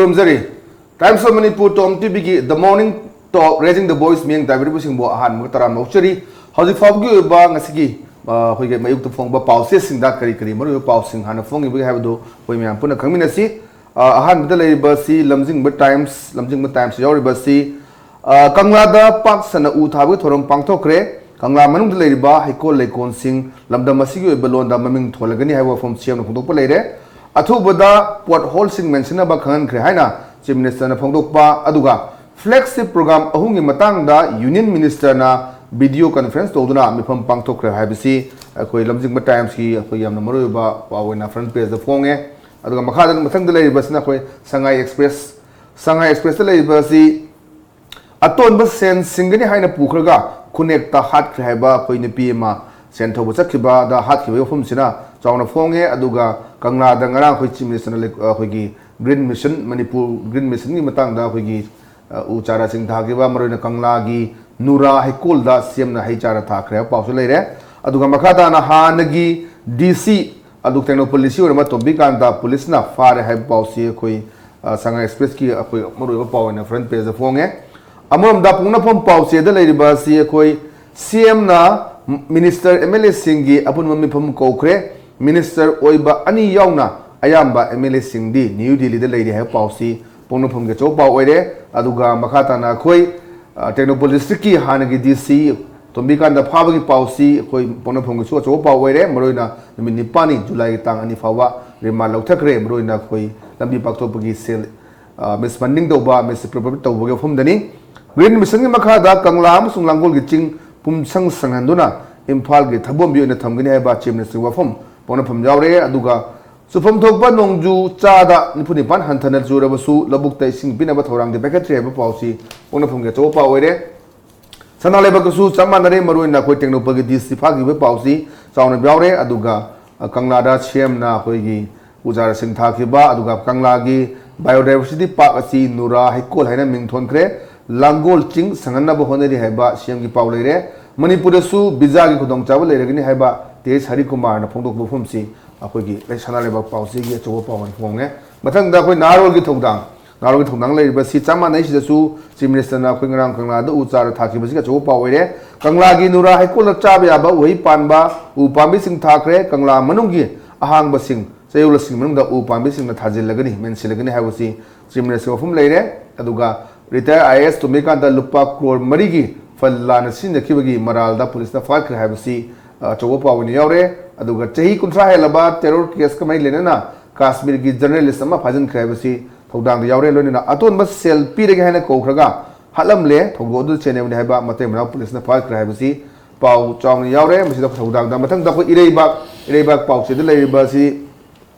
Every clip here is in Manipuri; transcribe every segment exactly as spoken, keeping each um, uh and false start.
ꯈꯨꯔꯨꯝꯖꯔꯤ꯫ Times of Manipur Tom ꯇꯤꯚꯤꯒꯤ The Morning Talk Raising the Voice ꯃꯤꯠꯌꯦꯡ ꯇꯥꯕꯤꯔꯤꯕꯁꯤꯡꯕꯨ ꯑꯍꯥꯟꯕ ꯇꯔꯥꯝꯅ ꯑꯣꯛꯆꯔꯤ꯫ ꯍꯧꯖꯤꯛ ꯐꯥꯎꯕꯒꯤ ꯑꯣꯏꯕ ꯉꯁꯤꯒꯤ, ꯑ, ꯑꯩꯈꯣꯏꯒꯤ ꯃꯌꯨꯛꯇ ꯐꯣꯡꯕ ꯄꯥꯎꯆꯦꯁꯤꯡꯗ ꯀꯔꯤ ꯀꯔꯤ ꯃꯔꯨꯑꯣꯏꯕ ꯄꯥꯎꯁꯤꯡ ꯍꯥꯟꯅ ꯐꯣꯡꯉꯤꯕꯒꯦ ꯍꯥꯏꯕꯗꯨ ꯑꯩꯈꯣꯏ ꯃꯌꯥꯝ ꯄꯨꯟꯅ ꯈꯪꯃꯤꯟꯅꯁꯤ꯫ ꯑ, ꯑꯍꯥꯟꯕꯗ ꯂꯩꯔꯤꯕ ꯑꯁꯤ ꯂꯝꯖꯤꯡꯕ ꯇꯥꯏꯝꯁ, ꯂꯝꯖꯤꯡꯕ ꯇꯥꯏꯝꯁ ꯌꯥꯎꯔꯤꯕ ꯑꯁꯤ, ꯑ, ꯀꯪꯂꯥꯗ ꯄꯥꯛ ꯁꯟꯅ ꯎ ꯊꯥꯕꯒꯤ ꯊꯧꯔꯝ ꯄꯥꯡꯊꯣꯛꯈ꯭ꯔꯦ꯫ ꯀꯪꯂꯥ ꯃꯅꯨꯡꯗ ꯂꯩꯔꯤꯕ ꯍꯩꯀꯣꯜ ꯂꯩꯀꯣꯜꯁꯤꯡ ꯂꯝꯗꯝ ꯑꯁꯤꯒꯤ ꯑꯣꯏꯕ ꯂꯣꯟꯗ ꯃꯃꯤꯡ ꯊꯣꯜꯂꯒꯅꯤ ꯍꯥꯏꯕ ꯋꯥꯐꯝ ꯁꯤ ꯑꯃꯅ ꯐꯣꯡꯗꯣꯛꯄ ꯂꯩꯔꯦ꯫ ꯑꯊꯨꯕꯗ ꯄꯣꯠ ꯍꯣꯜꯁꯤꯡ ꯃꯦꯟꯁꯤꯟꯅꯕ ꯈꯪꯍꯟꯈ꯭ꯔꯦ ꯍꯥꯏꯅ ꯆꯤꯐ ꯃꯤꯅꯤꯁꯇꯔꯅ ꯐꯣꯡꯗꯣꯛꯄ, ꯑꯗꯨꯒ ꯐ꯭ꯂꯦꯒꯁꯤꯞ ꯄ꯭ꯔꯣꯒ꯭ꯔꯥꯝ ꯑꯍꯨꯝꯒꯤ ꯃꯇꯥꯡꯗ ꯌꯨꯅꯤꯌꯟ ꯃꯤꯅꯤꯁꯇꯔꯅ ꯚꯤꯗꯤꯑꯣ ꯀꯟꯐꯔꯦꯟꯁ ꯇꯧꯗꯨꯅ ꯃꯤꯐꯝ ꯄꯥꯡꯊꯣꯛꯈ꯭ꯔꯦ ꯍꯥꯏꯕꯁꯤ ꯑꯩꯈꯣꯏ ꯂꯝꯖꯤꯡꯕ ꯇꯥꯏꯝꯁꯀꯤ ꯑꯩꯈꯣꯏ ꯌꯥꯝꯅ ꯃꯔꯨꯑꯣꯏꯕ ꯄꯥꯎ ꯑꯣꯏꯅ ꯐ꯭ꯔꯟ ꯄꯦꯖꯇ ꯐꯣꯡꯉꯦ꯫ ꯑꯗꯨꯒ ꯃꯈꯥꯗ, ꯃꯊꯪꯗ ꯂꯩꯔꯤꯕꯁꯤꯅ ꯑꯩꯈꯣꯏ ꯁꯉꯥꯏ ꯑꯦꯛꯁꯄ꯭ꯔꯦꯁ, ꯁꯉꯥꯏ ꯑꯦꯛꯁꯄ꯭ꯔꯦꯁꯇ ꯂꯩꯔꯤꯕ ꯑꯁꯤ ꯑꯇꯣꯟꯕ ꯁꯦꯟ ꯁꯤꯡꯒꯅꯤ ꯍꯥꯏꯅ ꯄꯨꯈ꯭ꯔꯒ ꯈꯨꯅꯦꯛꯇ ꯍꯥꯠꯈ꯭ꯔꯦ ꯍꯥꯏꯕ ꯑꯩꯈꯣꯏ ꯅꯨꯄꯤ ꯑꯃ ꯁꯦꯟ ꯊꯧꯕ ꯆꯠꯈꯤꯕꯗ ꯍꯥꯠꯈꯤꯕꯒꯤ ꯋꯥꯐꯝꯁꯤꯅ ꯆꯥꯎꯅ ꯐꯣꯡꯉꯦ꯫ ꯑꯗꯨꯒ ꯀꯪꯂꯥꯗ ꯉꯔꯥꯡ ꯑꯩꯈꯣꯏ ꯆꯤꯐ ꯃꯤꯅꯤꯁꯇꯔꯅ ꯂꯩ-, ꯑꯩꯈꯣꯏꯒꯤ ꯒ꯭ꯔꯤꯟ ꯃꯤꯁꯟ, ꯃꯅꯤꯄꯨꯔ ꯒ꯭ꯔꯤꯟ ꯃꯤꯁꯟꯒꯤ ꯃꯇꯥꯡꯗ ꯑꯩꯈꯣꯏꯒꯤ, ꯑ, ꯎ ꯆꯥꯔꯥꯁꯤꯡ ꯊꯥꯈꯤꯕ, ꯃꯔꯨꯑꯣꯏꯅ ꯀꯪꯂꯥꯒꯤ ꯅꯨꯔꯥ ꯍꯩꯀꯣꯜꯗ ꯁꯤ ꯑꯦꯝꯅ ꯍꯩ ꯆꯥꯔꯥ ꯊꯥꯈ꯭ꯔꯦ ꯍꯥꯏꯕ ꯄꯥꯎꯁꯨ ꯂꯩꯔꯦ꯫ ꯑꯗꯨꯒ ꯃꯈꯥ ꯇꯥꯅ ꯍꯥꯟꯅꯒꯤ ꯗꯤ ꯁꯤ ꯑꯗꯨ ꯇꯦꯡꯅꯧꯄꯜ ꯗꯤ ꯁꯤ ꯑꯣꯏꯔꯝꯕ ꯇꯣꯝꯕꯤꯀꯥꯟꯇ ꯄꯨꯂꯤꯁꯅ ꯐꯥꯔꯦ ꯍꯥꯏꯕ ꯄꯥꯎꯁꯤ ꯑꯩꯈꯣꯏ, ꯑ, ꯁꯉꯥꯏ ꯑꯦꯛꯁꯄ꯭ꯔꯦꯁꯀꯤ ꯑꯩꯈꯣꯏ ꯃꯔꯨꯑꯣꯏꯕ ꯄꯥꯎ ꯑꯣꯏꯅ ꯐ꯭ꯔꯟ ꯄꯦꯖꯇ ꯐꯣꯡꯉꯦ꯫ ꯑꯃꯔꯣꯝꯗ ꯄꯣꯛꯅꯐꯝ ꯄꯥꯎꯆꯦꯗ ꯂꯩꯔꯤꯕ ꯑꯁꯤ ꯑꯩꯈꯣꯏ ꯁꯤ ꯑꯦꯝꯅ ꯃꯤꯅꯤꯁꯇꯔ, ꯑꯦꯝ ꯑꯦꯜ ꯑꯦꯁꯤꯡꯒꯤ ꯑꯄꯨꯟꯕ ꯃꯤꯐꯝ ꯀꯧꯈ꯭ꯔꯦ꯫ ꯃꯤꯅꯤꯁꯇꯔ ꯑꯣꯏꯕ ꯑꯅꯤ ꯌꯥꯎꯅ ꯑꯌꯥꯝꯕ ꯑꯦꯝ ꯑꯦꯜ ꯑꯦꯁꯤꯡꯗꯤ ꯅ꯭ꯌꯨ ꯗꯤꯜꯂꯤꯗ ꯂꯩꯔꯤ ꯍꯥꯏꯕ ꯄꯥꯎꯁꯤ ꯄꯣꯛꯅꯐꯝꯒꯤ ꯑꯆꯧꯕ ꯄꯥꯎ ꯑꯣꯏꯔꯦ꯫ ꯑꯗꯨꯒ ꯃꯈꯥ ꯇꯥꯅ ꯑꯩꯈꯣꯏ, ꯑ, ꯇꯦꯡꯅꯧꯄꯜ ꯗꯤꯁꯇ꯭ꯔꯤꯛꯀꯤ ꯍꯥꯟꯅꯒꯤ ꯗꯤ ꯁꯤ ꯇꯣꯝꯕꯤꯀꯥꯟꯇ ꯐꯥꯕꯒꯤ ꯄꯥꯎꯁꯤ ꯑꯩꯈꯣꯏ ꯄꯣꯛꯅꯐꯝꯒꯤꯁꯨ ꯑꯆꯧꯕ ꯄꯥꯎ ꯑꯣꯏꯔꯦ꯫ ꯃꯔꯨꯑꯣꯏꯅ ꯅꯨꯃꯤꯠ ꯅꯤꯄꯥꯜꯅꯤ, ꯖꯨꯂꯥꯏꯒꯤ ꯇꯥꯡ ꯑꯅꯤ ꯐꯥꯎꯕ ꯔꯤꯃꯥꯟ ꯂꯧꯊꯈ꯭ꯔꯦ꯫ ꯃꯔꯨꯑꯣꯏꯅ ꯑꯩꯈꯣꯏ ꯂꯝꯕꯤ ꯄꯥꯛꯊꯣꯛꯄꯒꯤ ꯁꯦꯜ, ꯑ, ꯃꯤꯁ ꯐꯟꯗꯤꯡ ꯇꯧꯕ, ꯃꯤꯁ ꯑꯦꯄ꯭ꯔꯣꯄ꯭ꯔꯤꯌꯦꯠ ꯇꯧꯕꯒꯤ ꯋꯥꯐꯝꯗꯅꯤ꯫ ꯒ꯭ꯔꯤꯟ ꯃꯤꯁꯟꯒꯤ ꯃꯈꯥꯗ ꯀꯪꯂꯥ ꯑꯃꯁꯨꯡ ꯂꯥꯡꯒꯣꯜꯒꯤ ꯆꯤꯡ ꯄꯨꯝꯁꯪ ꯁꯪꯍꯟꯗꯨꯅ ꯏꯝꯐꯥꯜꯒꯤ ꯊꯕꯣꯝꯕꯤ ꯑꯣꯏꯅ ꯊꯝꯒꯅꯤ ꯍꯥꯏꯕ ꯆꯤꯐ ꯃꯤꯅꯤꯁꯇꯔꯒꯤ ꯋꯥꯐꯝ ꯄꯣꯛꯅꯐꯝ ꯌꯥꯎꯔꯦ꯫ ꯑꯗꯨꯒ ꯆꯨꯐꯝ ꯊꯣꯛꯄ ꯅꯣꯡꯖꯨ ꯆꯥꯗ ꯅꯤꯐꯨ ꯅꯤꯄꯥꯟ ꯍꯟꯊꯅ ꯆꯨꯔꯕꯁꯨ ꯂꯧꯕꯨꯛꯇ ꯏꯁꯤꯡ ꯄꯤꯅꯕ ꯊꯧꯔꯥꯡꯗꯤ ꯄꯥꯏꯈꯠꯇ꯭ꯔꯤ ꯍꯥꯏꯕ ꯄꯥꯎꯁꯤ ꯄꯣꯛꯅꯐꯝꯒꯤ ꯑꯆꯧꯕ ꯄꯥꯎ ꯑꯣꯏꯔꯦ꯫ ꯁꯅꯥ ꯂꯩꯕꯥꯛꯇꯁꯨ ꯆꯞ ꯃꯥꯟꯅꯔꯦ꯫ ꯃꯔꯨꯑꯣꯏꯅ ꯑꯩꯈꯣꯏ ꯇꯦꯡꯅꯧꯄꯜꯒꯤ ꯗꯤ ꯁꯤ ꯐꯥꯈꯤꯕꯒꯤ ꯄꯥꯎꯁꯤ ꯆꯥꯎꯅ ꯌꯥꯎꯔꯦ꯫ ꯑꯗꯨꯒ, ꯑ, ꯀꯪꯂꯥꯗ ꯁꯤ ꯑꯦꯝꯅ ꯑꯩꯈꯣꯏꯒꯤ ꯎ ꯆꯥꯔꯥꯁꯤꯡ ꯊꯥꯈꯤꯕ, ꯑꯗꯨꯒ ꯀꯪꯂꯥꯒꯤ ꯕꯥꯏꯑꯣꯗꯥꯏꯕꯔꯁꯤꯇꯤ ꯄꯥꯔꯛ ꯑꯁꯤ ꯅꯨꯔꯥ ꯍꯩꯀꯣꯜ ꯍꯥꯏꯅ ꯃꯤꯡ ꯊꯣꯟꯈ꯭ꯔꯦ꯫ ꯂꯥꯡꯒꯣꯜ ꯆꯤꯡ ꯁꯪꯍꯟꯅꯕ ꯍꯣꯠꯅꯔꯤ ꯍꯥꯏꯕ ꯁꯤ ꯑꯦꯝꯒꯤ ꯄꯥꯎ ꯂꯩꯔꯦ꯫ ꯃꯅꯤꯄꯨꯔꯗꯁꯨ ꯚꯤꯖꯥꯒꯤ ꯈꯨꯗꯣꯡꯆꯥꯕ ꯂꯩꯔꯒꯅꯤ ꯍꯥꯏꯕ ꯇꯦꯖ ꯍꯔꯤꯀꯨꯃꯥꯔꯅ ꯐꯣꯡꯗꯣꯛꯄ ꯋꯥꯐꯝꯁꯤ ꯑꯩꯈꯣꯏꯒꯤ ꯁꯅꯥ ꯂꯩꯕꯥꯛ ꯄꯥꯎꯆꯦꯒꯤ ꯑꯆꯧꯕ ꯄꯥꯎ ꯑꯣꯏꯅ ꯐꯣꯡꯉꯦ꯫ ꯃꯊꯪꯗ ꯑꯩꯈꯣꯏ ꯅꯍꯥꯔꯣꯜꯒꯤ ꯊꯧꯗꯥꯡ꯫ ꯉꯥꯔꯣꯝꯒꯤ ꯊꯧꯗꯥꯡ ꯂꯩꯔꯤꯕꯁꯤ ꯆꯞ ꯃꯥꯟꯅꯩ꯫ ꯁꯤꯗꯁꯨ Chief Ministerꯅ ꯑꯩꯈꯣꯏ ꯉꯔꯥꯡ ꯀꯪꯂꯥꯗ ꯎ ꯆꯥꯔ ꯊꯥꯈꯤꯕꯁꯤꯒ ꯑꯆꯧꯕ ꯄꯥꯎ ꯑꯣꯏꯔꯦ꯫ ꯀꯪꯂꯥꯒꯤ ꯅꯨꯔꯥ ꯍꯩꯀꯣꯜꯗ ꯆꯥꯕ ꯌꯥꯕ ꯎꯍꯩ ꯄꯥꯟꯕ ꯎ ꯄꯥꯝꯕꯤꯁꯤꯡ ꯊꯥꯈ꯭ꯔꯦ꯫ ꯀꯪꯂꯥ ꯃꯅꯨꯡꯒꯤ ꯑꯍꯥꯡꯕꯁꯤꯡ, ꯆꯌꯣꯜꯁꯤꯡꯒꯤ ꯃꯅꯨꯡꯗ ꯎ ꯄꯥꯝꯕꯤꯁꯤꯡꯅ ꯊꯥꯖꯤꯜꯂꯒꯅꯤ, ꯃꯦꯟꯁꯤꯜꯂꯒꯅꯤ ꯍꯥꯏꯕꯁꯤ Chief Ministerꯒꯤ ꯋꯥꯐꯝ ꯂꯩꯔꯦ꯫ ꯑꯗꯨꯒ retired IAS ꯇꯣꯝꯕꯤꯀꯥꯟꯇ ꯂꯨꯄꯥ ꯀ꯭ꯔꯣꯔ ꯃꯔꯤꯒꯤ fund ꯂꯥꯟꯅ ꯁꯤꯖꯤꯟꯅꯈꯤꯕꯒꯤ ꯃꯔꯥꯜꯗ ꯄꯨꯂꯤꯁꯅ ꯐꯥꯒꯠꯈ꯭ꯔꯦ ꯍꯥꯏꯕꯁꯤ, ꯑ, ꯑꯆꯧꯕ ꯄꯥꯎ ꯑꯣꯏꯅ ꯌꯥꯎꯔꯦ꯫ ꯑꯗꯨꯒ ꯆꯍꯤ ꯀꯨꯟꯊ꯭ꯔꯥ ꯍꯦꯜꯂꯕ terror caseꯀ ꯃꯔꯤ ꯂꯩꯅꯅ ꯀꯥꯁꯃꯤꯔꯒꯤ journalist ꯑꯃ ꯐꯥꯖꯤꯟꯈ꯭ꯔꯦ ꯍꯥꯏꯕꯁꯤ ꯊꯧꯗꯥꯡꯗ ꯌꯥꯎꯔꯦ꯫ ꯂꯣꯏꯅꯅ ꯑꯇꯣꯟꯕ ꯁꯦꯜ ꯄꯤꯔꯒꯦ ꯍꯥꯏꯅ ꯀꯧꯈ꯭ꯔꯒ ꯍꯥꯠꯂꯝꯂꯦ꯫ ꯊꯧꯗꯣꯛ ꯑꯗꯨ ꯆꯦꯟꯅꯕꯅꯤ ꯍꯥꯏꯕ ꯃꯇꯩ ꯃꯅꯥꯎ ꯄꯨꯂꯤꯁꯅ ꯐꯥꯒꯠꯈ꯭ꯔꯦ ꯍꯥꯏꯕꯁꯤ ꯄꯥꯎ ꯆꯥꯎꯅ ꯌꯥꯎꯔꯦ꯫ ꯃꯁꯤꯗ ꯊꯧꯗꯥꯡꯗ ꯃꯊꯪꯗ ꯑꯩꯈꯣꯏ ꯏꯔꯩꯕꯥꯛ, ꯏꯔꯩꯕꯥꯛ ꯄꯥꯎꯆꯦꯗ ꯂꯩꯔꯤꯕ ꯑꯁꯤ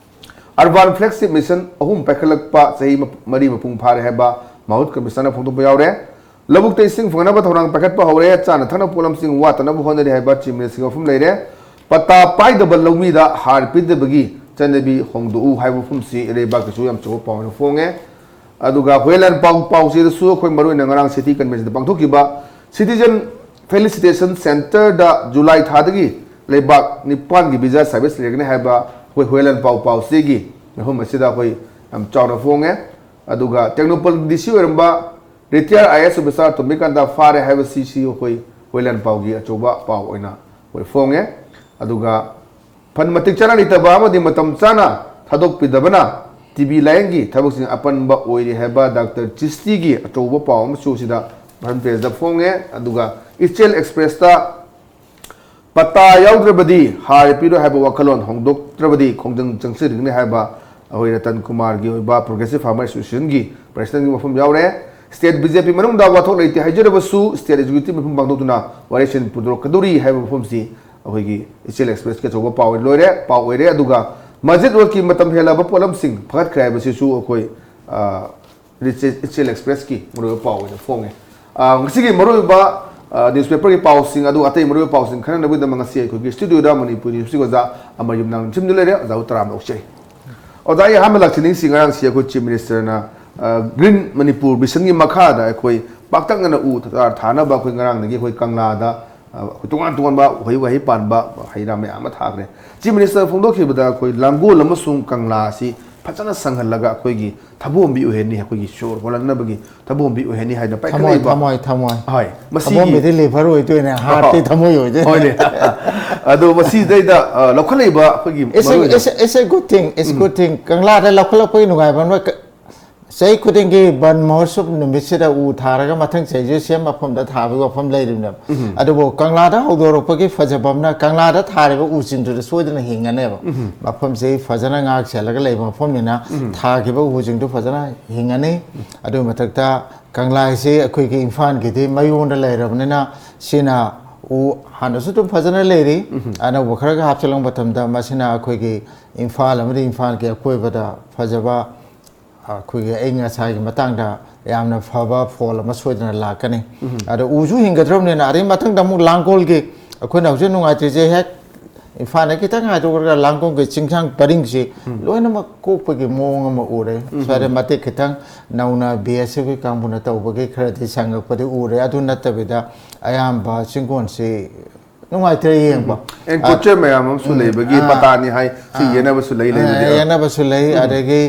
Urban Flagship Mission ꯑꯍꯨꯝ ꯄꯥꯏꯈꯠꯂꯛꯄ ꯆꯍꯤ ꯃ-, ꯃꯔꯤ ꯃꯄꯨꯡ ꯐꯥꯔꯦ ꯍꯥꯏꯕ ꯃꯍꯨꯠ ꯀꯃꯤꯁꯅꯔꯅ ꯐꯣꯡꯗꯣꯛꯄ ꯌꯥꯎꯔꯦ꯫ ꯂꯧꯕꯨꯛꯇ ꯏꯁꯤꯡ ꯐꯪꯅꯕ ꯊꯧꯔꯥꯡ ꯄꯥꯏꯈꯠꯄ ꯍꯧꯔꯦ꯫ ꯆꯥꯅ ꯊꯛꯅꯕ ꯄꯣꯠꯂꯝꯁꯤꯡ ꯋꯥꯠꯇꯅꯕ ꯍꯣꯠꯅꯔꯤ ꯍꯥꯏꯕ Chief Ministerꯒꯤ ꯋꯥꯐꯝ ꯂꯩꯔꯦ꯫ ꯄꯇꯥ ꯄꯥꯏꯗꯕ ꯂꯧꯃꯤꯗ ꯍꯥꯔ ꯄꯤꯗꯕꯒꯤ ꯆꯠꯅꯕꯤ ꯍꯣꯡꯗꯣꯛꯎ ꯍꯥꯏꯕ ꯋꯥꯐꯝꯁꯤ ꯏꯔꯩꯕꯥꯛꯀꯤꯁꯨ ꯌꯥꯝ ꯆꯥꯎꯕ ꯄꯥꯎ ꯑꯣꯏꯅ ꯐꯣꯡꯉꯦ꯫ ꯑꯗꯨꯒ ꯍꯨꯌꯦꯟꯂꯥꯟ ꯄꯥꯎ, ꯄꯥꯎꯆꯦꯗꯁꯨ ꯑꯩꯈꯣꯏ ꯃꯔꯨꯑꯣꯏꯅ ꯉꯔꯥꯡ City Conventionꯗ ꯄꯥꯡꯊꯣꯛꯈꯤꯕ Citizen Felicitation Centreꯗ ꯖꯨꯂꯥꯏ ꯊꯥꯗꯒꯤ ꯂꯩꯕꯥꯛ ꯅꯤꯄꯥꯟꯒꯤ visa service ꯂꯩꯒꯅꯤ ꯍꯥꯏꯕ ꯑꯩꯈꯣꯏ ꯍꯨꯌꯦꯟꯂꯥꯟ ꯄꯥꯎ, ꯄꯥꯎꯆꯦꯒꯤ ꯃꯐꯝ ꯑꯁꯤꯗ ꯑꯩꯈꯣꯏ ꯌꯥꯝ ꯆꯥꯎꯅ ꯐꯣꯡꯉꯦ꯫ ꯑꯗꯨꯒ ꯇꯦꯡꯅꯧꯄꯜ DC ꯑꯣꯏꯔꯝꯕ retired IAS officer ꯇꯣꯝꯕꯤꯀꯥꯟꯇ ꯐꯥꯔꯦ ꯍꯥꯏꯕꯁꯤꯁꯨ ꯑꯩꯈꯣꯏ ꯍꯨꯌꯦꯟꯂꯥꯟ ꯄꯥꯎꯒꯤ ꯑꯆꯧꯕ ꯄꯥꯎ ꯑꯣꯏꯅ ꯑꯩꯈꯣꯏ ꯐꯣꯡꯉꯦ꯫ ꯑꯗꯨꯒ fund ꯃꯇꯤꯛ ꯆꯥꯅ ꯂꯩꯇꯕ ꯑꯃꯗꯤ ꯃꯇꯝ ꯆꯥꯅ ꯊꯥꯗꯣꯛꯄꯤꯗꯕꯅ TB ꯂꯥꯏꯌꯦꯡꯒꯤ ꯊꯕꯛꯁꯤꯡ ꯑꯄꯟꯕ ꯑꯣꯏꯔꯤ ꯍꯥꯏꯕ Doctor ꯆꯤꯁꯇꯤꯒꯤ ꯑꯆꯧꯕ ꯄꯥꯎ ꯑꯃꯁꯨ ꯁꯤꯗ front pageꯗ ꯐꯣꯡꯉꯦ꯫ ꯑꯗꯨꯒ ꯏꯆꯦꯜ Expressꯇ ꯄꯇꯥ ꯌꯥꯎꯗ꯭ꯔꯕꯗꯤ ꯍꯥꯔ ꯄꯤꯔꯣꯏ ꯍꯥꯏꯕ ꯋꯥꯈꯜꯂꯣꯟ ꯍꯣꯡꯗꯣꯛꯇ꯭ꯔꯕꯗꯤ ꯈꯣꯡꯖꯪ ꯆꯪꯁꯤꯟꯒꯅꯤ ꯍꯥꯏꯕ ꯑꯩꯈꯣꯏ ꯔꯇꯟ ꯀꯨꯃꯥꯔꯒꯤ ꯑꯣꯏꯕ Progressive Farmer Associationꯒꯤ presidentꯒꯤ ꯋꯥꯐꯝ ꯌꯥꯎꯔꯦ꯫ State BJP ꯃꯅꯨꯡꯗ ꯋꯥꯊꯣꯛ ꯂꯩꯇꯦ ꯍꯥꯏꯖꯔꯕꯁꯨ state executive ꯃꯤꯐꯝ ꯄꯥꯡꯊꯣꯛꯇꯨꯅ ꯋꯥꯔꯦꯞꯁꯤꯟ ꯄꯨꯊꯣꯔꯛꯀꯗꯧꯔꯤ ꯍꯥꯏꯕ ꯋꯥꯐꯝꯁꯤ ꯑꯩꯈꯣꯏꯒꯤ ꯏꯆꯦꯜ Expressꯀꯤ ꯑꯆꯧꯕ ꯄꯥꯎ ꯑꯣꯏꯅ ꯂꯣꯏꯔꯦ, ꯄꯥꯎ ꯑꯣꯏꯔꯦ꯫ ꯑꯗꯨꯒ ꯃꯁꯖꯤꯗ ꯔꯣꯗꯀꯤ ꯃꯇꯝ ꯍꯦꯜꯂꯕ ꯄꯣꯠꯂꯝꯁꯤꯡ ꯐꯒꯠꯈ꯭ꯔꯦ ꯍꯥꯏꯕꯁꯤꯁꯨ ꯑꯩꯈꯣꯏ, ꯑ, ꯏꯆꯦꯜ, ꯏꯆꯦꯜ Expressꯀꯤ ꯃꯔꯨꯑꯣꯏꯕ ꯄꯥꯎ ꯑꯣꯏꯅ ꯐꯣꯡꯉꯦ꯫ ꯑ, ꯉꯁꯤꯒꯤ ꯃꯔꯨꯑꯣꯏꯕ, ꯑ, newspaperꯒꯤ ꯄꯥꯎꯁꯤꯡ ꯑꯗꯨ ꯑꯇꯩ ꯃꯔꯨꯑꯣꯏꯕ ꯄꯥꯎꯁꯤꯡ ꯈꯟꯅꯅꯕꯒꯤꯗꯃꯛ ꯉꯁꯤ ꯑꯩꯈꯣꯏꯒꯤ studioꯗ ꯃꯅꯤꯄꯨꯔꯤ newsꯀꯤ ꯑꯣꯖꯥ ꯑꯃꯔꯌꯨꯝ ꯅꯥꯎꯔꯦꯝꯊꯦꯝꯗꯨ ꯂꯩꯔꯦ꯫ ꯑꯣꯖꯥꯕꯨ ꯇꯔꯥꯝꯅ ꯑꯣꯛꯆꯔꯤ꯫ ꯑꯣꯖꯥ, ꯑꯩ ꯑꯍꯥꯟꯕ ꯂꯥꯛꯆꯅꯤꯡꯁꯤ, ꯉꯔꯥꯡꯁꯤ ꯑꯩꯈꯣꯏ Chief Ministerꯅ, ꯑ, Green Manipur Visionꯒꯤ ꯃꯈꯥꯗ ꯑꯩꯈꯣꯏ ꯄꯥꯛꯇꯛꯅꯅ ꯎ ꯆꯥꯔ ꯊꯥꯅꯕ ꯑꯩꯈꯣꯏ ꯉꯔꯥꯡꯗꯒꯤ ꯑꯩꯈꯣꯏ ꯀꯪꯂꯥꯗ, ꯑ, ꯑꯩꯈꯣꯏ ꯇꯣꯉꯥꯟ ꯇꯣꯉꯥꯟꯕ ꯎꯍꯩ ꯋꯥꯍꯩ ꯄꯥꯟꯕ ꯍꯩ ꯔꯥ ꯃꯌꯥꯝ ꯑꯃ ꯊꯥꯈ꯭ꯔꯦ꯫ Chief Minister ꯐꯣꯡꯗꯣꯛꯈꯤꯕꯗ ꯑꯩꯈꯣꯏ ꯂꯥꯡꯒꯣꯜ ꯑꯃꯁꯨꯡ ꯀꯪꯂꯥ ꯑꯁꯤ ꯐꯖꯅ ꯁꯪꯍꯜꯂꯒ ꯑꯩꯈꯣꯏꯒꯤ ꯊꯕꯣꯝꯕꯤ ꯑꯣꯏꯍꯟꯅꯤ, ꯑꯩꯈꯣꯏꯒꯤ ꯁꯣꯔ ꯍꯣꯜꯍꯟꯅꯕꯒꯤ ꯊꯕꯣꯝꯕꯤ ꯑꯣꯏꯍꯟꯅꯤ ꯍꯥꯏꯅ ꯊꯃꯣꯏ ꯄꯥꯏꯈꯠꯂꯛꯏꯕ꯫ ꯊꯃꯣꯏ ꯊꯃꯣꯏ ꯍꯣꯏ, ꯃꯁꯤꯒꯤ ꯊꯃꯣꯏꯕꯤꯗꯤ ꯂꯤꯚꯔ ꯑꯣꯏꯗꯣꯏꯅꯦ, ꯍꯥꯔꯠꯇꯤ ꯊꯃꯣꯏ ꯑꯣꯏꯗꯣꯏꯅꯦ꯫ ꯍꯣꯏꯅꯦ꯫ ꯑꯗꯣ ꯃꯁꯤꯗꯩꯗ ꯑ, ꯂꯧꯈꯠꯂꯛꯏꯕ ꯑꯩꯈꯣꯏꯒꯤ It's a, ꯃꯔꯨꯑꯣꯏꯅ it's a, it's a good thing, it's a good thing. ꯀꯪꯂꯥꯗ ꯂꯧꯈꯠꯂꯛꯄꯒꯤ ꯅꯨꯡꯉꯥꯏꯕ ꯑꯃ ꯀ- ꯆꯍꯤ ꯈꯨꯗꯤꯡꯒꯤ ꯕꯟ ꯃꯍꯣꯠꯁꯕ ꯅꯨꯃꯤꯠꯁꯤꯗ ꯎ ꯊꯥꯔꯒ ꯃꯊꯪ ꯆꯍꯤꯁꯨ ꯁꯦꯝ ꯃꯐꯝꯗ ꯊꯥꯕꯒꯤ ꯋꯥꯐꯝ ꯂꯩꯔꯤꯕꯅꯦꯕ꯫ ꯑꯗꯨꯕꯨ ꯀꯪꯂꯥꯗ ꯍꯧꯗꯣꯔꯛꯄꯒꯤ ꯐꯖꯕ ꯑꯃꯅ ꯀꯪꯂꯥꯗ ꯊꯥꯔꯤꯕ ꯎꯁꯤꯡꯗꯨꯗ ꯁꯣꯏꯗꯅ ꯍꯤꯡꯒꯅꯦꯕ꯫ ꯃꯐꯝꯁꯤ ꯐꯖꯅ ꯉꯥꯛ ꯁꯦꯜꯂꯒ ꯂꯩꯕ ꯃꯐꯝꯅꯤꯅ ꯊꯥꯈꯤꯕ ꯎꯁꯤꯡꯗꯨ ꯐꯖꯅ ꯍꯤꯡꯒꯅꯤ꯫ ꯑꯗꯨꯒꯤ ꯃꯊꯛꯇ ꯀꯪꯂꯥ ꯍꯥꯏꯁꯤ ꯑꯩꯈꯣꯏꯒꯤ ꯏꯝꯐꯥꯜꯒꯤꯗꯤ ꯃꯌꯣꯟꯗ ꯂꯩꯔꯕꯅꯤꯅ ꯁꯤꯅ ꯎ ꯍꯥꯟꯅꯁꯨ ꯑꯗꯨꯝ ꯐꯖꯅ ꯂꯩꯔꯤ꯫ ꯑꯅꯧꯕ ꯈꯔꯒ ꯍꯥꯞꯆꯤꯜꯂꯛꯄ ꯃꯇꯝꯗ ꯃꯁꯤꯅ ꯑꯩꯈꯣꯏꯒꯤ ꯏꯝꯐꯥꯜ ꯑꯃꯗꯤ ꯏꯝꯐꯥꯜꯒꯤ ꯑꯀꯣꯏꯕꯗ ꯐꯖꯕ ꯑꯩꯈꯣꯏꯒꯤ ꯑꯏꯪ ꯑꯁꯥꯒꯤ ꯃꯇꯥꯡꯗ ꯌꯥꯝꯅ ꯐꯕ ꯐꯣꯜ ꯑꯃ ꯁꯣꯏꯗꯅ ꯂꯥꯛꯀꯅꯤ꯫ ꯑꯗꯣ ꯎꯁꯨ ꯍꯤꯡꯒꯗ꯭ꯔꯕꯅꯤꯅ, ꯑꯗꯩ ꯃꯊꯪꯗ ꯑꯃꯨꯛ ꯂꯥꯡꯒꯣꯜꯒꯤ ꯑꯩꯈꯣꯏꯅ ꯍꯧꯖꯤꯛ ꯅꯨꯡꯉꯥꯏꯇ꯭ꯔꯤꯁꯦ ꯍꯦꯛ ꯏꯝꯐꯥꯜꯗ ꯈꯤꯇꯪ ꯍꯥꯏꯗꯣꯛꯈ꯭ꯔꯒ ꯂꯥꯡꯒꯣꯜꯒꯤ ꯆꯤꯡꯁꯥꯡ ꯄꯔꯤꯡꯁꯤ ꯂꯣꯏꯅꯃꯛ ꯀꯣꯛꯄꯒꯤ ꯃꯑꯣꯡ ꯑꯃ ꯎꯔꯦ꯫ ꯁ꯭ꯋꯥꯏꯗ ꯃꯇꯦꯛ ꯈꯤꯇꯪ ꯅꯧꯅ ꯕꯤ ꯑꯦꯁ ꯑꯦꯐꯀꯤ ꯀꯥꯡꯕꯨꯅ ꯇꯧꯕꯒꯤ ꯈꯔꯗꯤ ꯁꯪꯉꯛꯄꯗꯤ ꯎꯔꯦ꯫ ꯑꯗꯨ ꯅꯠꯇꯕꯤꯗ ꯑꯌꯥꯝꯕ ꯆꯤꯡꯒꯣꯟꯁꯤ ꯅꯨꯡꯉꯥꯏꯇ꯭ꯔꯦ ꯌꯦꯡꯕ꯫ ꯑꯦꯟꯀꯣꯆꯔ ꯃꯌꯥꯝ ꯑꯃꯁꯨ ꯂꯩꯕꯒꯤ ꯄꯇꯥꯅꯤ ꯍꯥꯏ, ꯁꯤ ꯌꯦꯟꯅꯕꯁꯨ ꯂꯩ, ꯂꯩꯕꯗꯤ꯫ ꯌꯦꯟꯅꯕꯁꯨ ꯂꯩ꯫ ꯑꯗꯒꯤ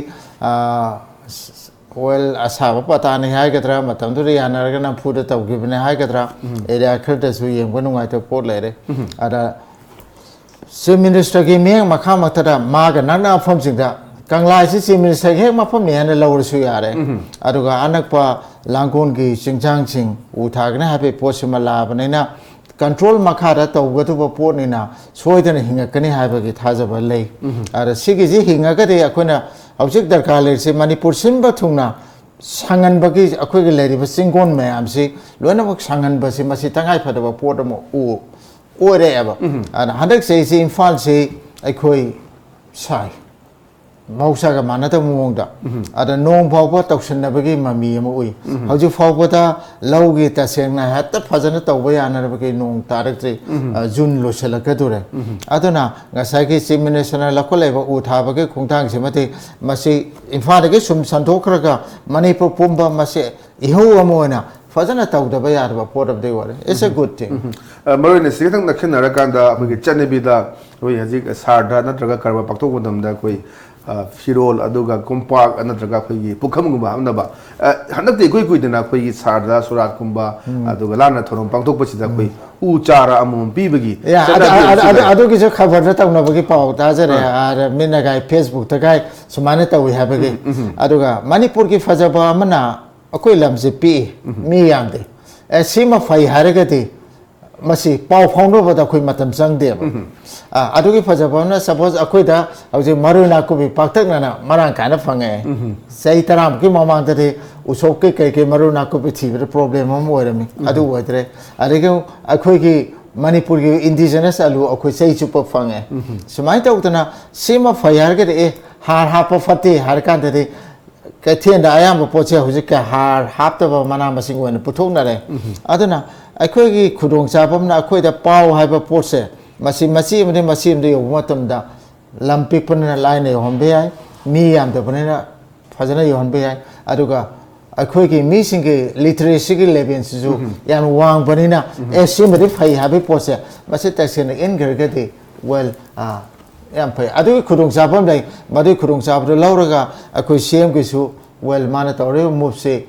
ꯑꯣꯏꯜ ꯑꯁꯥꯕ ꯄꯇꯥꯅꯤ ꯍꯥꯏꯒꯗ꯭ꯔꯥ, ꯃꯇꯝꯗꯨꯗ ꯌꯥꯅꯔꯒ ꯅꯝꯐꯨꯗ ꯇꯧꯈꯤꯕꯅꯦ ꯍꯥꯏꯒꯗ꯭ꯔꯥ, ꯑꯦꯔꯤꯌꯥ ꯈꯔꯗꯁꯨ ꯌꯦꯡꯕ ꯅꯨꯡꯉꯥꯏꯇꯕ ꯄꯣꯠ ꯂꯩꯔꯦ꯫ ꯑꯗ ꯆꯤꯐ ꯃꯤꯅꯤꯁꯇꯔꯒꯤ ꯃꯤꯠꯌꯦꯡ ꯃꯈꯥꯃꯛꯇꯗ ꯃꯥꯒ ꯅꯛꯅꯕ ꯃꯐꯝꯁꯤꯡꯗ ꯀꯪꯂꯥꯁꯤ ꯆꯤꯐ ꯃꯤꯅꯤꯁꯇꯔꯒꯤ ꯍꯦꯛ ꯃꯐꯝꯅꯤ ꯍꯥꯏꯅ ꯂꯧꯔꯁꯨ ꯌꯥꯔꯦ꯫ ꯑꯗꯨꯒ ꯑꯅꯛꯄ ꯂꯥꯡꯒꯣꯜꯒꯤ ꯆꯤꯡꯁꯥꯡꯁꯤꯡ ꯎ ꯊꯥꯒꯅꯤ ꯍꯥꯏꯕꯒꯤ ꯄꯣꯠꯁꯤꯃ ꯂꯥꯛꯑꯕꯅꯤꯅ ꯀꯟꯇ꯭ꯔꯣꯜ ꯃꯈꯥꯗ ꯇꯧꯒꯗꯕ ꯄꯣꯠꯅꯤꯅ ꯁꯣꯏꯗꯅ ꯍꯤꯡꯉꯛꯀꯅꯤ ꯍꯥꯏꯕꯒꯤ ꯊꯥꯖꯕ ꯂꯩ꯫ ꯑꯗ ꯁꯤꯒꯤꯁꯤ ꯍꯤꯡꯉꯒꯗꯤ ꯑꯩꯈꯣꯏꯅ ꯍꯧꯖꯤꯛ ꯗꯔꯀꯥꯔ ꯂꯩꯔꯤꯁꯤ ꯃꯅꯤꯄꯨꯔ ꯁꯤꯟꯕ ꯊꯨꯡꯅ ꯁꯪꯍꯟꯕꯒꯤ ꯑꯩꯈꯣꯏꯒꯤ ꯂꯩꯔꯤꯕ ꯆꯤꯡꯒꯣꯟ ꯃꯌꯥꯝꯁꯤ ꯂꯣꯏꯅꯃꯛ ꯁꯪꯍꯟꯕꯁꯤ ꯃꯁꯤ ꯇꯉꯥꯏꯐꯗꯕ ꯄꯣꯠ ꯑꯃ ꯑꯣ-, ꯑꯣꯏꯔꯛꯑꯦꯕ꯫ ꯑꯗꯨꯅ ꯍꯟꯗꯛ ꯆꯍꯤꯁꯤ ꯏꯝꯐꯥꯜꯁꯤ ꯑꯩꯈꯣꯏ ꯁꯥꯏ꯫ ꯃꯍꯧꯁꯥꯒ ꯃꯥꯟꯅꯗꯕ ꯃꯑꯣꯡꯗ꯫ ꯑꯗ ꯅꯣꯡ ꯐꯥꯎꯕ ꯇꯧꯁꯤꯟꯅꯕꯒꯤ ꯃꯃꯤ ꯑꯃ ꯎꯏ꯫ ꯍꯧꯖꯤꯛ ꯐꯥꯎꯕꯗ ꯂꯧꯒꯤ ꯇꯁꯦꯡꯅ ꯍꯦꯛꯇ ꯐꯖꯅ ꯇꯧꯕ ꯌꯥꯅꯔꯕꯒꯤ ꯅꯣꯡ ꯇꯥꯔꯛꯇ꯭ꯔꯤ꯫ ꯑ, ꯖꯨꯟ ꯂꯣꯏꯁꯤꯜꯂꯛꯀꯗꯧꯔꯦ꯫ ꯑꯗꯨꯅ ꯉꯁꯥꯏꯒꯤ ꯆꯤꯐ ꯃꯤꯅꯤꯁꯇꯔꯅ ꯂꯧꯈꯠꯂꯛꯏꯕ ꯎ ꯊꯥꯕꯒꯤ ꯈꯣꯡꯊꯥꯡꯁꯤꯃꯗꯤ ꯃꯁꯤ ꯏꯝꯐꯥꯜꯗꯒꯤ ꯁꯨꯝ ꯁꯟꯗꯣꯛꯈ꯭ꯔꯒ ꯃꯅꯤꯄꯨꯔ ꯄꯨꯝꯕ ꯃꯁꯤ ꯏꯍꯧ ꯑꯃ ꯑꯣꯏꯅ ꯐꯖꯅ ꯇꯧꯗꯕ ꯌꯥꯗꯕ ꯄꯣꯠ ꯑꯃꯗꯤ ꯑꯣꯏꯔꯦ꯫ It's a good thing. ꯑ, ꯃꯔꯨꯑꯣꯏꯅ ꯁꯤ ꯈꯤꯇꯪ ꯅꯛꯁꯤꯟꯅꯔꯀꯥꯟꯗ ꯑꯩꯈꯣꯏꯒꯤ ꯆꯠꯅꯕꯤꯗ ꯑꯩꯈꯣꯏ ꯍꯧꯖꯤꯛ ꯁꯥꯔꯗ ꯅꯠꯇ꯭ꯔꯒ ꯀꯔꯕꯥꯔ ꯄꯥꯡꯊꯣꯛꯄ ꯃꯇꯝꯗ ꯑꯩꯈꯣꯏ ꯑ, ꯐꯤꯔꯣꯜ, ꯑꯗꯨꯒ ꯀꯣꯝꯄꯥꯛ ꯅꯠꯇ꯭ꯔꯒ ꯑꯩꯈꯣꯏꯒꯤ ꯄꯨꯈꯝꯒꯨꯝꯕ ꯍꯥꯞꯅꯕ, ꯑ, ꯍꯟꯗꯛꯇꯤ ꯏꯀꯨꯏ ꯀꯨꯏꯗꯅ ꯑꯩꯈꯣꯏꯒꯤ ꯁꯥꯔꯗꯥ ꯁꯨꯔꯥꯠꯀꯨꯝꯕ, ꯑꯗꯨꯒ ꯂꯥꯟꯅ ꯊꯧꯔꯝ ꯄꯥꯡꯊꯣꯛꯄꯁꯤꯗ ꯑꯩꯈꯣꯏ ꯎ ꯆꯥꯔ ꯑꯃꯃꯝ ꯄꯤꯕꯒꯤ ꯌꯥ, ꯑꯗ- ꯆꯠꯅꯕꯤ ꯑꯗ- ꯑꯃꯁꯨ ꯑꯗ- ꯂꯩ꯫ ꯑꯗꯨꯒꯤꯁꯨ ꯈꯕꯔꯗ ꯇꯧꯅꯕꯒꯤ ꯄꯥꯎ ꯇꯥꯖꯔꯦ꯫ ꯑꯥ꯫ ꯑꯥ, ꯃꯤꯠꯅꯒꯥꯏ Facebookꯇꯒꯥꯏ ꯁꯨꯃꯥꯏꯅ ꯇꯧꯏ ꯍꯥꯏꯕꯒꯤ꯫ ꯑꯗꯨꯒ ꯃꯅꯤꯄꯨꯔꯒꯤ ꯐꯖꯕ ꯑꯃꯅ ꯑꯩꯈꯣꯏ ꯂꯝꯁꯦ ꯄꯤꯛꯏ, ꯃꯤ ꯌꯥꯝꯗꯦ꯫ ꯑꯦ, ꯁꯤꯃ ꯐꯩ ꯍꯥꯏꯔꯒꯗꯤ ꯃꯁꯤ ꯄꯥꯎ ꯐꯥꯎꯅꯕꯗ ꯑꯩꯈꯣꯏ ꯃꯇꯝ ꯆꯪꯗꯦꯕ꯫ ꯑꯥ, ꯑꯗꯨꯒꯤ ꯐꯖꯕ ꯑꯃꯅ, ꯁꯄꯣꯁ, ꯑꯩꯈꯣꯏꯗ ꯍꯧꯖꯤꯛ ꯃꯔꯣꯏ ꯅꯥꯀꯨꯞꯄꯤ ꯄꯥꯛꯇꯛꯅꯅ ꯃꯔꯥꯡ ꯀꯥꯏꯅ ꯐꯪꯉꯛꯑꯦ꯫ ꯆꯍꯤ ꯇꯔꯥꯃꯨꯛꯀꯤ ꯃꯃꯥꯡꯗꯗꯤ ꯎꯁꯣꯞꯀꯤ ꯀꯩꯀꯩ ꯃꯔꯣꯏ ꯅꯥꯀꯨꯞꯄꯤ ꯊꯤꯕꯗ ꯄ꯭ꯔꯣꯕ꯭ꯂꯦꯝ ꯑꯃ ꯑꯣꯏꯔꯝꯃꯤ꯫ ꯑꯗꯨ ꯑꯣꯏꯗ꯭ꯔꯦ꯫ ꯑꯗꯒꯤ ꯑꯩꯈꯣꯏꯒꯤ ꯃꯅꯤꯄꯨꯔꯒꯤ ꯏꯟꯗꯤꯖꯤꯅꯁ ꯑꯂꯨ ꯑꯩꯈꯣꯏ ꯆꯍꯤ ꯆꯨꯞꯄ ꯐꯪꯉꯦ꯫ ꯁꯨꯃꯥꯏꯅ ꯇꯧꯗꯅ ꯁꯤꯃ ꯐꯩ ꯍꯥꯏꯔꯒꯗꯤ, ꯑꯦ, ꯍꯥꯔ ꯍꯥꯞꯄ ꯐꯠꯇꯦ ꯍꯥꯏꯔ ꯀꯥꯟꯗꯗꯤ ꯀꯩꯊꯦꯜꯗ ꯑꯌꯥꯝꯕ ꯄꯣꯠꯁꯦ ꯍꯧꯖꯤꯛꯀꯤ ꯍꯥꯔ ꯍꯥꯞꯇꯕ ꯃꯅꯥ ꯃꯁꯤꯡ ꯑꯣꯏꯅ ꯄꯨꯊꯣꯛꯅꯔꯦ꯫ ꯑꯗꯨꯅ ꯑꯩꯈꯣꯏꯒꯤ ꯈꯨꯗꯣꯡꯆꯥꯕ ꯑꯃꯅ, ꯑꯩꯈꯣꯏꯗ ꯄꯥꯎ ꯍꯥꯏꯕ ꯄꯣꯠꯁꯦ, ꯃꯁꯤ ꯃꯆꯤ ꯑꯃꯗꯒꯤ ꯃꯆꯤ ꯑꯃꯗ ꯌꯧꯕ ꯃꯇꯝꯗ ꯂꯝ ꯄꯤꯛꯄꯅꯤꯅ ꯂꯥꯏꯅ ꯌꯧꯍꯟꯕ ꯌꯥꯏ, ꯃꯤ ꯌꯥꯝꯗꯕꯅꯤꯅ ꯐꯖꯅ ꯌꯧꯍꯟꯕ ꯌꯥꯏ꯫ ꯑꯗꯨꯒ ꯑꯩꯈꯣꯏꯒꯤ ꯃꯤꯁꯤꯡꯒꯤ ꯂꯤꯇꯔꯦꯁꯤꯒꯤ ꯂꯦꯚꯦꯜꯁꯤꯁꯨ ꯌꯥꯝ ꯋꯥꯡꯕꯅꯤꯅ, ꯑꯦ, ꯁꯤꯃꯗꯤ ꯐꯩ ꯍꯥꯏꯕꯒꯤ ꯄꯣꯠꯁꯦ ꯃꯁꯤ ꯇꯁꯦꯡꯅ ꯏꯟꯈ꯭ꯔꯒꯗꯤ, ꯋꯦꯜ, ꯑꯥ, ꯌꯥꯝ ꯐꯩ꯫ ꯑꯗꯨꯒꯤ ꯈꯨꯗꯣꯡꯆꯥꯕ ꯑꯃ ꯂꯩ꯫ ꯃꯗꯨꯒꯤ ꯈꯨꯗꯣꯡꯆꯥꯕꯗꯨ ꯂꯧꯔꯒ ꯑꯩꯈꯣꯏ ꯁꯤ ꯑꯦꯝꯒꯤꯁꯨ, ꯋꯦꯜ, ꯃꯥꯅ ꯇꯧꯔꯤꯕ ꯃꯨꯞꯁꯤ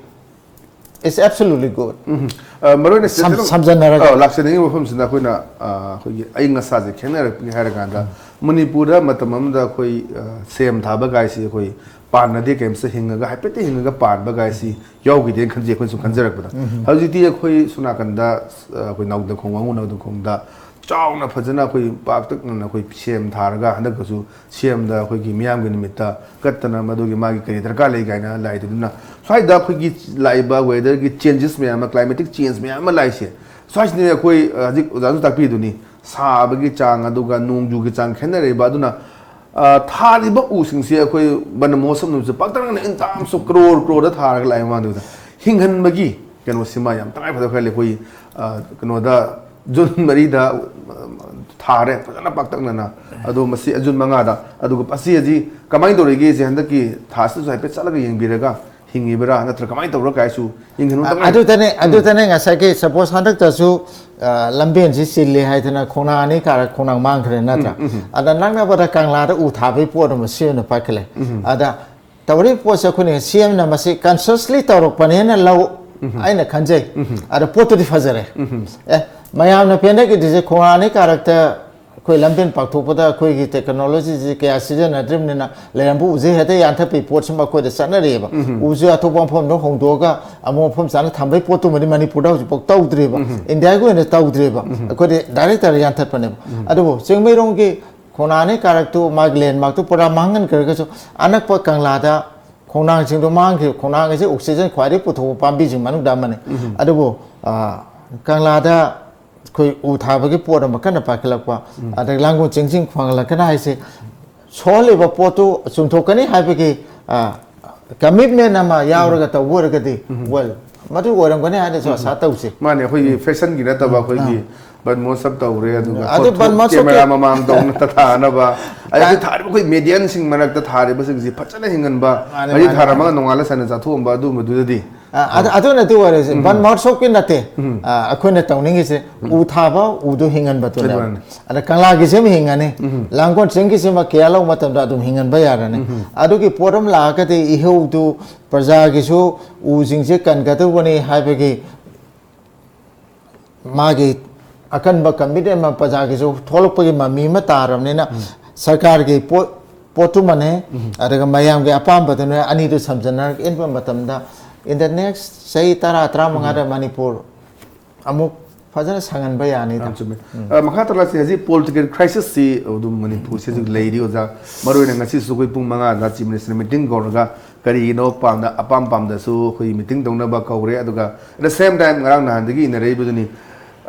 is absolutely good꯫ ꯎꯝ꯫ ꯑ, ꯃꯔꯨ ꯑꯣꯏꯅ ꯁꯝ-, ꯁꯝꯖꯟꯅꯔꯒ꯫ ꯑ, ꯂꯥꯛꯆꯅꯤꯡꯉꯤꯕ ꯃꯐꯝꯁꯤꯅ ꯑꯩꯈꯣꯏꯅ, ꯑ, ꯑꯩꯈꯣꯏꯒꯤ ꯑꯏꯪ ꯑꯁꯥꯁꯦ ꯈꯦꯠꯅꯔꯛꯄꯒꯤ ꯍꯥꯏꯔꯀꯥꯟꯗ, ꯃꯅꯤꯄꯨꯔꯗ ꯃꯇꯝ ꯑꯃꯗ ꯑꯩꯈꯣꯏ, ꯑ, ꯁꯦꯝ ꯊꯥꯕ ꯒꯥꯏꯁꯤ ꯑꯩꯈꯣꯏ ꯄꯥꯟꯅꯗꯦ, ꯀꯩꯝꯇ ꯍꯤꯡꯉꯒ, ꯍꯥꯏꯐꯦꯠꯇꯤ ꯍꯤꯡꯉꯒ ꯄꯥꯟꯕ ꯒꯥꯏꯁꯤ ꯌꯥꯎꯈꯤꯗꯦꯅ ꯈꯟꯖꯩ, ꯑꯩꯈꯣꯏꯅ ꯁꯨꯝ ꯈꯟꯖꯔꯛꯄꯗ꯫ ꯍꯧꯖꯤꯛꯇꯤ ꯑꯩꯈꯣꯏ ꯁꯣꯝ ꯅꯥꯀꯟꯗ, ꯑ, ꯑꯩꯈꯣꯏ ꯅꯥꯎꯗꯈꯣꯡ, ꯋꯥꯉꯨ ꯅꯥꯎꯗꯈꯣꯡꯗ ꯆꯥꯎꯅ ꯐꯖꯅ ꯑꯩꯈꯣꯏ ꯄꯥꯛꯇꯛꯅꯅ ꯑꯩꯈꯣꯏ ꯁꯦꯝ ꯊꯥꯔꯒ, ꯍꯟꯗꯛꯇꯁꯨ ꯁꯤ ꯑꯦꯝꯗ ꯑꯩꯈꯣꯏꯒꯤ ꯃꯤꯌꯥꯝꯒꯤ ꯅꯨꯃꯤꯠꯇ ꯀꯠꯇꯅ ꯃꯗꯨꯒꯤ ꯃꯥꯒꯤ ꯀꯔꯤ ꯗꯔꯀꯥꯔ ꯂꯩ ꯀꯥꯏꯅ ꯂꯥꯛꯏꯗꯨꯅ, ꯁ꯭ꯋꯥꯏꯗ ꯑꯩꯈꯣꯏꯒꯤ ꯂꯥꯛꯏꯕ ꯋꯦꯗꯔꯒꯤ ꯆꯦꯟꯖꯦꯁ ꯃꯌꯥꯝ ꯑꯃ, ꯀ꯭ꯂꯥꯏꯃꯦꯇꯤꯛ ꯆꯦꯟꯖ ꯃꯌꯥꯝ ꯑꯃ ꯂꯥꯛꯏꯁꯦ, ꯁ꯭ꯋꯥꯏꯁꯤꯅ ꯑꯩꯈꯣꯏ, ꯑ, ꯍꯧꯖꯤꯛ ꯑꯣꯖꯥꯅꯁꯨ ꯇꯥꯛꯄꯤꯗꯨꯅꯤ, ꯁꯥꯕꯒꯤ ꯆꯥꯡ ꯑꯗꯨꯒ ꯅꯣꯡꯖꯨꯒꯤ ꯆꯥꯡ ꯈꯦꯠꯅꯔꯛꯏꯕ꯫ ꯑꯗꯨꯅ, ꯑ, ꯊꯥꯔꯤꯕ ꯎꯁꯤꯡꯁꯦ ꯑꯩꯈꯣꯏ ꯕꯟ ꯃꯍꯣꯠꯁꯕ ꯅꯨꯃꯤꯠꯁꯦ ꯄꯥꯛꯇꯛꯅꯅ in terms of ꯀ꯭ꯔꯣꯔ ꯀ꯭ꯔꯣꯔꯗ ꯊꯥꯔꯒ ꯂꯥꯛꯑꯦ ꯃꯃꯥꯡꯗ꯫ ꯍꯤꯡꯍꯟꯕꯒꯤ ꯀꯩꯅꯣꯁꯤꯃ ꯌꯥꯝ ꯇꯉꯥꯏ ꯐꯗꯕ ꯈꯔ ꯂꯩ꯫ ꯑꯩꯈꯣꯏ, ꯑ, ꯀꯩꯅꯣꯗ ꯖꯨꯟ ꯃꯔꯤꯗ, ꯑ, ꯊꯥꯔꯦ ꯐꯖꯅ ꯄꯥꯛꯇꯛꯅꯅ꯫ ꯑꯗꯣ ꯃꯁꯤ ꯖꯨꯟ ꯃꯉꯥꯗ, ꯑꯗꯨꯒ ꯑꯁꯤ ꯍꯧꯖꯤꯛ ꯀꯃꯥꯏꯅ ꯇꯧꯔꯤꯒꯦꯁꯦ ꯍꯟꯗꯛꯀꯤ ꯊꯥꯁꯤꯗꯁꯨ ꯍꯥꯏꯐꯦꯠ ꯆꯠꯂꯒ ꯌꯦꯡꯕꯤꯔꯒ ꯍꯤꯡꯉꯤꯕ꯭ꯔꯥ, ꯅꯠꯇ꯭ꯔꯒ ꯀꯃꯥꯏꯅ ꯇꯧꯕ꯭ꯔꯥ ꯀꯥꯏꯁꯨ ꯌꯦꯡꯁꯤꯟꯕ ꯃꯇꯝ ꯑꯣꯏꯅ꯫ ꯑꯗꯨꯗꯅꯦ ꯑꯗꯨꯗꯅꯦ ꯉꯁꯥꯏꯒꯤ, ꯁꯄꯣꯁ, ꯍꯟꯗꯛꯇꯁꯨ ꯑ, ꯂꯝꯕꯦꯟꯁꯤ ꯆꯤꯜꯂꯤ ꯍꯥꯏꯗꯅ ꯈꯣꯡꯅꯥꯡ ꯑꯅꯤ ꯀꯥꯔꯛ ꯈꯣꯡꯅꯥꯡ ꯃꯥꯡꯈ꯭ꯔꯦ, ꯅꯠꯇ꯭ꯔꯥ? ꯑꯗ ꯅꯛꯅꯕꯗ ꯀꯪꯂꯥꯗ ꯎ ꯊꯥꯕꯒꯤ ꯄꯣꯠ ꯑꯃ ꯁꯤ ꯑꯣꯏꯅ ꯄꯥꯏꯈꯠꯂꯦ꯫ ꯑꯗ ꯇꯧꯔꯤꯕ ꯄꯣꯠꯁꯦ ꯑꯩꯈꯣꯏꯅ ꯁꯤ ꯑꯦꯝꯅ ꯃꯁꯤ ꯀꯟꯁꯤꯌꯁꯂꯤ ꯇꯧꯔꯛꯄꯅꯦꯅ ꯂꯧ, ꯑꯩꯅ ꯈꯟꯖꯩ꯫ ꯑꯗ ꯄꯣꯠꯇꯨꯗꯤ ꯐꯖꯔꯦ꯫ ꯑꯦ, ꯃꯌꯥꯝꯅ ꯄꯦꯟꯅꯈꯤꯗ꯭ꯔꯤꯁꯦ ꯈꯣꯡꯅꯥꯡ ꯑꯅꯤ ꯀꯥꯔꯛꯇ ꯑꯩꯈꯣꯏ ꯂꯝꯕꯦꯟ ꯄꯥꯛꯊꯣꯛꯄꯗ ꯑꯩꯈꯣꯏꯒꯤ ꯇꯦꯛꯅꯣꯂꯣꯖꯤꯁꯤ ꯀꯌꯥ ꯁꯤꯖꯤꯟꯅꯗ꯭ꯔꯤꯕꯅꯤꯅ ꯂꯩꯔꯝꯕ ꯎꯁꯦ ꯍꯦꯛꯇ ꯌꯥꯟꯊꯠꯄꯒꯤ ꯄꯣꯠꯁꯤꯃ ꯑꯩꯈꯣꯏꯗ ꯆꯠꯅꯔꯤꯑꯕ꯫ ꯎꯁꯦ ꯑꯇꯣꯞꯄ ꯃꯐꯝꯗ ꯍꯣꯡꯗꯣꯛꯑꯒ ꯑꯃꯨꯛ ꯃꯐꯝ ꯆꯥꯅ ꯊꯝꯕꯒꯤ ꯄꯣꯠꯇꯨꯃꯗꯤ ꯃꯅꯤꯄꯨꯔꯗ ꯍꯧꯖꯤꯛꯐꯥꯎ ꯇꯧꯗ꯭ꯔꯤꯕ꯫ ꯏꯟꯗꯤꯌꯥꯒꯤ ꯑꯣꯏꯅ ꯇꯧꯗ꯭ꯔꯤꯕ꯫ ꯑꯩꯈꯣꯏꯗꯤ ꯗꯥꯏꯔꯦꯛ ꯗꯥꯏꯔꯦꯛ ꯌꯥꯟꯊꯠꯄꯅꯦꯕ꯫ ꯑꯗꯨꯕꯨ ꯆꯤꯡꯃꯩꯔꯣꯡꯒꯤ ꯈꯣꯡꯅꯥꯡ ꯑꯅꯤ ꯀꯥꯔꯛꯇꯨ, ꯃꯥꯒꯤ ꯂꯦꯟꯃꯥꯔꯛꯇꯨ ꯄꯨꯔꯥ ꯃꯥꯡꯍꯟꯈ꯭ꯔꯒꯁꯨ, ꯑꯅꯛꯄ ꯀꯪꯂꯥꯗ ꯈꯣꯡꯅꯥꯡꯁꯤꯡꯗꯣ ꯃꯥꯡꯈꯤꯕ, ꯈꯣꯡꯅꯥꯡ ꯑꯁꯤ ꯑꯣꯛꯁꯤꯖꯟ ꯈ꯭ꯋꯥꯏꯗꯒꯤ ꯄꯨꯊꯣꯛꯄ ꯄꯥꯝꯕꯤꯁꯤꯡ ꯃꯅꯨꯡꯗ ꯑꯃꯅꯤ꯫ ꯑꯗꯨꯕꯨ, ꯑ, ꯀꯪꯂꯥꯗ ꯑꯩꯈꯣꯏ ꯎ ꯊꯥꯕꯒꯤ ꯄꯣꯠ ꯑꯃ ꯀꯟꯅ ꯄꯥꯏꯈꯠꯂꯛꯄ, ꯑꯗꯒꯤ ꯂꯥꯡꯒꯣꯜ ꯆꯤꯡꯁꯤꯡ ꯐꯒꯠꯂꯛꯀꯅꯤ ꯍꯥꯏꯁꯦ, ꯁꯣꯛꯍꯜꯂꯤꯕ ꯄꯣꯠꯇꯨ ꯆꯨꯝꯊꯣꯛꯀꯅꯤ ꯍꯥꯏꯕꯒꯤ, ꯑ, ꯀꯃꯤꯠꯃꯦꯟ ꯑꯃ ꯌꯥꯎꯔꯒ ꯇꯧꯕ ꯑꯣꯏꯔꯒꯗꯤ, ꯋꯦꯜ, ꯃꯗꯨ ꯑꯣꯏꯔꯝꯒꯅꯤ ꯍꯥꯏꯅꯁꯨ ꯑꯁꯥ ꯇꯧꯁꯤ꯫ ꯃꯥꯅꯦ, ꯑꯩꯈꯣꯏꯒꯤ ꯐꯦꯁꯟꯒꯤ ꯅꯠꯇꯕ ꯑꯩꯈꯣꯏꯒꯤ ꯕꯟ ꯃꯍꯣꯠꯁꯕ ꯇꯧꯔꯦ, ꯑꯗꯨꯒ ꯑꯗꯨ ꯕꯟ ꯃꯍꯣꯠꯁꯕꯀꯤ ꯀꯦꯃꯦꯔꯥ ꯃꯃꯥꯡꯗ ꯍꯦꯛꯇ ꯊꯥꯅꯕ, ꯑꯗꯒꯤ ꯊꯥꯔꯤꯕ ꯑꯩꯈꯣꯏ ꯃꯦꯗꯤꯌꯟꯁꯤꯡ ꯃꯔꯛꯇ ꯊꯥꯔꯤꯕꯁꯤꯡꯁꯤ ꯐꯖꯅ ꯍꯤꯡꯍꯟꯕ, ꯃꯥꯅꯦ, ꯃꯁꯤ ꯃꯥꯅꯦ, ꯊꯥꯔꯝꯃꯒ ꯃꯥꯅꯦ꯫ ꯅꯣꯡꯉꯥꯜꯂ ꯁꯥꯟꯅ ꯆꯥꯊꯣꯛꯑꯝꯕ ꯑꯗꯨꯒꯨꯝꯕꯗꯨꯗꯗꯤ꯫ ꯑ, ꯑꯗꯨ, ꯑꯗꯨꯅ ꯑꯗꯨ ꯑꯣꯏꯔꯁꯦ, ꯕꯟ ꯃꯍꯣꯠꯁꯕꯀꯤ ꯅꯠꯇꯦ꯫ ꯑ, ꯑꯩꯈꯣꯏꯅ ꯇꯧꯅꯤꯡꯉꯤꯁꯦ ꯎ ꯊꯥꯕ, ꯎꯗꯨ ꯍꯤꯡꯍꯟꯕꯗꯨꯅꯦꯕ꯫ ꯑꯗꯨꯅꯤ꯫ ꯑꯗ ꯀꯪꯂꯥꯒꯤꯁꯤꯃ ꯍꯤꯡꯉꯅꯤ, ꯂꯥꯡꯒꯣꯜ ꯆꯤꯡꯒꯤꯁꯤꯃ ꯀꯦꯌꯔ ꯂꯧꯕ ꯃꯇꯝꯗ ꯑꯗꯨꯝ ꯍꯤꯡꯍꯟꯕ ꯌꯥꯔꯅꯤ꯫ ꯑꯗꯨꯒꯤ ꯄꯣꯠ ꯑꯃ ꯂꯥꯛꯑꯒꯗꯤ ꯏꯍꯧꯗꯨ ꯄ꯭ꯔꯖꯥꯒꯤꯁꯨ ꯎꯁꯤꯡꯁꯦ ꯀꯟꯒꯗꯧꯕꯅꯤ ꯍꯥꯏꯕꯒꯤ ꯃꯥꯒꯤ ꯑꯀꯟꯕ ꯀꯃꯤꯠ ꯑꯃ ꯄ꯭ꯔꯖꯥꯒꯤꯁꯨ ꯊꯣꯛꯂꯛꯄꯒꯤ ꯃꯃꯤ ꯑꯃ ꯇꯥꯔꯕꯅꯤꯅ, ꯁꯔꯀꯥꯔꯒꯤ ꯄꯣꯠ, ꯄꯣꯠꯇꯨꯃꯅꯦ, ꯑꯗꯨꯒ ꯃꯌꯥꯝꯒꯤ ꯑꯄꯥꯝꯕꯗꯨꯅꯦ, ꯑꯅꯤꯗꯨ ꯁꯝꯖꯟꯅꯔꯒ ꯏꯟꯕ ꯃꯇꯝꯗ, in the next ꯆꯍꯤ ꯇꯔꯥ, ꯇꯔꯥꯃꯉꯥꯗ ꯃꯅꯤꯄꯨꯔ ꯑꯃꯨꯛ ꯐꯖꯅ ꯁꯪꯍꯟꯕ ꯌꯥꯅꯤꯗ꯫ ꯌꯥꯝ ꯆꯨꯝꯃꯦ꯫ ꯑ, ꯃꯈꯥ ꯇꯥꯔꯛꯁꯤ, ꯍꯧꯖꯤꯛ ꯄꯣꯂꯤꯇꯤꯀꯦꯜ ꯀ꯭ꯔꯥꯏꯁꯤꯁꯁꯤ ꯑꯗꯨꯝ ꯃꯅꯤꯄꯨꯔꯁꯤ ꯍꯧꯖꯤꯛ ꯂꯩꯔꯤ, ꯑꯣꯖꯥ꯫ ꯃꯔꯨꯑꯣꯏꯅ ꯉꯁꯤꯁꯨ ꯑꯩꯈꯣꯏ ꯄꯨꯡ ꯃꯉꯥꯗ ꯆꯤꯐ ꯃꯤꯅꯤꯁꯇꯔ ꯃꯤꯇꯤꯡ ꯀꯧꯔꯒ ꯀꯔꯤꯒꯤꯅꯣ ꯄꯥꯝꯗ-, ꯑꯄꯥꯝ ꯄꯥꯝꯗꯁꯨ ꯑꯩꯈꯣꯏ ꯃꯤꯇꯤꯡ ꯇꯧꯅꯕ ꯀꯧꯔꯦ꯫ ꯑꯗꯨꯒ at the same time ꯉꯔꯥꯡ ꯅꯍꯥꯟꯗꯒꯤ ꯏꯟꯅꯔꯛꯏꯕꯗꯨꯅꯤ,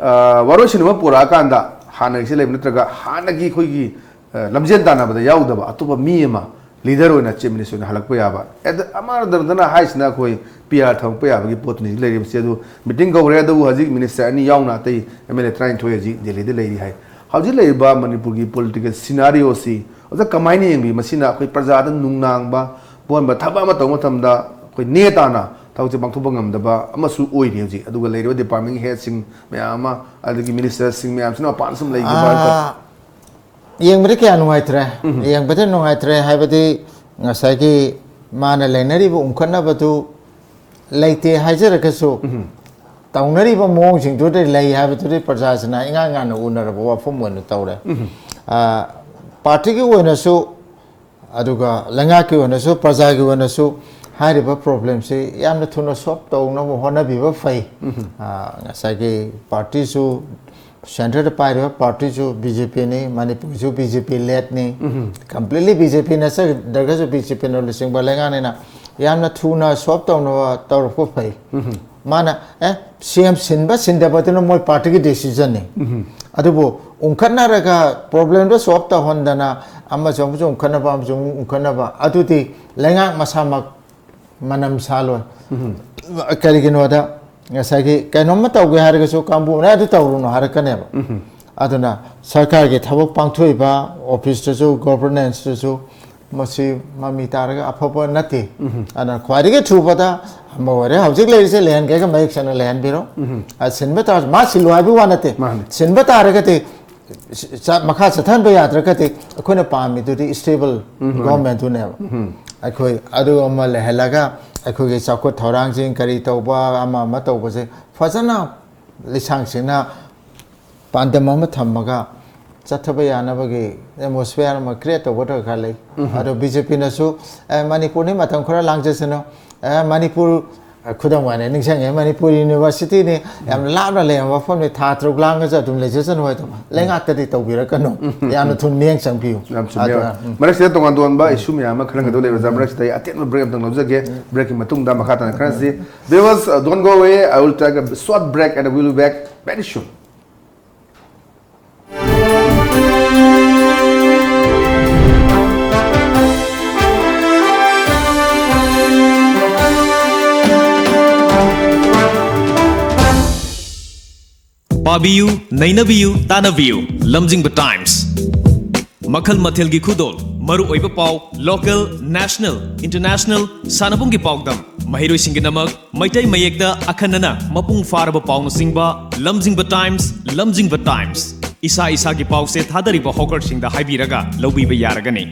ꯑ, ꯋꯥꯔꯣꯏꯁꯤꯟ ꯑꯃ ꯄꯨꯔꯛꯑꯀꯥꯟꯗ ꯍꯥꯟꯅꯒꯤꯁꯤ ꯂꯩꯕ ꯅꯠꯇ꯭ꯔꯒ ꯍꯥꯟꯅꯒꯤ ꯑꯩꯈꯣꯏꯒꯤ, ꯑ, ꯂꯝꯖꯦꯟ ꯇꯥꯟꯅꯕꯗ ꯌꯥꯎꯗꯕ ꯑꯇꯣꯞꯄ ꯃꯤ ꯑꯃ ꯂꯤꯗꯔ ꯑꯣꯏꯅ ꯆꯤꯐ ꯃꯤꯅꯤꯁꯇꯔ ꯑꯣꯏꯅ ꯍꯜꯂꯛꯄ ꯌꯥꯕ꯫ ꯑꯦ, ꯑꯃꯔꯣꯝꯗꯅ ꯍꯥꯏꯁꯤꯅ ꯑꯩꯈꯣꯏ ꯄꯤ ꯑꯥꯔ ꯊꯝꯃꯛꯄ ꯌꯥꯕꯒꯤ ꯄꯣꯠꯇꯨꯅꯤ ꯂꯩꯔꯤꯕꯁꯦ꯫ ꯑꯗꯨ ꯃꯤꯇꯤꯡ ꯀꯧꯔꯦ, ꯑꯗꯨꯕꯨ ꯍꯧꯖꯤꯛ ꯃꯤꯅꯤꯁꯇꯔ ꯑꯅꯤ ꯌꯥꯎꯅ ꯑꯇꯩ ꯑꯦꯝ ꯑꯦꯜ ꯑꯦ ꯇꯔꯥꯅꯤꯊꯣꯏ ꯍꯧꯖꯤꯛ ꯗꯦꯜꯂꯤꯗ ꯂꯩꯔꯤ ꯍꯥꯏ꯫ ꯍꯧꯖꯤꯛ ꯂꯩꯔꯤꯕ ꯃꯅꯤꯄꯨꯔꯒꯤ ꯄꯣꯂꯤꯇꯤꯀꯦꯜ ꯁꯤꯅꯥꯔꯤꯑꯣꯁꯤ ꯑꯣꯖꯥ ꯀꯃꯥꯏꯅ ꯌꯦꯡꯕꯤ? ꯃꯁꯤꯅ ꯑꯩꯈꯣꯏ ꯄ꯭ꯔꯖꯥꯗ ꯅꯨꯡꯅꯥꯡꯕ ꯄꯣꯛꯍꯟꯕ, ꯊꯕꯛ ꯑꯃ ꯇꯧꯕ ꯃꯇꯝꯗ ꯑꯩꯈꯣꯏ ꯅꯦ ꯇꯥꯅ ꯊꯕꯛꯁꯦ ꯄꯥꯡꯊꯣꯛꯄ ꯉꯝꯗꯕ ꯑꯃꯁꯨ ꯑꯣꯏꯔꯤ ꯍꯧꯖꯤꯛ꯫ ꯑꯗꯨꯒ ꯂꯩꯔꯤꯕ department headꯁꯤꯡ ꯃꯌꯥꯝ ꯑꯃ, ꯑꯗꯒꯤ ministerꯁꯤꯡ ꯃꯌꯥꯝꯁꯤꯅ ꯃꯄꯥꯟꯗ ꯁꯨꯝ ꯂꯩꯈꯤꯕ ꯍꯥꯏꯇꯥꯔꯦ꯫ ꯑꯥ, ꯌꯦꯡꯕꯗ ꯀꯌꯥ ꯅꯨꯡꯉꯥꯏꯇ꯭ꯔꯦ꯫ ꯌꯦꯡꯕꯗ ꯅꯨꯡꯉꯥꯏꯇ꯭ꯔꯦ ꯍꯥꯏꯕꯗꯤ ꯉꯁꯥꯏꯒꯤ ꯃꯥꯅ ꯂꯩꯅꯔꯤꯕ ꯎꯪꯈꯠꯅꯕꯗꯨ ꯂꯩꯇꯦ ꯍꯥꯏꯖꯔꯒꯁꯨ, ꯇꯧꯅꯔꯤꯕ ꯃꯑꯣꯡꯁꯤꯡꯗꯨꯗ ꯂꯩ ꯍꯥꯏꯕꯗꯨꯗꯤ ꯄ꯭ꯔꯖꯥꯁꯤꯅ ꯏꯉꯥꯟ ꯉꯥꯟꯅ ꯎꯅꯔꯕ ꯋꯥꯐꯝ ꯑꯣꯏꯅ ꯇꯧꯔꯦ꯫ ꯑꯥ, partyꯒꯤ ꯑꯣꯏꯅꯁꯨ, ꯑꯗꯨꯒ ꯂꯩꯉꯥꯛꯀꯤ ꯑꯣꯏꯅꯁꯨ, ꯄ꯭ꯔꯖꯥꯒꯤ ꯑꯣꯏꯅꯁꯨ ꯍꯥꯏꯔꯤꯕ problemꯁꯤ ꯌꯥꯝꯅ ꯊꯨꯅ solve ꯇꯧꯅꯕ ꯍꯣꯠꯅꯕꯤꯕ ꯐꯩ꯫ ꯑꯥ, ꯉꯁꯥꯏꯒꯤ partyꯁꯨ, centreꯗ ꯄꯥꯏꯔꯤꯕ partyꯁꯨ BJPꯅꯤ, ꯃꯅꯤꯄꯨꯔꯒꯤꯁꯨ BJP ledꯅꯤ꯫ Completely BJP ꯅꯠꯆꯗ꯭ꯔꯒꯁꯨ BJPꯅ ꯂꯨꯆꯤꯡꯕ ꯂꯩꯉꯥꯛꯅꯤꯅ ꯌꯥꯝꯅ ꯊꯨꯅ solve ꯇꯧꯅꯕ ꯇꯧꯔꯛꯄ ꯐꯩ꯫ ꯃꯥꯅ ꯑꯦ, CM ꯁꯤꯟꯕ ꯁꯤꯟꯗꯕꯗꯨꯅ ꯃꯣꯏ partyꯒꯤ decisionꯅꯤ꯫ ꯑꯗꯨꯕꯨ ꯎꯪꯈꯠꯅꯔꯒ problemꯗꯣ solve ꯇꯧꯍꯟꯗꯅ ꯑꯃꯁꯨ ꯑꯃꯁꯨ ꯎꯪꯈꯠꯅꯕ, ꯑꯃꯁꯨ ꯑꯃꯨꯛ ꯎꯪꯈꯠꯅꯕ, ꯑꯗꯨꯗꯤ ꯂꯩꯉꯥꯛ ꯃꯁꯥꯃꯛ ꯃꯅꯝ ꯁꯥꯜꯂꯣꯏ꯫ ꯀꯔꯤꯒꯤꯅꯣꯗ ꯉꯁꯥꯏꯒꯤ ꯀꯩꯅꯣꯝꯃ ꯇꯧꯒꯦ ꯍꯥꯏꯔꯒꯁꯨ ꯀꯥꯡꯕꯨꯅ ꯑꯗꯨ ꯇꯧꯔꯨꯅꯨ ꯍꯥꯏꯔꯛꯀꯅꯦꯕ꯫ ꯑꯗꯨꯅ ꯁꯔꯀꯥꯔꯒꯤ ꯊꯕꯛ ꯄꯥꯡꯊꯣꯛꯏꯕ officeꯇꯁꯨ, governancesꯇꯁꯨ ꯃꯁꯤ ꯃꯃꯤ ꯇꯥꯔꯒ ꯑꯐꯕ ꯅꯠꯇꯦ꯫ ꯑꯗꯨꯅ ꯈ꯭ꯋꯥꯏꯗꯒꯤ ꯊꯨꯕꯗ ꯑꯃ ꯑꯣꯏꯔꯦ, ꯍꯧꯖꯤꯛ ꯂꯩꯔꯤꯁꯦ ꯂꯩꯍꯟꯒꯦꯒ ꯃꯌꯦꯛ ꯁꯦꯡꯅ ꯂꯩꯍꯟꯕꯤꯔꯣ꯫ ꯑ, ꯁꯤꯟꯕ ꯇꯥꯔꯁꯨ ꯃꯥ ꯁꯤꯜꯂꯨ ꯍꯥꯏꯕꯒꯤ ꯋꯥ ꯅꯠꯇꯦ꯫ ꯃꯥꯅꯤ꯫ ꯁꯤꯟꯕ ꯇꯥꯔꯒꯗꯤ ꯆ-, ꯃꯈꯥ ꯆꯠꯊꯍꯟꯕ ꯌꯥꯗ꯭ꯔꯒꯗꯤ ꯑꯩꯈꯣꯏꯅ ꯄꯥꯝꯃꯤꯗꯨꯗꯤ stable governmentꯗꯨꯅꯦꯕ꯫ ꯑꯩꯈꯣꯏ ꯑꯗꯨ ꯑꯃ ꯂꯩꯍꯜꯂꯒ ꯑꯩꯈꯣꯏꯒꯤ ꯆꯥꯎꯈꯠ ꯊꯧꯔꯥꯡꯁꯤꯡ ꯀꯔꯤ ꯇꯧꯕ ꯑꯃ ꯑꯃ ꯇꯧꯕꯁꯦ ꯐꯖꯅ ꯂꯤꯁꯥꯡꯁꯤꯟꯅ ꯄꯥꯟꯗꯝ ꯑꯃ ꯊꯝꯃꯒ ꯆꯠꯊꯕ ꯌꯥꯅꯕꯒꯤ atmosphere ꯑꯃ create ꯇꯧꯕ ꯗꯔꯀꯥꯔ ꯂꯩ꯫ ꯑꯗꯣ BJPꯅꯁꯨ, "ꯑꯦ, ꯃꯅꯤꯄꯨꯔꯅꯤ, ꯃꯇꯝ ꯈꯔ ꯂꯥꯡꯖꯁꯅꯨ꯫ ꯑꯦ, ꯃꯅꯤꯄꯨꯔ, ꯑ, ꯈꯨꯗꯝ ꯑꯣꯏꯅ ꯅꯤꯡꯁꯤꯡꯉꯦ, ꯃꯅꯤꯄꯨꯔ universityꯅꯤ, ꯌꯥꯝꯅ ꯂꯥꯞꯅ ꯂꯩꯔꯝꯕ ꯃꯐꯝꯅꯤ, ꯊꯥ ꯇꯔꯨꯛ ꯂꯥꯡꯉꯁꯨ ꯑꯗꯨꯝ ꯂꯩꯖꯁꯅꯨ" ꯍꯥꯏꯗꯣ ꯂꯩꯉꯥꯛꯇꯗꯤ ꯇꯧꯕꯤꯔꯛꯀꯅꯨ꯫ ꯌꯥꯝꯅ ꯊꯨꯅ ꯃꯤꯠꯌꯦꯡ ꯆꯪꯕꯤꯌꯨ꯫ ꯌꯥꯝ ꯆꯨꯝꯃꯦ꯫ ꯑꯗꯨꯅ, ꯎꯝ꯫ ꯃꯔꯛꯁꯤꯗ ꯇꯣꯉꯥꯟ ꯇꯣꯉꯥꯟꯕ issue ꯃꯌꯥꯝ ꯑꯃ ꯈꯟꯅꯒꯗꯧ ꯂꯩꯕ, ꯃꯔꯛꯁꯤꯗ ꯑꯩ ꯑꯇꯦꯟꯕ break ꯑꯝꯇꯪ ꯂꯧꯖꯒꯦ꯫ Breakꯀꯤ ꯃꯇꯨꯡꯗ ꯃꯈꯥ ꯇꯥꯅ ꯈꯟꯅꯁꯤ꯫ Viewers, uh, don't go away. I will take a short break and we'll be back very soon. ꯄꯥꯕꯤꯌꯨ, ꯅꯩꯅꯕꯤꯌꯨ, ꯇꯥꯟꯅꯕꯤꯌꯨ꯫ ꯂꯝꯖꯤꯡꯕ Times꯫ ꯃꯈꯜ ꯃꯊꯦꯜꯒꯤ ꯈꯨꯗꯣꯜ, ꯃꯔꯨꯑꯣꯏꯕ ꯄꯥꯎ, local, national, international, ꯁꯥꯟꯅꯕꯨꯡꯒꯤ ꯄꯥꯎꯗꯝ, ꯃꯍꯩꯔꯣꯏꯁꯤꯡꯒꯤꯗꯃꯛ ꯃꯩꯇꯩ ꯃꯌꯦꯛꯇ ꯑꯈꯟꯅꯅ ꯃꯄꯨꯡ ꯐꯥꯔꯕ ꯄꯥꯎꯅꯆꯤꯡꯕ ꯂꯝꯖꯤꯡꯕ Times, ꯂꯝꯖꯤꯡꯕ Times꯫ ꯏꯁꯥ ꯏꯁꯥꯒꯤ ꯄꯥꯎꯁꯦ ꯊꯥꯗꯔꯤꯕ ꯍꯣꯀꯔꯁꯤꯡꯗ ꯍꯥꯏꯕꯤꯔꯒ ꯂꯧꯕꯤꯕ ꯌꯥꯔꯒꯅꯤ꯫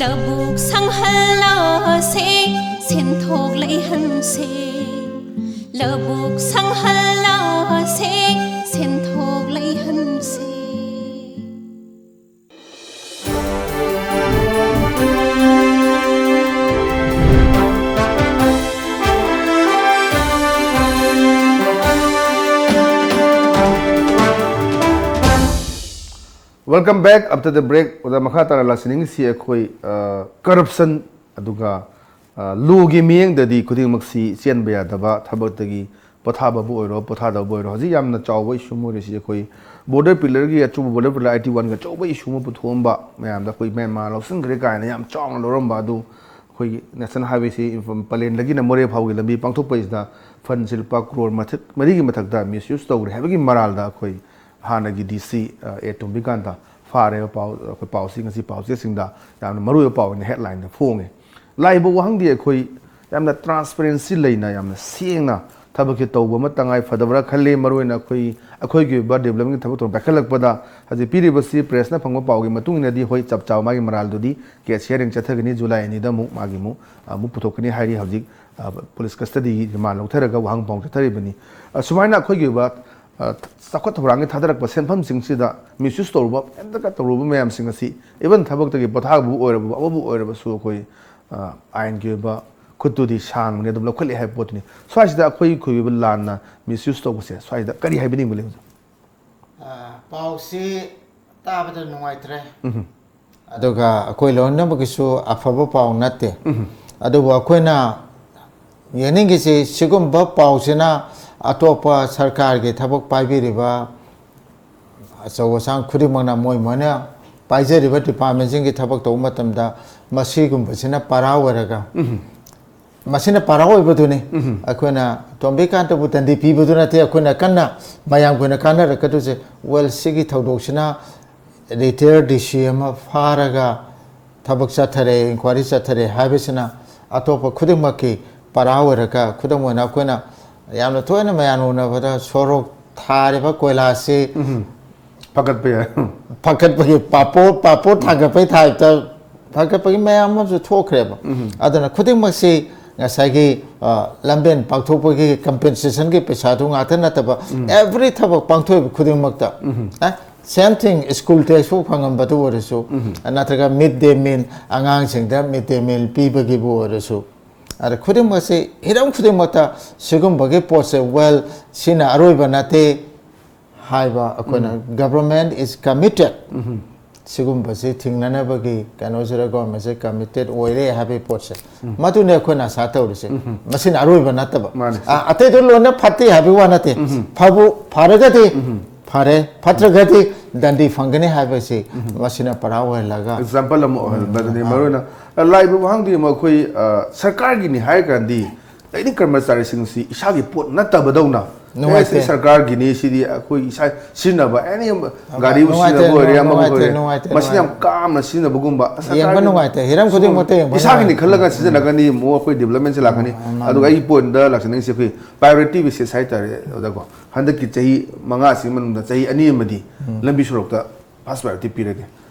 ꯂꯧꯕꯨꯛ ꯁꯪꯍꯜꯂꯁꯦ, ꯁꯦꯟꯊꯣꯛ ꯂꯩꯍꯟꯁꯦ꯫ ꯂꯧꯕꯨꯛ ꯁꯪꯍꯜꯂꯁꯦ, ꯁꯦꯟꯊꯣꯛ ꯂꯩꯍꯟꯁꯦ꯫ Welcome back after the break꯫ ꯑꯣꯖꯥ, ꯃꯈꯥ ꯇꯥꯅ ꯂꯥꯛꯆꯅꯤꯡꯉꯤꯁꯤ ꯑꯩꯈꯣꯏ, ꯑ, corruption, ꯑꯗꯨꯒ, ꯑ, ꯂꯣꯒꯤ ꯃꯤꯠꯌꯦꯡꯗꯗꯤ ꯈꯨꯗꯤꯡꯃꯛꯁꯤ ꯆꯦꯟꯕ ꯌꯥꯗꯕ, ꯊꯕꯛꯇꯒꯤ ꯄꯣꯊꯥꯕꯕꯨ ꯑꯣꯏꯔꯣ, ꯄꯣꯊꯥꯗꯕꯕꯨ ꯑꯣꯏꯔꯣ, ꯍꯧꯖꯤꯛ ꯌꯥꯝꯅ ꯆꯥꯎꯕ issue ꯑꯃ ꯑꯣꯏꯔꯤꯁꯤ ꯑꯩꯈꯣꯏ border pillarꯒꯤ ꯑꯆꯧꯕ border pillar eighty oneꯒ ꯑꯆꯧꯕ issue ꯑꯃ ꯄꯨꯊꯣꯛꯑꯝꯕ ꯃꯌꯥꯝꯗ, ꯑꯩꯈꯣꯏ ꯃ꯭ꯌꯥꯟꯃꯥꯔ ꯂꯧꯁꯤꯟꯈ꯭ꯔꯦ ꯀꯥꯏꯅ ꯌꯥꯝ ꯆꯥꯎꯅ ꯂꯧꯔꯝꯕ ꯑꯗꯨ, ꯑꯩꯈꯣꯏꯒꯤ national highwayꯁꯤ ꯏꯝꯐꯥꯜ ꯄꯂꯦꯟꯗꯒꯤꯅ ꯃꯣꯔꯦ ꯐꯥꯎꯒꯤ ꯂꯝꯕꯤ ꯄꯥꯡꯊꯣꯛꯄꯁꯤꯗ fundꯁꯤ ꯂꯨꯄꯥ ꯀ꯭ꯔꯣꯔ ꯃꯊꯛ, ꯃꯔꯤꯒꯤ ꯃꯊꯛꯇ misuse ꯇꯧꯈ꯭ꯔꯦ ꯍꯥꯏꯕꯒꯤ ꯃꯔꯥꯜꯗ ꯑꯩꯈꯣꯏ ꯍꯥꯟꯅꯒꯤ DC, ꯑ, ꯑꯦ ꯇꯣꯝꯕꯤꯀꯥꯟꯇ ꯐꯥꯔꯦꯕ ꯄꯥꯎ, ꯑꯩꯈꯣꯏ ꯄꯥꯎꯆꯦ, ꯉꯁꯤ ꯄꯥꯎꯆꯦꯁꯤꯡꯗ ꯌꯥꯝꯅ ꯃꯔꯨꯑꯣꯏꯕ ꯄꯥꯎ ꯑꯣꯏꯅ headlineꯗ ꯐꯣꯡꯉꯦ꯫ ꯂꯥꯛꯏꯕ ꯋꯥꯍꯪꯗꯤ ꯑꯩꯈꯣꯏ ꯌꯥꯝꯅ ꯇ꯭ꯔꯥꯟꯁꯄꯦꯔꯦꯟꯁꯤ ꯂꯩꯅ, ꯌꯥꯝꯅ ꯁꯦꯡꯅ ꯊꯕꯛꯁꯦ ꯇꯧꯕ ꯑꯃ ꯇꯉꯥꯏ ꯐꯗꯕ꯭ꯔꯥ ꯈꯜꯂꯤ꯫ ꯃꯔꯨꯑꯣꯏꯅ ꯑꯩꯈꯣꯏ, ꯑꯩꯈꯣꯏꯒꯤ ꯑꯣꯏꯕ ꯗꯤꯕꯂꯞꯃꯦꯟꯒꯤ ꯊꯕꯛ ꯊꯧꯔꯝ ꯄꯥꯏꯈꯠꯂꯛꯄꯗ ꯍꯧꯖꯤꯛ ꯄꯤꯔꯤꯕꯁꯤ ꯄ꯭ꯔꯦꯁꯅ ꯐꯪꯕ ꯄꯥꯎꯒꯤ ꯃꯇꯨꯡ ꯏꯟꯅꯗꯤ, ꯍꯣꯏ, ꯆꯞ ꯆꯥꯕ ꯃꯥꯒꯤ ꯃꯔꯥꯜꯗꯨꯗꯤ ꯀꯦꯁ ꯍꯤꯌꯥꯔꯤꯡ ꯆꯠꯊꯒꯅꯤ, ꯖꯨꯂꯥꯏ ꯑꯅꯤꯗ ꯑꯃꯨꯛ ꯃꯥꯒꯤ ꯑꯃꯨꯛ, ꯑꯃꯨꯛ ꯄꯨꯊꯣꯛꯀꯅꯤ ꯍꯥꯏꯔꯤ꯫ ꯍꯧꯖꯤꯛ, ꯑ, ꯄꯨꯂꯤꯁ ꯀꯁꯇꯗꯤꯒꯤ ꯔꯤꯃꯥꯟ ꯂꯧꯊꯔꯒ ꯋꯥꯍꯪ ꯄꯥꯎ ꯆꯠꯊꯔꯤꯕꯅꯤ꯫ ꯑ, ꯁꯨꯃꯥꯏꯅ ꯑꯩꯈꯣꯏꯒꯤ ꯑꯣꯏꯕ, ꯑ, ꯆꯥꯎꯈꯠ ꯊꯧꯔꯥꯡꯒꯤ ꯊꯥꯗꯔꯛꯄ ꯁꯦꯟꯐꯝꯁꯤꯡꯁꯤꯗ ꯃꯤꯁꯌꯨꯁ ꯇꯧꯔꯨꯕ, ꯀꯩꯝꯇ ꯇꯧꯔꯨꯕ ꯃꯌꯥꯝꯁꯤꯡ ꯑꯁꯤ, ꯏꯚꯟ ꯊꯕꯛꯇꯒꯤ ꯄꯣꯊꯥꯕꯕꯨ ꯑꯣꯏꯔꯕ, ꯑꯃꯕꯨ ꯑꯣꯏꯔꯕꯁꯨ, ꯑꯩꯈꯣꯏ, ꯑ, ꯑꯥꯏꯟꯒꯤ ꯑꯣꯏꯕ ꯈꯨꯠꯇꯨꯗꯤ ꯁꯥꯡꯕꯅꯤ, ꯑꯗꯨꯝ ꯂꯧꯈꯠꯂꯦ ꯍꯥꯏꯕ ꯄꯣꯠꯇꯨꯅꯤ꯫ ꯁ꯭ꯋꯥꯏꯁꯤꯗ ꯑꯩꯈꯣꯏ ꯈꯨꯗꯤꯡꯃꯛ ꯂꯥꯟꯅ ꯃꯤꯁꯌꯨꯁ ꯇꯧꯕꯁꯦ, ꯁ꯭ꯋꯥꯏꯁꯤꯗ ꯀꯔꯤ ꯍꯥꯏꯕꯤꯅꯤꯡꯕ ꯂꯩ ꯍꯧꯖꯤꯛ? ꯑ, ꯄꯥꯎꯁꯤ ꯇꯥꯕꯗ ꯅꯨꯡꯉꯥꯏꯇ꯭ꯔꯦ꯫ ꯑꯗꯨꯒ ꯑꯩꯈꯣꯏ ꯂꯣꯏꯅꯃꯛꯀꯤꯁꯨ ꯑꯐꯕ ꯄꯥꯎ ꯅꯠꯇꯦ꯫ ꯑꯗꯨꯕꯨ ꯑꯩꯈꯣꯏꯅ ꯌꯦꯡꯅꯤꯡꯉꯤꯁꯤ, ꯁꯤꯒꯨꯝꯕ ꯄꯥꯎꯁꯤꯅ ꯑꯇꯣꯞꯄ ꯁꯔꯀꯥꯔꯒꯤ ꯊꯕꯛ ꯄꯥꯏꯕꯤꯔꯤꯕ ꯑꯆꯧ ꯑꯁꯥꯡ ꯈꯨꯗꯤꯡꯃꯛꯅ ꯃꯣꯏ ꯃꯣꯏꯅ ꯄꯥꯏꯖꯔꯤꯕ ꯗꯤꯄꯥꯔꯠꯃꯦꯟꯁꯤꯡꯒꯤ ꯊꯕꯛ ꯇꯧꯕ ꯃꯇꯝꯗ ꯃꯁꯤꯒꯨꯝꯕꯁꯤꯅ ꯄꯔꯥ ꯑꯣꯏꯔꯒ, ꯃꯁꯤꯅ ꯄꯔꯥ ꯑꯣꯏꯕꯗꯨꯅꯤ꯫ ꯑꯩꯈꯣꯏꯅ ꯇꯣꯝꯕꯤꯀꯥꯟꯇꯕꯨ ꯗꯟꯗꯤ ꯄꯤꯕꯗꯨ ꯅꯠꯇꯦ ꯑꯩꯈꯣꯏꯅ ꯀꯟꯅ ꯃꯌꯥꯝꯒꯤ ꯑꯣꯏꯅ ꯀꯥꯟꯅꯔꯛꯀꯗꯣꯏꯁꯦ꯫ ꯋꯦꯜ, ꯁꯤꯒꯤ ꯊꯧꯗꯣꯛꯁꯤꯅ ꯔꯤꯇꯥꯌꯔ ꯗꯤ ꯁꯤ ꯑꯃ ꯐꯥꯔꯒ ꯊꯕꯛ ꯆꯠꯊꯔꯦ, ꯏꯟꯀ꯭ꯋꯥꯏꯔꯤ ꯆꯠꯊꯔꯦ ꯍꯥꯏꯕꯁꯤꯅ ꯑꯇꯣꯞꯄ ꯈꯨꯗꯤꯡꯃꯛꯀꯤ ꯄꯔꯥ ꯑꯣꯏꯔꯒ, ꯈꯨꯗꯝ ꯑꯣꯏꯅ ꯑꯩꯈꯣꯏꯅ ꯌꯥꯝꯅ ꯇꯣꯏꯅ ꯃꯌꯥꯝ ꯎꯅꯕꯗ ꯁꯣꯔꯣꯛ ꯊꯥꯔꯤꯕ ꯀꯣꯏꯂꯥꯁꯤ ꯐꯒꯠꯄ ꯌꯥꯏ꯫ ꯐꯒꯠꯄꯒꯤ ꯄꯥꯄꯣꯔ, ꯄꯥꯄꯣꯔ ꯊꯥꯡꯒꯠꯄꯒꯤ ꯇꯥꯏꯞꯇ ꯐꯒꯠꯄꯒꯤ ꯃꯌꯥꯝ ꯑꯃꯁꯨ ꯊꯣꯛꯈ꯭ꯔꯦꯕ꯫ ꯑꯗꯨꯅ ꯈꯨꯗꯤꯡꯃꯛꯁꯤ ꯉꯁꯥꯏꯒꯤ, ꯑ, ꯂꯝꯕꯦꯟ ꯄꯥꯡꯊꯣꯛꯄꯒꯤ ꯀꯝꯄꯦꯟꯁꯦꯁꯟꯒꯤ ꯄꯩꯁꯥꯗꯨ ꯉꯥꯛꯇ ꯅꯠꯇꯕ, ꯑꯦꯚ꯭ꯔꯤ ꯊꯕꯛ ꯄꯥꯡꯊꯣꯛꯏꯕ ꯈꯨꯗꯤꯡꯃꯛꯇ, ꯑꯦ, ꯁꯦꯝ ꯊꯤꯡ, ꯁ꯭ꯀꯨꯜ ꯗ꯭ꯔꯦꯁꯄꯨ ꯐꯪꯉꯝꯕꯗꯨ ꯑꯣꯏꯔꯁꯨ, ꯅꯠꯇ꯭ꯔꯒ ꯃꯤꯗ ꯗꯦ ꯃꯤꯜ, ꯑꯉꯥꯡꯁꯤꯡꯗ ꯃꯤꯗ ꯗꯦ ꯃꯤꯜ ꯄꯤꯕꯒꯤꯕꯨ ꯑꯣꯏꯔꯁꯨ, ꯑꯗ ꯈꯨꯗꯤꯡꯃꯛꯁꯤ ꯍꯤꯔꯝ ꯈꯨꯗꯤꯡꯃꯛꯇ ꯁꯤꯒꯨꯝꯕꯒꯤ ꯄꯣꯠꯁꯦ, ꯋꯦꯜ, ꯁꯤꯅ ꯑꯔꯣꯏꯕ ꯅꯠꯇꯦ ꯍꯥꯏꯕ ꯑꯩꯈꯣꯏꯅ, government is committed, ꯁꯤꯒꯨꯝꯕꯁꯤ ꯊꯤꯡꯅꯅꯕꯒꯤ ꯀꯩꯅꯣꯁꯤꯗ ꯒꯣꯔꯃꯦꯟꯁꯦ ꯀꯃꯤꯇꯦꯠ ꯑꯣꯏꯔꯦ ꯍꯥꯏꯕꯒꯤ ꯄꯣꯠꯁꯦ, ꯃꯗꯨꯅꯤ ꯑꯩꯈꯣꯏꯅ ꯑꯁꯥ ꯇꯧꯔꯤꯁꯦ꯫ ꯃꯁꯤꯅ ꯑꯔꯣꯏꯕ ꯅꯠꯇꯕ꯫ ꯃꯥꯅꯤ꯫ ꯑ, ꯑꯇꯩꯗꯣ ꯂꯣꯏꯅ ꯐꯠꯇꯦ ꯍꯥꯏꯕꯒꯤ ꯋꯥ ꯅꯠꯇꯦ꯫ ꯐꯕꯨ ꯐꯔꯒꯗꯤ ꯐꯔꯦ, ꯐꯠꯇ꯭ꯔꯒꯗꯤ ꯗꯟꯗꯤ ꯐꯪꯒꯅꯤ ꯍꯥꯏꯕꯁꯤ ꯃꯁꯤꯅ ꯄꯔꯥ ꯑꯣꯏꯍꯜꯂꯒ, ꯑꯦꯛꯖꯥꯝꯄꯜ ꯑꯃ ꯑꯣꯏꯍꯟꯕꯗꯨꯅꯤ꯫ ꯃꯔꯨꯑꯣꯏꯅ, ꯑ, ꯂꯥꯛꯏꯕ ꯋꯥꯍꯪꯗꯤ ꯑꯃ ꯑꯩꯈꯣꯏ, ꯑ, ꯁꯔꯀꯥꯔꯒꯤꯅꯤ ꯍꯥꯏꯔ ꯀꯥꯟꯗꯤ ꯂꯩꯔꯤꯛ ꯀꯔꯃꯆꯥꯔꯤꯁꯤꯡꯁꯤ ꯏꯁꯥꯒꯤ ꯄꯣꯠ ꯅꯠꯇꯕꯗꯧꯅ ꯅꯨꯡꯉꯥꯏꯇꯦ꯫ ꯑꯦ, ꯁꯤ ꯁꯔꯀꯥꯔꯒꯤꯅꯤ, ꯁꯤꯗꯤ ꯑꯩꯈꯣꯏ ꯏꯁꯥ ꯁꯤꯖꯤꯟꯅꯕ, ꯑꯦꯅꯤ ꯒꯥꯔꯤꯕꯨ ꯅꯨꯡꯉꯥꯏꯇꯦ, ꯁꯤꯖꯤꯟꯅꯕ ꯑꯣꯏꯔꯦ, ꯑꯃꯕꯨ ꯅꯨꯡꯉꯥꯏꯇꯦ, ꯑꯣꯏꯔꯦ, ꯅꯨꯡꯉꯥꯏꯇꯦ, ꯃꯁꯤꯅ ꯌꯥꯝ ꯅꯨꯡꯉꯥꯏꯇꯦ꯫ ꯀꯥꯝꯅ ꯁꯤꯖꯤꯟꯅꯕꯒꯨꯝꯕ꯫ ꯌꯦꯡꯕ ꯁꯔꯀꯥꯔꯒꯤ ꯅꯨꯡꯉꯥꯏꯇꯦ, ꯍꯤꯔꯝ ꯈꯨꯗꯤꯡꯃꯛꯇ ꯌꯦꯡꯕ ꯏꯁꯥꯒꯤꯅꯤ ꯅꯨꯡꯉꯥꯏꯇꯦ꯫ ꯈꯜꯂꯒ ꯎꯝ꯫ ꯁꯤꯖꯤꯟꯅꯒꯅꯤ, ꯑꯃꯨꯛ ꯑꯩꯈꯣꯏ development ꯁꯦ ꯂꯥꯛꯀꯅꯤ꯫ ꯎꯝ, ꯃꯥꯅꯤ꯫ ꯑꯗꯨꯒ ꯑꯩꯒꯤ point ꯗ ꯂꯥꯛꯆꯅꯤꯡꯉꯤꯁꯦ ꯑꯩꯈꯣꯏ priority basis ꯍꯥꯏꯇꯥꯔꯦ, ꯑꯣꯖꯥꯀꯣ꯫ ꯍꯟꯗꯛꯀꯤ ꯆꯍꯤ ꯃꯉꯥꯁꯤꯒꯤ ꯃꯅꯨꯡꯗ ꯆꯍꯤ ꯑꯅꯤ ꯑꯃꯗꯤ ꯎꯝ꯫ ꯂꯝꯕꯤ ꯁꯣꯔꯣꯛꯇ first priority ꯄꯤꯔꯒꯦ꯫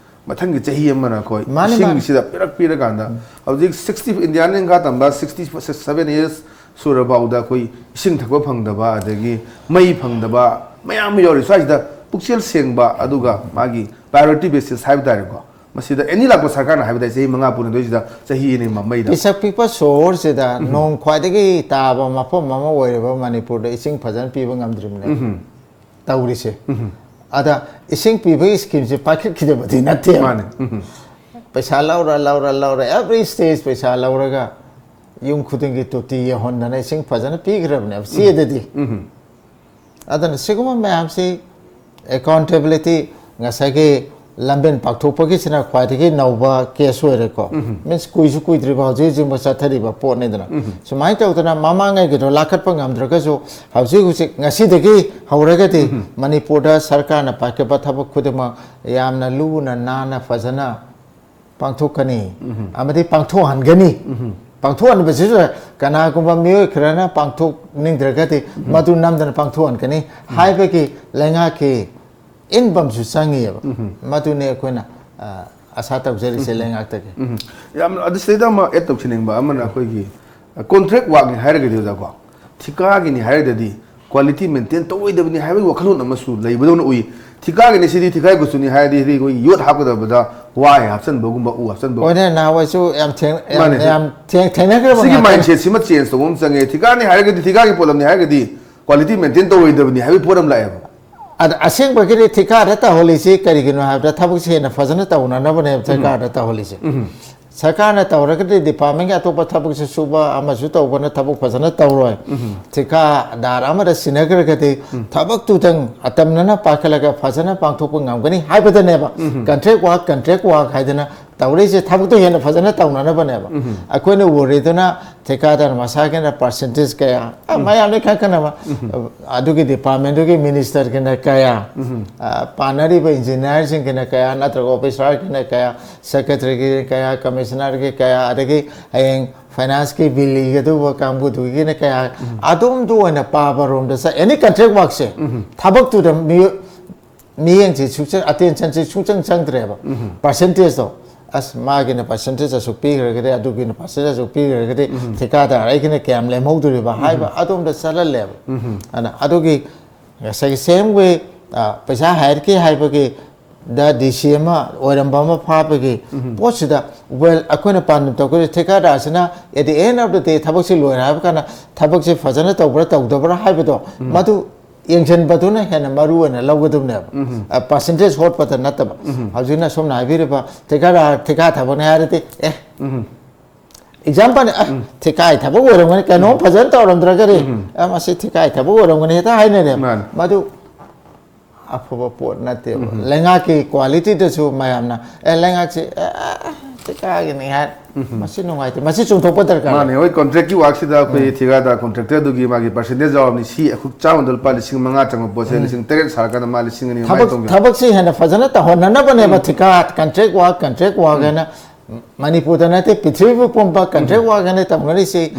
ꯃꯊꯪꯒꯤ ꯆꯍꯤ ꯑꯃꯅ ꯑꯩꯈꯣꯏ ꯃꯥꯅꯤ, ꯃꯥꯅꯤ꯫ ꯏꯁꯤꯡꯁꯤꯗ ꯄꯤꯔꯛ ꯄꯤꯔꯀꯥꯟꯗ ꯎꯝ꯫ ꯍꯧꯖꯤꯛ sixty, ꯏꯟꯗꯤꯌꯥꯅ ꯅꯤꯡꯈꯥ ꯇꯝꯕ sixty seven years ꯁꯨꯔꯐꯥꯎꯗ ꯑꯩꯈꯣꯏ ꯏꯁꯤꯡ ꯊꯛꯄ ꯐꯪꯗꯕ, ꯑꯗꯒꯤ ꯃꯩ ꯐꯪꯗꯕ ꯃꯌꯥꯝ ꯑꯃ ꯌꯥꯎꯔꯤ꯫ ꯁ꯭ꯋꯥꯏꯁꯤꯗ ꯄꯨꯛꯆꯦꯜ ꯁꯦꯡꯕ, ꯑꯗꯨꯒ ꯃꯥꯒꯤ priority basis ꯍꯥꯏꯕ ꯇꯥꯔꯦꯀꯣ, ꯃꯁꯤꯗ ꯑꯦꯅꯤ ꯂꯥꯛꯄ ꯁꯔꯀꯥꯔꯅ ꯍꯥꯏꯕ ꯇꯥꯏ, ꯆꯍꯤ ꯃꯉꯥ ꯄꯨꯅꯗꯣꯏꯁꯤꯗ ꯆꯍꯤ ꯑꯅꯤ ꯃꯩꯗ꯫ ꯄꯤꯁꯛ ꯄꯤꯛꯄ ꯁꯣꯍꯣꯔꯁꯤꯗ ꯎꯝ꯫ ꯅꯣꯡ ꯈ꯭ꯋꯥꯏꯗꯒꯤ ꯇꯥꯕ ꯃꯐꯝ ꯑꯃ ꯑꯣꯏꯔꯤꯕ ꯃꯅꯤꯄꯨꯔꯗ ꯏꯁꯤꯡ ꯐꯖꯅ ꯄꯤꯕ ꯉꯝꯗ꯭ꯔꯤꯕꯅꯦ ꯎꯝ꯫ ꯇꯧꯔꯤꯁꯦ꯫ ꯎꯝ꯫ ꯑꯗ ꯏꯁꯤꯡ ꯄꯤꯕꯒꯤ ꯁ꯭ꯀꯤꯝꯁꯦ ꯄꯥꯏꯈꯠꯈꯤꯗꯕꯗꯤ ꯅꯠꯇꯦꯕ꯫ ꯃꯥꯅꯦ꯫ ꯎꯝ꯫ ꯄꯩꯁꯥ ꯂꯧꯔ, ꯂꯧꯔ, ꯂꯧꯔ, every stage ꯄꯩꯁꯥ ꯂꯧꯔꯒ ꯌꯨꯝ ꯈꯨꯗꯤꯡꯒꯤ ꯇꯣꯇꯤ ꯌꯧꯍꯟꯗꯅ ꯏꯁꯤꯡ ꯐꯖꯅ ꯄꯤꯈ꯭ꯔꯕꯅꯦꯕ ꯆꯦꯗꯗꯤ꯫ ꯎꯝ꯫ ꯑꯗꯨꯅ ꯁꯤꯒꯨꯝꯕ ꯃꯌꯥꯝꯁꯤ accountability, ꯉꯁꯥꯏꯒꯤ ꯂꯝꯕꯦꯟ ꯄꯥꯛꯊꯣꯛꯄꯒꯤꯁꯤꯅ ꯈ꯭ꯋꯥꯏꯗꯒꯤ ꯅꯧꯕ case ꯑꯣꯏꯔꯦꯀꯣ꯫ ꯎꯝ꯫ Means ꯀꯨꯏꯁꯨ ꯀꯨꯏꯗ꯭ꯔꯤꯕ ꯍꯧꯖꯤꯛ ꯍꯧꯖꯤꯛꯃꯛ ꯆꯠꯊꯔꯤꯕ ꯄꯣꯠꯅꯤꯗꯅ꯫ ꯎꯝ꯫ ꯁꯨꯃꯥꯏꯅ ꯇꯧꯗꯅ ꯃꯃꯥꯡꯉꯩꯒꯤꯗꯣ ꯂꯥꯈꯠꯄ ꯉꯝꯗ꯭ꯔꯒꯁꯨ ꯍꯧꯖꯤꯛ ꯍꯧꯖꯤꯛ ꯉꯁꯤꯗꯒꯤ ꯍꯧꯔꯒꯗꯤ ꯎꯝ꯫ ꯃꯅꯤꯄꯨꯔꯗ ꯁꯔꯀꯥꯔꯅ ꯄꯥꯏꯈꯠꯄ ꯊꯕꯛ ꯈꯨꯗꯤꯡꯃꯛ ꯌꯥꯝꯅ ꯂꯨꯅ ꯅꯥꯟꯅ ꯐꯖꯅ ꯄꯥꯡꯊꯣꯛꯀꯅꯤ ꯎꯝ꯫ ꯑꯃꯗꯤ ꯄꯥꯡꯊꯣꯛꯍꯟꯒꯅꯤ꯫ ꯎꯝ꯫ ꯄꯥꯡꯊꯣꯛꯍꯟꯕꯁꯤꯁꯨ ꯀꯅꯥꯒꯨꯝꯕ ꯃꯤꯑꯣꯏ ꯈꯔꯅ ꯄꯥꯡꯊꯣꯛꯅꯤꯡꯗ꯭ꯔꯒꯗꯤ ꯎꯝ꯫ ꯃꯗꯨ ꯅꯝꯗꯅ ꯄꯥꯡꯊꯣꯛꯍꯟꯒꯅꯤ ꯎꯝ꯫ ꯍꯥꯏꯕꯒꯤ ꯂꯩꯉꯥꯛꯀꯤ ꯏꯟꯕꯝꯁꯨ ꯆꯪꯉꯤꯑꯕ꯫ ꯎꯝ꯫ ꯃꯗꯨꯅꯤ ꯑꯩꯈꯣꯏꯅ, ꯑ, ꯑꯁꯥ ꯇꯧꯖꯔꯤꯁꯦ ꯎꯝ꯫ ꯂꯩꯉꯥꯛꯇꯒꯤ꯫ ꯎꯝ꯫ ꯌꯥꯝ, ꯑꯗꯨ ꯁꯤꯗꯩꯗ ꯑꯃ add ꯇꯧꯁꯤꯟꯅꯤꯡꯕ ꯑꯃꯅ ꯑꯩꯈꯣꯏꯒꯤ, ꯑ, contract workꯅꯤ ꯍꯥꯏꯔꯒꯗꯤ, ꯑꯣꯖꯥꯀꯣ, ꯊꯤꯀꯥꯒꯤꯅꯤ ꯍꯥꯏꯔꯒꯗꯤ quality maintain ꯇꯧꯔꯣꯏꯗꯕꯅꯤ ꯍꯥꯏꯕꯒꯤ ꯋꯥꯈꯜꯂꯣꯟ ꯑꯃꯁꯨ ꯂꯩꯕꯗꯧꯅ ꯎꯏ꯫ ꯊꯤꯀꯥꯒꯤꯅꯤ ꯁꯤꯗꯤ ꯊꯤꯀꯥꯒꯤ ꯀꯨꯠꯁꯨꯅꯤ ꯍꯥꯏꯔꯗꯤ, ꯍꯥꯏꯗꯤ ꯑꯩꯈꯣꯏ ꯌꯣꯠ ꯍꯥꯞꯀꯗꯕꯗ ꯋꯥ ꯍꯦꯛ ꯍꯥꯞꯆꯤꯟꯕꯒꯨꯝꯕ, ꯎ ꯍꯥꯞꯆꯤꯟꯕ꯫ ꯍꯣꯏꯅꯦ, ꯅꯍꯥꯟꯋꯥꯏꯁꯨ ꯌꯥꯝ ꯊꯦꯡ-, ꯌꯥꯝ, ꯃꯥꯅꯦ꯫ ꯌꯥꯝ ꯊꯦꯡ-, ꯊꯦꯡꯅꯈ꯭ꯔꯕ ꯁꯤꯒꯤ ꯉꯥꯛꯇꯅꯦ꯫ Mindsetꯁꯤꯃ change ꯇꯧꯕ ꯑꯃ ꯆꯪꯉꯦ꯫ ꯊꯤꯀꯥꯅꯤ ꯍꯥꯏꯔꯒꯗꯤ, ꯊꯤꯀꯥꯒꯤ ꯄꯣꯠꯂꯝꯅꯤ ꯍꯥꯏꯔꯒꯗꯤ quality maintain ꯇꯧꯔꯣꯏꯗꯕꯅꯤ ꯍꯥꯏꯕꯒꯤ ꯄꯣꯠ ꯑꯃ ꯂꯥꯛꯑꯦꯕ꯫ ꯑꯗ ꯑꯁꯦꯡꯕꯒꯤꯗꯤ ꯊꯤꯀꯥꯗ ꯇꯧꯍꯜꯂꯤꯁꯤ ꯀꯔꯤꯒꯤꯅꯣ ꯍꯥꯏꯕꯗ ꯊꯕꯛꯁꯦ ꯍꯦꯟꯅ ꯐꯖꯅ ꯇꯧꯅꯅꯕꯅꯦꯕ ꯎꯝ꯫ ꯊꯤꯀꯥꯗ ꯇꯧꯍꯜꯂꯤꯁꯦ꯫ ꯎꯝ꯫ ꯁꯔꯀꯥꯔꯅ ꯇꯧꯔꯒꯗꯤ departmentꯀꯤ ꯑꯇꯣꯞꯄ ꯊꯕꯛꯁꯨ ꯁꯨꯕ ꯑꯃꯁꯨ ꯇꯧꯕꯅ ꯊꯕꯛ ꯐꯖꯅ ꯇꯧꯔꯣꯏ꯫ ꯎꯝ꯫ ꯊꯤꯀꯥꯗꯥꯔ ꯑꯃꯗ ꯁꯤꯟꯅꯈ꯭ꯔꯒꯗꯤ ꯎꯝ꯫ ꯊꯕꯛꯇꯨꯗꯪ ꯑꯇꯝꯅꯅ ꯄꯥꯏꯈꯠꯂꯒ ꯐꯖꯅ ꯄꯥꯡꯊꯣꯛꯄ ꯉꯝꯒꯅꯤ ꯍꯥꯏꯕꯗꯅꯦꯕ꯫ ꯎꯝ꯫ Contract work, contract work ꯍꯥꯏꯗꯅ ꯇꯧꯔꯛꯏꯁꯦ ꯊꯕꯛꯇꯣ ꯍꯦꯟꯅ ꯐꯖꯅ ꯇꯧꯅꯅꯕꯅꯦꯕ꯫ ꯑꯩꯈꯣꯏꯅ ꯎꯔꯤꯗꯨꯅ ꯊꯤꯀꯥꯗꯥꯔ ꯃꯁꯥꯒꯤꯅ percentage ꯀꯌꯥ, ꯑ, ꯃꯌꯥꯝꯅ ꯏꯈꯪ ꯈꯪꯅꯕ, ꯑꯗꯨꯒꯤ department ꯗꯨꯒꯤ minister ꯒꯤꯅ ꯀꯌꯥ, ꯑ, ꯄꯥꯟꯅꯔꯤꯕ engineer ꯁꯤꯡꯒꯤꯅ ꯀꯌꯥ, ꯅꯠꯇ꯭ꯔꯒ officer ꯒꯤꯅ ꯀꯌꯥ, secretary ꯒꯤ ꯀꯌꯥ, commissioner ꯒꯤ ꯀꯌꯥ, ꯑꯗꯒꯤ ꯍꯌꯦꯡ finance ꯀꯤ bill ꯏꯒꯗꯧꯕ ꯀꯥꯡꯕꯨꯗꯨꯒꯤꯅ ꯀꯌꯥ, ꯑꯗꯣꯝꯗ ꯑꯣꯏꯅ ꯄꯥꯕꯔꯣꯝꯗ ꯆꯠ-, any contract work ꯁꯦ, ꯊꯕꯛꯇꯨꯗ ꯃꯤꯑꯣ-, ꯃꯤꯠꯌꯦꯡꯁꯤ ꯁꯨꯡꯆꯪ, attention ꯁꯤ ꯁꯨꯡꯆꯪ ꯆꯪꯗ꯭ꯔꯦꯕ꯫ Percentage ꯇꯣ, ꯑꯁ, ꯃꯥꯒꯤꯅ percentage ꯑꯁꯨꯛ ꯄꯤꯈ꯭ꯔꯒꯗꯤ, ꯑꯗꯨꯒꯤꯅ percentage ꯑꯁꯨꯛ ꯄꯤꯈ꯭ꯔꯒꯗꯤ, ꯊꯤꯀꯥꯗꯥꯔ ꯑꯩꯒꯤꯅ ꯀꯌꯥꯝ ꯂꯦꯝꯍꯧꯗꯣꯔꯤꯕ ꯍꯥꯏꯕ ꯑꯗꯣꯝꯗ ꯆꯠꯍꯜꯂꯦꯕ꯫ ꯑꯗꯨꯅ ꯑꯗꯨꯒꯤ ꯉꯁꯥꯏꯒꯤ same way, ꯑ, ꯄꯩꯁꯥ hierarchy ꯍꯥꯏꯕꯒꯤ ꯗ D C ꯑꯃ ꯑꯣꯏꯔꯝꯕ ꯑꯃ ꯐꯥꯕꯒꯤ ꯄꯣꯠꯁꯤꯗ, well, ꯑꯩꯈꯣꯏꯅ ꯄꯥꯟꯗꯝ ꯇꯧꯒꯗꯧꯔꯤꯁꯦ ꯊꯤꯀꯥꯗꯥꯔꯁꯤꯅ at the end of the day ꯊꯕꯛꯁꯤ ꯂꯣꯏꯔꯦ ꯍꯥꯏꯕ ꯀꯥꯟꯗ ꯊꯕꯛꯁꯤ ꯐꯖꯅ ꯇꯧꯕ꯭ꯔꯥ ꯇꯧꯗꯕ꯭ꯔꯥ ꯍꯥꯏꯕꯗꯣ, ꯃꯗꯨ ꯌꯦꯡꯁꯤꯟꯕꯗꯨꯅ ꯍꯦꯟꯅ ꯃꯔꯨ ꯑꯣꯏꯅ ꯂꯧꯒꯗꯕꯅꯦꯕ꯫ ꯑ, percentage ꯍꯣꯠꯄꯗ ꯅꯠꯇꯕ꯫ ꯍꯧꯖꯤꯛꯅ ꯁꯣꯝꯅ ꯍꯥꯏꯕꯤꯔꯤꯕ ꯊꯤꯀꯥꯗꯥꯔ, ꯊꯤꯀꯥ ꯊꯕꯛꯅꯤ ꯍꯥꯏꯔꯗꯤ, ꯑꯦ, example ꯅꯤ, ꯑ, ꯊꯤꯀꯥꯏ ꯊꯕꯛ ꯑꯣꯏꯔꯝꯒꯅꯤ, ꯀꯩꯅꯣꯝ ꯐꯖꯅ ꯇꯧꯔꯝꯗ꯭ꯔꯒꯗꯤ, ꯑ, ꯃꯁꯤ ꯊꯤꯀꯥꯏ ꯊꯕꯛ ꯑꯣꯏꯔꯝꯒꯅꯤ ꯍꯦꯛꯇ ꯍꯥꯏꯅꯔꯦꯕ꯫ ꯃꯥꯅꯤ꯫ ꯃꯗꯨ ꯑꯐꯕ ꯄꯣꯠ ꯅꯠꯇꯦꯕ꯫ ꯂꯩꯉꯥꯛꯀꯤ quality ꯗꯁꯨ ꯃꯌꯥꯝꯅ, "ꯑꯦ, ꯂꯩꯉꯥꯛꯁꯤ, ꯑꯦ, ꯑꯦ, ꯊꯤꯀꯥꯒꯤꯅꯤ" ꯍꯥꯏ, ꯃꯁꯤ ꯅꯨꯡꯉꯥꯏꯇꯦ, ꯃꯁꯤ ꯆꯨꯝꯊꯣꯛꯄ ꯗꯔꯀꯥꯔ ꯃꯥꯅꯦ, ꯂꯩ꯫ ꯍꯣꯏ, contract ꯀꯤ work ꯁꯤꯗ ꯑꯩꯈꯣꯏ ꯊꯤꯀꯥꯗꯥꯔ contractor ꯗꯨꯒꯤ ꯃꯥꯒꯤ percentage ꯌꯥꯎꯔꯕꯅꯤ, ꯁꯤ ꯑꯩꯈꯣꯏ ꯆꯥꯝꯃꯗ ꯂꯨꯄꯥ ꯂꯤꯁꯤꯡ ꯃꯉꯥ ꯆꯪꯕ ꯄꯣꯠꯁꯦ ꯂꯤꯁꯤꯡ ꯇꯔꯦꯠ ꯁꯥꯔꯀꯥꯟꯗ ꯃꯥ ꯂꯤꯁꯤꯡ ꯑꯅꯤ ꯃꯉꯥ ꯊꯕꯛ, ꯇꯣꯡꯉꯦ꯫ ꯊꯕꯛꯁꯤ ꯍꯦꯟꯅ ꯐꯖꯅ ꯇꯧꯍꯟꯅꯅꯕꯅꯦꯕ ꯊꯤꯀꯥ, contract work, contract work ꯍꯥꯏꯅ ꯃꯅꯤꯄꯨꯔꯗ ꯅꯠꯇꯦ, ꯄ꯭ꯔꯤꯊꯤꯕꯤ ꯄꯨꯝꯕ contract work ꯍꯥꯏꯅ ꯇꯧꯅꯔꯤꯁꯤ꯫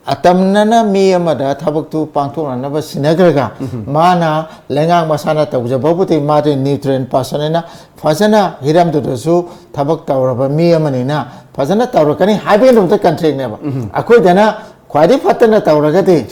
ꯑꯇꯝꯅꯅ ꯃꯤ ꯑꯃꯗ ꯊꯕꯛꯇꯨ ꯄꯥꯡꯊꯣꯛꯅꯅꯕ ꯁꯤꯟꯅꯈ꯭ꯔꯒ, ꯃꯥꯅ ꯂꯩꯉꯥꯛ ꯃꯁꯥꯅ ꯇꯧꯖꯕꯕꯨꯗꯤ ꯃꯥꯗꯤ neutral person ꯅꯤꯅ ꯐꯖꯅ ꯍꯤꯔꯝꯗꯨꯗꯁꯨ ꯊꯕꯛ ꯇꯧꯔꯕ ꯃꯤ ꯑꯃꯅꯤꯅ ꯐꯖꯅ ꯇꯧꯔꯛꯀꯅꯤ ꯍꯥꯏꯕꯒꯤꯗꯃꯛꯇ contract ꯅꯦꯕ꯫ ꯑꯩꯈꯣꯏꯗꯅ ꯈ꯭ꯋꯥꯏꯗꯒꯤ ꯐꯠꯇꯅ ꯇꯧꯔꯒꯗꯤ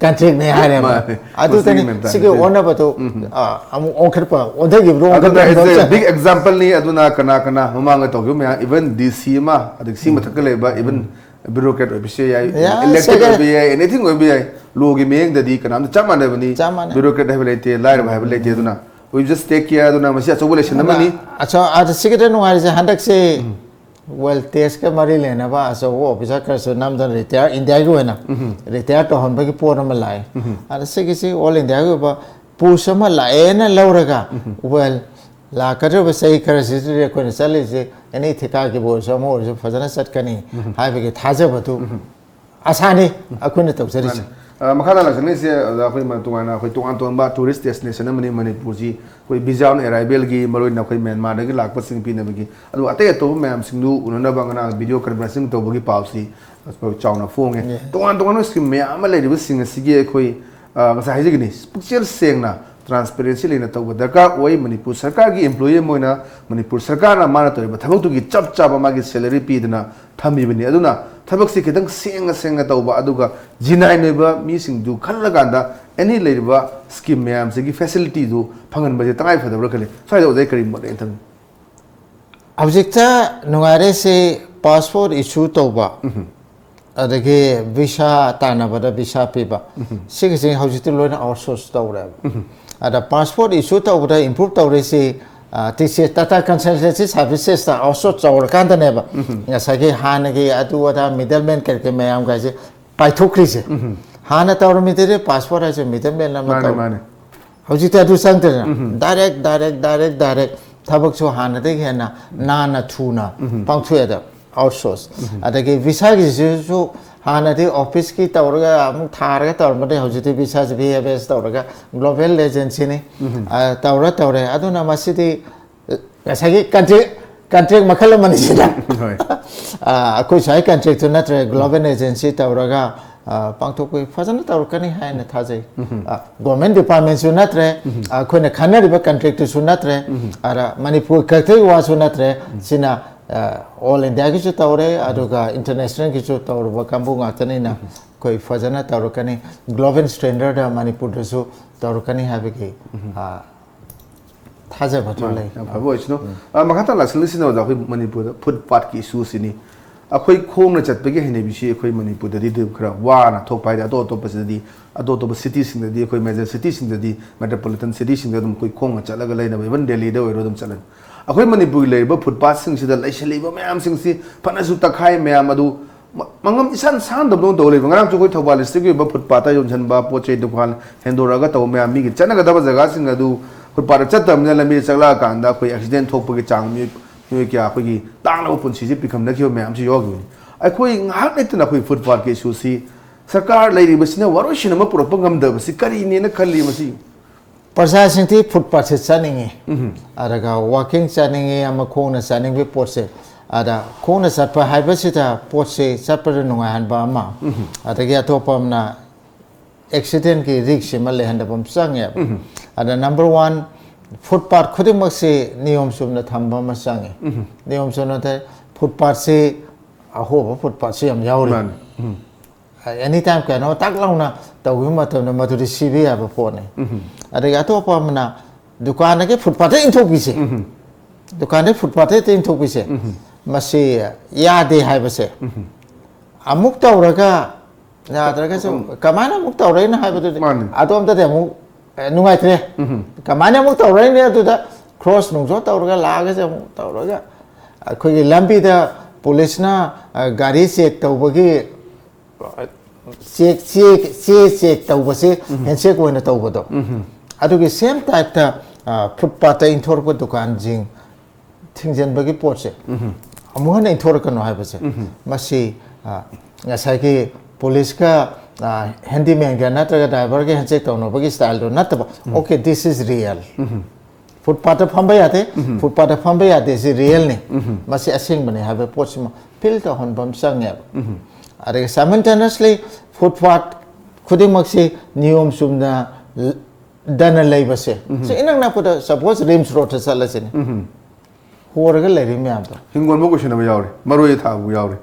contract ꯅꯦ ꯍꯥꯏꯔꯦꯕ꯫ ꯃꯥꯅꯦ꯫ ꯑꯗꯨꯗꯅꯤ ꯃꯁꯤꯒꯤ mentality꯫ ꯁꯤꯒꯤ ꯑꯣꯟꯅꯕꯗꯣ, ꯑ, ꯑꯃꯨꯛ ꯑꯣꯟꯈꯠꯄ, ꯑꯣꯟꯊꯈꯤꯕ꯭ꯔꯣ, ꯑꯗꯨꯅ ꯑꯣꯟꯈꯠꯄ it's a ꯍꯟꯗꯣꯛ big example ꯅꯤ꯫ ꯑꯗꯨꯅ ꯀꯅꯥ ꯀꯅꯥ ꯃꯃꯥꯡꯗ ꯇꯧꯈꯤꯕ ꯃꯌꯥꯝ, even D C ꯑꯃ, ꯑꯗꯒꯤ ꯁꯤ ꯃꯊꯛꯇ ꯂꯩꯕ, even bureaucrat ꯑꯣꯏꯕꯁꯨ ꯌꯥꯏ, ꯌꯥ, elected ꯁꯦꯀ꯭ꯔꯦ- ꯑꯣꯏꯕ ꯌꯥꯏ, anything ꯑꯣꯏꯕ ꯌꯥꯏ, law ꯒꯤ ꯃꯤꯠꯌꯦꯡꯗꯗꯤ ꯀꯅꯥꯝꯇ ꯆꯞ ꯃꯥꯟꯅꯕꯅꯤ꯫ ꯆꯞ ꯃꯥꯟꯅꯩ꯫ Bureaucrat ꯍꯥꯏꯕ ꯂꯩꯇꯦ, ꯂꯥꯏꯔꯕ ꯍꯥꯏꯕ ꯂꯩꯇꯦ꯫ ꯑꯗꯨꯅ we just take care꯫ ꯑꯗꯨꯅ ꯃꯁꯤ ꯑꯆꯧꯕ lesson ꯑꯃꯅꯤ꯫ ꯑꯆꯧ-, ꯑꯗ ꯁꯤꯒꯤꯗ ꯅꯨꯡꯉꯥꯏꯔꯤꯁꯦ ꯍꯟꯗꯛꯁꯦ, well, ꯇꯦꯖꯀ ꯃꯔꯤ ꯂꯩꯅꯕ ꯑꯆꯧꯕ officer ꯈꯔꯁꯨ ꯅꯝꯗꯅ retire, ꯏꯟꯗꯤꯌꯥꯒꯤ ꯑꯣꯏꯅ retire ꯇꯧꯍꯟꯕꯒꯤ ꯄꯣꯠ ꯑꯃ ꯂꯥꯛꯑꯦ꯫ ꯑꯗ ꯁꯤꯒꯤꯁꯤ all India ꯒꯤ ꯑꯣꯏꯕ push ꯑꯃ ꯂꯥꯛꯑꯦꯅ ꯂꯧꯔꯒ, well, ꯂꯥꯛꯀꯗꯧꯔꯤꯕ ꯆꯍꯤ ꯈꯔꯁꯤꯗꯗꯤ ꯑꯩꯈꯣꯏꯅ ꯆꯠꯂꯤꯁꯦ ꯑꯦꯅꯤ ꯊꯤꯀꯥꯒꯤꯕꯨ ꯑꯣꯏꯔꯁꯨ ꯑꯃ ꯑꯣꯏꯔꯁꯨ ꯐꯖꯅ ꯆꯠꯀꯅꯤ ꯍꯥꯏꯕꯒꯤ ꯊꯥꯖꯕꯗꯨ ꯑꯁꯥꯅꯤ ꯑꯩꯈꯣꯏꯅ ꯇꯧꯖꯔꯤꯁꯦ꯫ ꯑ, ꯃꯈꯥ ꯇꯥꯅ ꯂꯥꯛꯆꯅꯤꯡꯉꯤꯁꯦ ꯑꯣꯖꯥ, ꯑꯩꯈꯣꯏ ꯃ-, ꯇꯣꯉꯥꯟꯅ ꯑꯩꯈꯣꯏ ꯇꯣꯉꯥꯟ ꯇꯣꯉꯥꯟꯕ tourist destination ꯑꯃꯅꯤ ꯃꯅꯤꯄꯨꯔꯁꯤ꯫ ꯑꯩꯈꯣꯏ visa on arrivalꯒꯤ, ꯃꯔꯨꯑꯣꯏꯅ ꯑꯩꯈꯣꯏ ꯃ꯭ꯌꯥꯟꯃꯥꯔꯗꯒꯤ ꯂꯥꯛꯄꯁꯤꯡ ꯄꯤꯅꯕꯒꯤ, ꯑꯗꯨꯒ ꯑꯇꯩ ꯑꯇꯣꯞꯄ ꯃꯌꯥꯝꯁꯤꯡꯗꯨ ꯎꯅꯅꯕ ꯉꯔꯥꯡ video conferencing ꯇꯧꯕꯒꯤ ꯄꯥꯎꯁꯤ ꯑꯩꯈꯣꯏ ꯆꯥꯎꯅ ꯐꯣꯡꯉꯦ꯫ ꯇꯣꯉꯥꯟ ꯇꯣꯉꯥꯟꯕ scheme ꯃꯌꯥꯝ ꯑꯃ ꯂꯩꯔꯤꯕꯁꯤꯡ ꯑꯁꯤꯒꯤ ꯑꯩꯈꯣꯏ, ꯑ, ꯉꯁꯥꯏ ꯍꯥꯏꯖꯈꯤꯅꯤ, ꯄꯨꯛꯆꯦꯜ ꯁꯦꯡꯅ transparency ꯂꯩꯅ ꯇꯧꯕ ꯗꯔꯀꯥꯔ ꯑꯣꯏ꯫ ꯃꯅꯤꯄꯨꯔ ꯁꯔꯀꯥꯔꯒꯤ employee ꯑꯃ ꯑꯣꯏꯅ ꯃꯅꯤꯄꯨꯔ ꯁꯔꯀꯥꯔꯅ ꯃꯥꯅ ꯇꯧꯔꯤꯕ ꯊꯕꯛꯇꯨꯒꯤ ꯆꯞ ꯆꯥꯕ ꯃꯥꯒꯤ salary ꯄꯤꯗꯅ ꯊꯝꯃꯤꯕꯅꯤ꯫ ꯑꯗꯨꯅ ꯊꯕꯛꯁꯤ ꯈꯤꯇꯪ ꯁꯦꯡꯅ ꯁꯦꯡꯅ ꯇꯧꯕ, ꯑꯗꯨꯒ genuine ꯑꯣꯏꯕ ꯃꯤꯁꯤꯡꯗꯨ ꯈꯜꯂꯀꯥꯟꯗ any ꯂꯩꯔꯤꯕ scheme ꯃꯌꯥꯝꯁꯤꯒꯤ facilityꯗꯨ ꯐꯪꯍꯟꯕꯁꯦ ꯇꯉꯥꯏ ꯐꯗꯕ꯭ꯔꯥ ꯈꯜꯂꯤ꯫ ꯁ꯭ꯋꯥꯏꯗ ꯑꯣꯖꯥ ꯀꯔꯤ ꯃꯣꯠ ꯂꯩ ꯊꯝꯃꯤ? ꯍꯧꯖꯤꯛꯇ ꯅꯨꯡꯉꯥꯏꯔꯦꯁꯤ, passport issue ꯇꯧꯕ, ꯑꯗꯒꯤ visa ꯇꯥꯟꯅꯕꯗ visa ꯄꯤꯕ, ꯁꯤꯒꯤꯁꯤ ꯍꯧꯖꯤꯛꯇꯤ ꯂꯣꯏꯅ outsource ꯇꯧꯔꯦꯕ꯫ ꯑꯗ passport issue ꯇꯧꯕꯗ improve ꯇꯧꯔꯤꯁꯤ, ꯑ, T C S, Tata Consultancy Servicesꯇ outsource ꯇꯧꯔꯀꯥꯟꯗꯅꯦꯕ ꯉꯁꯥꯏꯒꯤ ꯍꯥꯟꯅꯒꯤ ꯑꯗꯨ ꯑꯗꯥ middleman ꯀꯔꯤ ꯀꯔꯤ ꯃꯌꯥꯝꯒꯥꯏꯁꯦ ꯄꯥꯏꯊꯣꯛꯈ꯭ꯔꯤꯁꯦ꯫ ꯍꯥꯟꯅ ꯇꯧꯔꯝꯃꯤꯗꯨꯗꯤ passport ꯍꯥꯏꯁꯦ middleman ꯑꯃ ꯃꯥꯅꯦ, ꯇꯧ ꯃꯥꯅꯦ꯫ ꯍꯧꯖꯤꯛꯇꯤ ꯑꯗꯨ ꯆꯪꯗ꯭ꯔꯦꯅ꯫ Direct, direct, direct, direct ꯊꯕꯛꯁꯨ ꯍꯥꯟꯅꯗꯒꯤ ꯍꯦꯟꯅ ꯅꯥꯟꯅ ꯊꯨꯅ ꯄꯥꯡꯊꯣꯛꯑꯦꯗ, outsource꯫ ꯑꯗꯒꯤ visaꯒꯤꯁꯤꯁꯨ ꯍꯥꯟꯅꯗꯤ officeꯀꯤ ꯇꯧꯔꯒ ꯑꯃꯨꯛ ꯊꯥꯔꯒ ꯇꯧꯔꯝꯕꯅꯦ, ꯍꯧꯖꯤꯛꯇꯤ visaꯁꯤ V F S ꯇꯧꯔꯒ global agencyꯅꯤ꯫ ꯑ, ꯇꯧꯔ ꯇꯧꯔꯦ꯫ ꯑꯗꯨꯅ ꯃꯁꯤꯗꯤ ꯉꯁꯥꯏꯒꯤ contract, contract ꯃꯈꯜ ꯑꯃꯅꯤ ꯁꯤꯗ꯫ ꯍꯣꯏ꯫ ꯑ, ꯑꯩꯈꯣꯏ ꯁ꯭ꯋꯥꯏ contractꯇꯨ ꯅꯠꯇ꯭ꯔꯦ, global agency ꯇꯧꯔꯒ, ꯑ, ꯄꯥꯡꯊꯣꯛꯄ ꯐꯖꯅ ꯇꯧꯔꯛꯀꯅꯤ ꯍꯥꯏꯅ ꯊꯥꯖꯩ꯫ ꯑ, government departmentꯁꯨ ꯅꯠꯇ꯭ꯔꯦ, ꯑꯩꯈꯣꯏꯅ ꯈꯟꯅꯔꯤꯕ contractꯇꯨꯁꯨ ꯅꯠꯇ꯭ꯔꯦ, ꯑꯗ ꯃꯅꯤꯄꯨꯔ ꯈꯛꯇꯒꯤ ꯋꯥꯁꯨ ꯅꯠꯇ꯭ꯔꯦ꯫ ꯁꯤꯅ, ꯑ, all Indiaꯒꯤꯁꯨ ꯇꯧꯔꯦ, ꯑꯗꯨꯒ internationalꯒꯤꯁꯨ ꯇꯧꯔꯨꯕ ꯀꯥꯡꯕꯨ ꯉꯥꯛꯇꯅꯤꯅ ꯑꯩꯈꯣꯏ ꯐꯖꯅ ꯇꯧꯔꯛꯀꯅꯤ꯫ Global standardꯗ ꯃꯅꯤꯄꯨꯔꯗꯁꯨ ꯇꯧꯔꯛꯀꯅꯤ ꯍꯥꯏꯕꯒꯤ, ꯑ, ꯊꯥꯖꯕꯗꯨ ꯂꯩ꯫ ꯌꯥꯝ ꯐꯕ ꯑꯣꯏꯁꯅꯨ꯫ ꯑ, ꯃꯈꯥ ꯇꯥꯅ ꯂꯥꯛꯁꯤꯜꯂꯤꯁꯤꯅ ꯑꯣꯖꯥ, ꯑꯩꯈꯣꯏ ꯃꯅꯤꯄꯨꯔꯗ footpathꯀꯤ issueꯁꯤꯅꯤ꯫ ꯑꯩꯈꯣꯏ ꯈꯣꯡꯅ ꯆꯠꯄꯒꯤ ꯍꯩꯅꯕꯤꯁꯤ ꯑꯩꯈꯣꯏ ꯃꯅꯤꯄꯨꯔꯗꯗꯤ ꯑꯗꯨꯝ ꯈꯔ ꯋꯥꯅ ꯊꯣꯛꯄ ꯍꯥꯏꯗꯤ, ꯑꯇꯣꯞ ꯑꯇꯣꯞꯄꯁꯤꯗꯗꯤ, ꯑꯇꯣꯞ ꯑꯇꯣꯞꯄ cityꯁꯤꯡꯗꯗꯤ, ꯑꯩꯈꯣꯏ major cityꯁꯤꯡꯗꯗꯤ, metropolitan cityꯁꯤꯡꯗ ꯑꯗꯨꯝ ꯑꯩꯈꯣꯏ ꯈꯣꯡꯅ ꯆꯠꯂꯒ ꯂꯩꯅꯕ, even Delhiꯗ ꯑꯣꯏꯔꯣ ꯑꯗꯨꯝ ꯆꯠꯂꯅꯤ꯫ ꯑꯩꯈꯣꯏ ꯃꯅꯤꯄꯨꯔꯒꯤ ꯂꯩꯔꯤꯕ footpathꯁꯤꯡꯁꯤꯗ ꯂꯩꯁꯜꯂꯤꯕ ꯃꯌꯥꯝꯁꯤꯡꯁꯤ ꯐꯅꯁꯨ ꯇꯛꯈꯥꯏ ꯃꯌꯥꯝ ꯑꯗꯨ ꯃ-, ꯃꯉꯝ ꯏꯁꯥꯟ ꯁꯥꯟꯗꯕꯗꯧꯅ ꯇꯧ ꯂꯩꯕ꯫ ꯉꯔꯥꯡꯁꯨ ꯑꯩꯈꯣꯏ ꯊꯧꯕꯥꯜ districtꯀꯤ ꯑꯣꯏꯕ footpathꯇ ꯌꯣꯟꯁꯤꯟꯕ ꯄꯣꯠ ꯆꯩ ꯗꯨꯀꯥꯟ ꯍꯦꯟꯗꯣꯔꯛꯑꯒ ꯇꯧꯕ ꯃꯌꯥꯝ, ꯃꯤꯒꯤ ꯆꯠꯅꯒꯗꯕ ꯖꯒꯥꯁꯤꯡ ꯑꯗꯨ ꯐꯨꯠꯄꯥꯠꯇ ꯆꯠꯇꯕꯅꯤꯅ ꯂꯝꯕꯤꯗ ꯆꯠꯂꯛꯑꯀꯥꯟꯗ ꯑꯩꯈꯣꯏ ꯑꯦꯛꯁꯤꯗꯦꯟ ꯊꯣꯛꯄꯒꯤ ꯆꯥꯡ, ꯃꯤꯑꯣꯏ ꯃꯤꯑꯣꯏ ꯀꯌꯥ ꯑꯩꯈꯣꯏꯒꯤ ꯇꯥꯡꯂꯕ ꯄꯨꯟꯁꯤꯁꯦ ꯄꯤꯈꯝꯅꯈꯤꯕ ꯃꯌꯥꯝꯁꯨ ꯌꯥꯎꯈꯤꯕꯅꯤ꯫ ꯑꯩꯈꯣꯏ ꯉꯥꯏꯍꯥꯛ ꯂꯩꯇꯅ ꯑꯩꯈꯣꯏ ꯐꯨꯠꯄꯥꯠꯀꯤ ꯏꯁꯨꯁꯤ ꯁꯔꯀꯥꯔ ꯂꯩꯔꯤꯕꯁꯤꯅ ꯋꯥꯔꯣꯏꯁꯤꯟ ꯑꯃ ꯄꯨꯔꯛꯄ ꯉꯝꯗꯕꯁꯤ ꯀꯔꯤꯅꯦꯅ ꯈꯜꯂꯤ ꯃꯁꯤ? ꯄ꯭ꯔꯖꯥꯁꯤꯡꯗꯤ ꯐꯨꯠꯄꯥꯠꯁꯦ ꯆꯠꯅꯤꯡꯉꯤ, ꯑꯗꯨꯒ ꯋꯥꯀꯤꯡ ꯆꯠꯅꯤꯡꯉꯤ, ꯑꯃ ꯈꯣꯡꯅ ꯆꯠꯅꯤꯡꯕꯒꯤ ꯄꯣꯠꯁꯦ꯫ ꯑꯗ ꯈꯣꯡꯅ ꯆꯠꯄ ꯍꯥꯏꯕꯁꯤꯗ ꯄꯣꯠꯁꯦ ꯆꯠꯄꯗ ꯅꯨꯡꯉꯥꯏꯍꯟꯕ ꯑꯃ, ꯑꯗꯒꯤ ꯑꯇꯣꯞꯄ ꯑꯃꯅ ꯑꯦꯛꯁꯤꯗꯦꯟꯒꯤ ꯔꯤꯛꯁ ꯑꯃ ꯂꯩꯍꯟꯗꯕ ꯑꯃ ꯆꯪꯉꯦꯕ꯫ ꯑꯗ ꯅꯝꯕꯔ ꯋꯥꯟ, ꯐꯨꯠꯄꯥꯠ ꯈꯨꯗꯤꯡꯃꯛꯁꯤ ꯅꯤꯌꯣꯝ ꯆꯨꯝꯅ ꯊꯝꯕ ꯑꯃ ꯆꯪꯉꯤ꯫ ꯅꯤꯌꯣꯝ ꯆꯨꯝꯅ ꯊꯝ-, ꯐꯨꯠꯄꯥꯠꯁꯤ ꯑꯍꯣꯕ ꯐꯨꯠꯄꯥꯠꯁꯤ ꯌꯥꯝ ꯌꯥꯎꯔꯤ꯫ ꯃꯥꯅꯤ꯫ ꯎꯝ꯫ ꯑꯦꯅꯤ ꯇꯥꯏꯝ ꯀꯩꯅꯣ ꯇꯥꯛ ꯂꯥꯎꯅ ꯇꯧꯈꯤꯕ ꯃꯇꯝꯗ ꯃꯗꯨꯗꯤ ꯁꯤꯕ ꯌꯥꯕ ꯄꯣꯠꯅꯤ꯫ ꯑꯗꯒꯤ ꯑꯇꯣꯞꯄ ꯑꯃꯅ ꯗꯨꯀꯥꯟꯗꯒꯤ ꯐꯨꯠꯄꯥꯠꯇ ꯏꯟꯊꯣꯛꯄꯤꯁꯦ꯫ ꯗꯨꯀꯥꯟꯗꯒꯤ ꯐꯨꯠꯄꯥꯠꯇ ꯍꯦꯛꯇ ꯏꯟꯊꯣꯛꯄꯤꯁꯦ꯫ ꯃꯁꯤ ꯌꯥꯗꯦ ꯍꯥꯏꯕꯁꯦ꯫ ꯑꯃꯨꯛ ꯇꯧꯔꯒ ꯌꯥꯗ꯭ꯔꯒꯁꯨ ꯀꯃꯥꯏꯅ ꯑꯃꯨꯛ ꯇꯧꯔꯛꯏꯅꯣ ꯍꯥꯏꯕꯗꯨꯗꯤ ꯃꯥꯅꯤ꯫ ꯑꯗꯣꯝꯗꯗꯤ ꯑꯃꯨꯛ, ꯑꯦ, ꯅꯨꯡꯉꯥꯏꯇ꯭ꯔꯦ꯫ ꯀꯃꯥꯏꯅ ꯑꯃꯨꯛ ꯇꯧꯔꯛꯏꯅꯦ ꯑꯗꯨꯗ ꯀ꯭ꯔꯣꯁ ꯅꯨꯡꯁꯨ ꯇꯧꯔꯒ ꯂꯥꯛꯑꯒꯁꯨ ꯑꯃꯨꯛ ꯇꯧꯔꯒ ꯑꯩꯈꯣꯏꯒꯤ ꯂꯝꯕꯤꯗ ꯄꯨꯂꯤꯁꯅ, ꯑ, ꯒꯥꯔꯤ ꯆꯦꯛ ꯇꯧꯕꯒꯤ ꯆꯦꯛ, ꯆꯦꯛ, ꯆꯦ ꯆꯦꯛ ꯇꯧꯕꯁꯦ ꯍꯦꯟꯁꯦꯛ ꯑꯣꯏꯅ ꯇꯧꯕꯗꯣ꯫ ꯑꯗꯨꯒꯤ ꯁꯦꯝ ꯇꯥꯏꯞꯇ, ꯑ, ꯐꯨꯠꯄꯥꯠꯇ ꯏꯟꯊꯣꯔꯛꯄ ꯗꯨꯀꯥꯟꯁꯤꯡ ꯊꯤꯡꯖꯤꯟꯕꯒꯤ ꯄꯣꯠꯁꯦ ꯑꯃꯨꯛ ꯍꯟꯅ ꯏꯟꯊꯣꯔꯛꯀꯅꯨ ꯍꯥꯏꯕꯁꯦ꯫ ꯃꯁꯤ, ꯑ, ꯉꯁꯥꯏꯒꯤ ꯄꯨꯂꯤꯁꯀ, ꯑ, ꯍꯦꯟꯗꯤꯃꯦꯟꯒ ꯅꯠꯇ꯭ꯔꯒ ꯗ꯭ꯔꯥꯏꯚꯔꯒ ꯍꯦꯟꯁꯦꯛ ꯇꯧꯅꯕꯒꯤ ꯁ꯭ꯇꯥꯏꯜꯗꯣ ꯅꯠꯇꯕ, okay, this is real꯫ ꯐꯨꯠꯄꯥꯠꯇ ꯐꯝꯕ ꯌꯥꯗꯦ, ꯐꯨꯠꯄꯥꯠꯇ ꯐꯝꯕ ꯌꯥꯗꯦ, ꯁꯤ ꯔꯤꯌꯦꯜꯅꯤ꯫ ꯃꯁꯤ ꯑꯁꯦꯡꯕꯅꯤ ꯍꯥꯏꯕ ꯄꯣꯠꯁꯤꯃ ꯐꯤꯜ ꯇꯧꯍꯟꯕ ꯑꯃ ꯆꯪꯉꯦꯕ꯫ ꯑꯗꯒꯤ ꯁꯥꯏꯃꯜꯇꯦꯅꯁꯂꯤ ꯐꯨꯠꯄꯥꯠ ꯈꯨꯗꯤꯡꯃꯛꯁꯤ ꯅꯤꯌꯣꯝ ꯆꯨꯝꯅ ꯗꯅ ꯂꯩꯕꯁꯦ꯫ ꯁꯤ ꯏꯅꯛ ꯅꯛꯄꯗ, ꯁꯄꯣꯁ, ꯔꯤꯝꯁ ꯔꯣꯗꯇ ꯆꯠꯂꯁꯤꯅꯦ꯫ ꯍꯣꯔꯒ ꯂꯩꯔꯤ ꯃꯌꯥꯝꯗꯣ꯫ ꯍꯤꯡꯒꯣꯜꯐꯥꯎ ꯀꯣꯏꯁꯟꯅꯕ ꯌꯥꯎꯔꯤ, ꯃꯔꯣꯏ ꯊꯥꯕ ꯌꯥꯎꯔꯤ꯫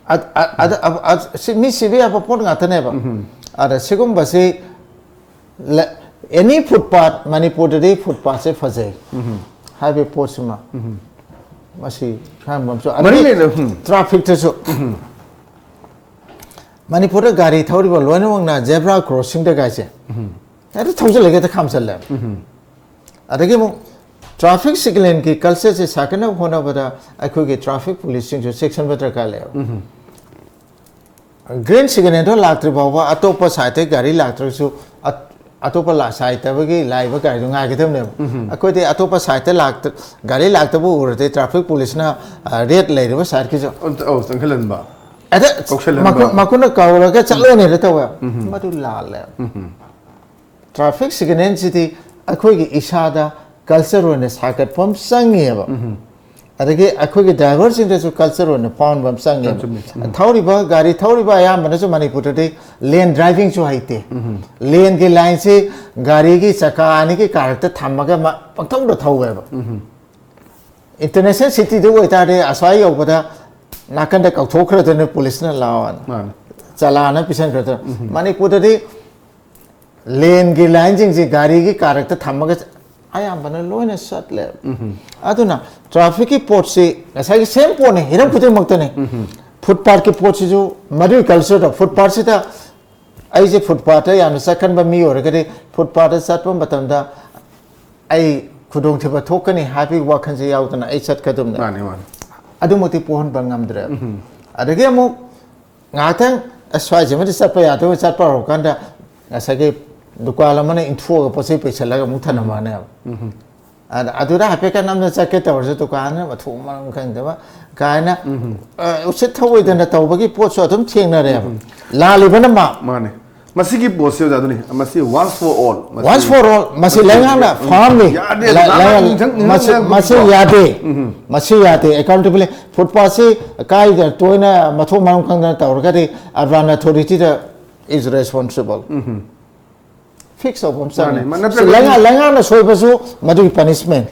ꯑ-, ꯑ-, ꯑꯗ, ꯑ-, ꯑ-, ꯁꯤ ꯃꯤ ꯁꯤꯕ ꯌꯥꯕ ꯄꯣꯠ ꯉꯥꯛꯇꯅꯦꯕ꯫ ꯑꯗ ꯁꯤꯒꯨꯝꯕꯁꯤ ꯂ-, ꯑꯦꯅꯤ ꯐꯨꯠꯄꯥꯠ ꯃꯅꯤꯄꯨꯔꯗꯗꯤ ꯐꯨꯠꯄꯥꯠꯁꯦ ꯐꯖꯩ ꯍꯥꯏꯕꯒꯤ ꯄꯣꯠꯁꯤꯃ ꯃꯁꯤ ꯈꯪꯕ ꯑꯃꯁꯨ꯫ ꯃꯔꯤ ꯂꯩꯅ, ꯎꯝ꯫ ꯇ꯭ꯔꯥꯐꯤꯛꯇꯁꯨ ꯃꯅꯤꯄꯨꯔꯗ ꯒꯥꯔꯤ ꯊꯧꯔꯤꯕ ꯂꯣꯏꯅꯃꯛꯅ ꯖꯦꯕ꯭ꯔꯥ ꯀ꯭ꯔꯣꯁꯤꯡꯗ ꯀꯥꯏꯁꯦ ꯍꯦꯛꯇ ꯊꯧꯖꯤꯜꯂꯒ ꯍꯦꯛꯇ ꯈꯥꯝꯖꯜꯂꯦꯕ꯫ ꯑꯗꯒꯤ ꯑꯃꯨꯛ ꯇ꯭ꯔꯥꯐꯤꯛ ꯁꯤꯒꯅꯦꯜꯒꯤ ꯀꯜꯆꯔꯁꯦ ꯁꯥꯒꯠꯅꯕ ꯍꯣꯠꯅꯕꯗ ꯑꯩꯈꯣꯏꯒꯤ ꯇ꯭ꯔꯥꯐꯤꯛ ꯄꯨꯂꯤꯁꯁꯤꯡꯁꯨ ꯆꯦꯛꯁꯤꯟꯕ ꯗꯔꯀꯥꯔ ꯂꯩꯌꯦꯕ꯫ ꯒ꯭ꯔꯤꯟ ꯁꯤꯒꯅꯦꯜꯗꯣ ꯂꯥꯛꯇ꯭ꯔꯤ ꯐꯥꯎꯕ ꯑꯇꯣꯞꯄ ꯁꯥꯏꯠꯇꯒꯤ ꯒꯥꯔꯤ ꯂꯥꯛꯇ꯭ꯔꯒꯁꯨ ꯑ-, ꯑꯇꯣꯞꯄ ꯂꯥ-, ꯁꯥꯏꯠꯇꯕꯒꯤ ꯂꯥꯛꯏꯕ ꯒꯥꯔꯤꯗꯣ ꯉꯥꯏꯒꯗꯕꯅꯦꯕ꯫ ꯑꯩꯈꯣꯏꯗꯤ ꯑꯇꯣꯞꯄ ꯁꯥꯏꯠꯇ ꯂꯥꯛꯇ-, ꯒꯥꯔꯤ ꯂꯥꯛꯇꯕ ꯎꯔꯗꯤ ꯇ꯭ꯔꯥꯐꯤꯛ ꯄꯨꯂꯤꯁꯅ, ꯑ, ꯔꯦꯠ ꯂꯩꯔꯤꯕ ꯁꯥꯏꯠꯀꯤꯁꯨ ꯑꯧ, ꯆꯪꯁꯤꯜꯍꯟꯕ꯫ ꯑꯗ ꯀꯧꯁꯜꯍꯟꯕ꯫ ꯃꯈꯨ-, ꯃꯈꯨꯠꯅ ꯀꯧꯔꯒ ꯆꯠꯂꯣꯅꯦꯅ ꯇꯧꯋꯦ꯫ ꯃꯗꯨ ꯂꯥꯜꯂꯦ꯫ ꯇ꯭ꯔꯥꯐꯤꯛ ꯁꯤꯒꯅꯦꯜꯁꯤꯗꯤ ꯑꯩꯈꯣꯏꯒꯤ ꯏꯁꯥꯗ ꯀꯜꯆꯔ ꯑꯣꯏꯅ ꯁꯥꯒꯠꯄ ꯑꯃ ꯆꯪꯉꯦꯕ꯫ ꯑꯗꯒꯤ ꯑꯩꯈꯣꯏꯒꯤ ꯗ꯭ꯔꯥꯏꯚꯔꯁꯤꯡꯗꯁꯨ ꯀꯜꯆꯔ ꯑꯣꯏꯅ ꯐꯥꯎꯍꯟꯕ ꯑꯃ ꯆꯪꯉꯦꯕ꯫ ꯆꯨꯝꯃꯤ꯫ ꯊꯧꯔꯤꯕ ꯒꯥꯔꯤ ꯊꯧꯔꯤꯕ ꯑꯌꯥꯝꯕꯅꯁꯨ ꯃꯅꯤꯄꯨꯔꯗꯗꯤ ꯂꯦꯟ ꯗ꯭ꯔꯥꯏꯚꯤꯡꯁꯨ ꯍꯩꯇꯦ꯫ ꯂꯦꯟꯒꯤ ꯂꯥꯏꯟꯁꯤ ꯒꯥꯔꯤꯒꯤ ꯆꯀꯥ ꯑꯅꯤꯒꯤ ꯀꯥꯔꯛꯇ ꯊꯝꯃꯒ ꯃ-, ꯄꯪꯊꯧꯗ ꯊꯧꯋꯦꯕ꯫ ꯏꯟꯇꯔꯅꯦꯁꯅꯦꯜ ꯁꯤꯇꯤꯗ ꯑꯣꯏꯇꯥꯔꯗꯤ ꯑꯁ꯭ꯋꯥꯏ ꯌꯧꯕꯗ ꯅꯥꯀꯟꯗ ꯀꯧꯊꯣꯛꯈ꯭ꯔꯗꯣꯏꯅꯦ ꯄꯨꯂꯤꯁꯅ ꯂꯥꯛꯑꯣꯅ꯫ ꯃꯥꯅꯤ꯫ ꯆꯂꯥꯟꯅ ꯄꯤꯁꯟꯈ꯭ꯔꯗꯣꯏꯅꯦ꯫ ꯃꯅꯤꯄꯨꯔꯗꯗꯤ ꯂꯦꯟꯒꯤ ꯂꯥꯏꯟꯁꯤꯡꯁꯤ ꯒꯥꯔꯤꯒꯤ ꯀꯥꯔꯛꯇ ꯊꯝꯃꯒ ꯑꯌꯥꯝꯕꯅ ꯂꯣꯏꯅ ꯆꯠꯂꯦ꯫ ꯑꯗꯨꯅ ꯇ꯭ꯔꯥꯐꯤꯛꯀꯤ ꯄꯣꯠꯁꯤ ꯉꯁꯥꯏꯒꯤ ꯁꯦꯝ ꯄꯣꯠꯅꯤ, ꯍꯤꯔꯝ ꯈꯨꯗꯤꯡꯃꯛꯇꯅꯤ꯫ ꯐꯨꯠꯄꯥꯠꯀꯤ ꯄꯣꯠꯁꯤꯁꯨ ꯃꯗꯨꯒꯤ ꯀꯜꯆꯔꯗ, ꯐꯨꯠꯄꯥꯠꯁꯤꯗ ꯑꯩꯁꯦ ꯐꯨꯠꯄꯥꯠꯇ ꯌꯥꯝꯅ ꯆꯠꯀꯟꯕ ꯃꯤ ꯑꯣꯏꯔꯒꯗꯤ ꯐꯨꯠꯄꯥꯠꯇ ꯆꯠꯄ ꯃꯇꯝꯗ ꯑꯩ ꯈꯨꯗꯣꯡꯊꯤꯕ ꯊꯣꯛꯀꯅꯤ ꯍꯥꯏꯕꯒꯤ ꯋꯥꯈꯜꯁꯦ ꯌꯥꯎꯗꯅ ꯑꯩ ꯆꯠꯀꯗꯕꯅꯦ꯫ ꯃꯥꯅꯤ, ꯃꯥꯅꯤ꯫ ꯑꯗꯨꯃꯛꯇꯤ ꯄꯣꯛꯍꯟꯕ ꯉꯝꯗ꯭ꯔꯦ꯫ ꯑꯗꯒꯤ ꯑꯃꯨꯛ ꯉꯥꯏꯍꯥꯛꯇꯪ, "ꯑꯁ, ꯁ꯭ꯋꯥꯏꯁꯤꯃꯗꯤ ꯆꯠꯄ ꯌꯥꯗꯕ", ꯆꯠꯄ ꯍꯧꯔꯀꯥꯟꯗ ꯉꯁꯥꯏꯒꯤ ꯗꯨꯀꯥꯟ ꯑꯃꯅ ꯏꯟꯊꯣꯛꯑꯒ ꯄꯣꯠ ꯆꯩ ꯄꯩꯁꯜꯂꯒ ꯑꯃꯨꯛ ꯊꯅꯝꯃꯅꯦꯕ꯫ ꯑꯗ-, ꯑꯗꯨꯗ ꯍꯥꯏꯐꯦꯠꯀ ꯅꯝꯅ ꯆꯠꯀꯦ ꯇꯧꯔꯁꯨ ꯗꯨꯀꯥꯟꯗꯨꯅ ꯃꯊꯣꯡ ꯃꯔꯝ ꯈꯪꯗꯕ ꯀꯥꯏꯅ, ꯑ, ꯎꯁꯤꯠ ꯊꯧꯑꯣꯏꯗꯅ ꯇꯧꯕꯒꯤ ꯄꯣꯠꯁꯨ ꯑꯗꯨꯝ ꯊꯦꯡꯅꯔꯦꯕ꯫ ꯂꯥꯜꯂꯤꯕꯅ ꯃꯥ꯫ ꯃꯥꯅꯦ꯫ ꯃꯁꯤꯒꯤ ꯄꯣꯠꯁꯦ ꯑꯣꯖꯥ ꯑꯗꯨꯅꯤ, ꯃꯁꯤ once for all꯫ ꯃꯁꯤ Once for all꯫ ꯃꯁꯤ ꯂꯩꯉꯥꯛꯅ ꯐꯥꯝꯅꯤ꯫ ꯌꯥꯗꯦ, ꯂꯩꯉꯥꯛꯅ ꯃꯁꯤ, ꯃꯁꯤ ꯌꯥꯗꯦ꯫ ꯃꯁꯤ ꯌꯥꯗꯦ꯫ ꯑꯦꯀꯥꯎꯟꯇꯦꯕꯤꯂꯤ-, ꯐꯨꯠꯄꯥꯠꯁꯤ ꯀꯥꯏꯗ ꯇꯣꯏꯅ ꯃꯊꯣꯡ ꯃꯔꯝ ꯈꯪꯗꯅ ꯇꯧꯔꯒꯗꯤ urban authority the is responsible꯫ Fix ꯇꯧꯕ ꯑꯃ ꯆꯪꯉꯦ꯫ ꯃꯥꯅꯦ, ꯃꯥ-, ꯅꯠꯇ꯭ꯔꯒꯗꯤ ꯂꯩꯉꯥꯛ-, ꯂꯩꯉꯥꯛꯅ ꯁꯣꯏꯕꯁꯨ ꯃꯗꯨꯒꯤ ꯄꯅꯤꯁꯃꯦꯟ꯫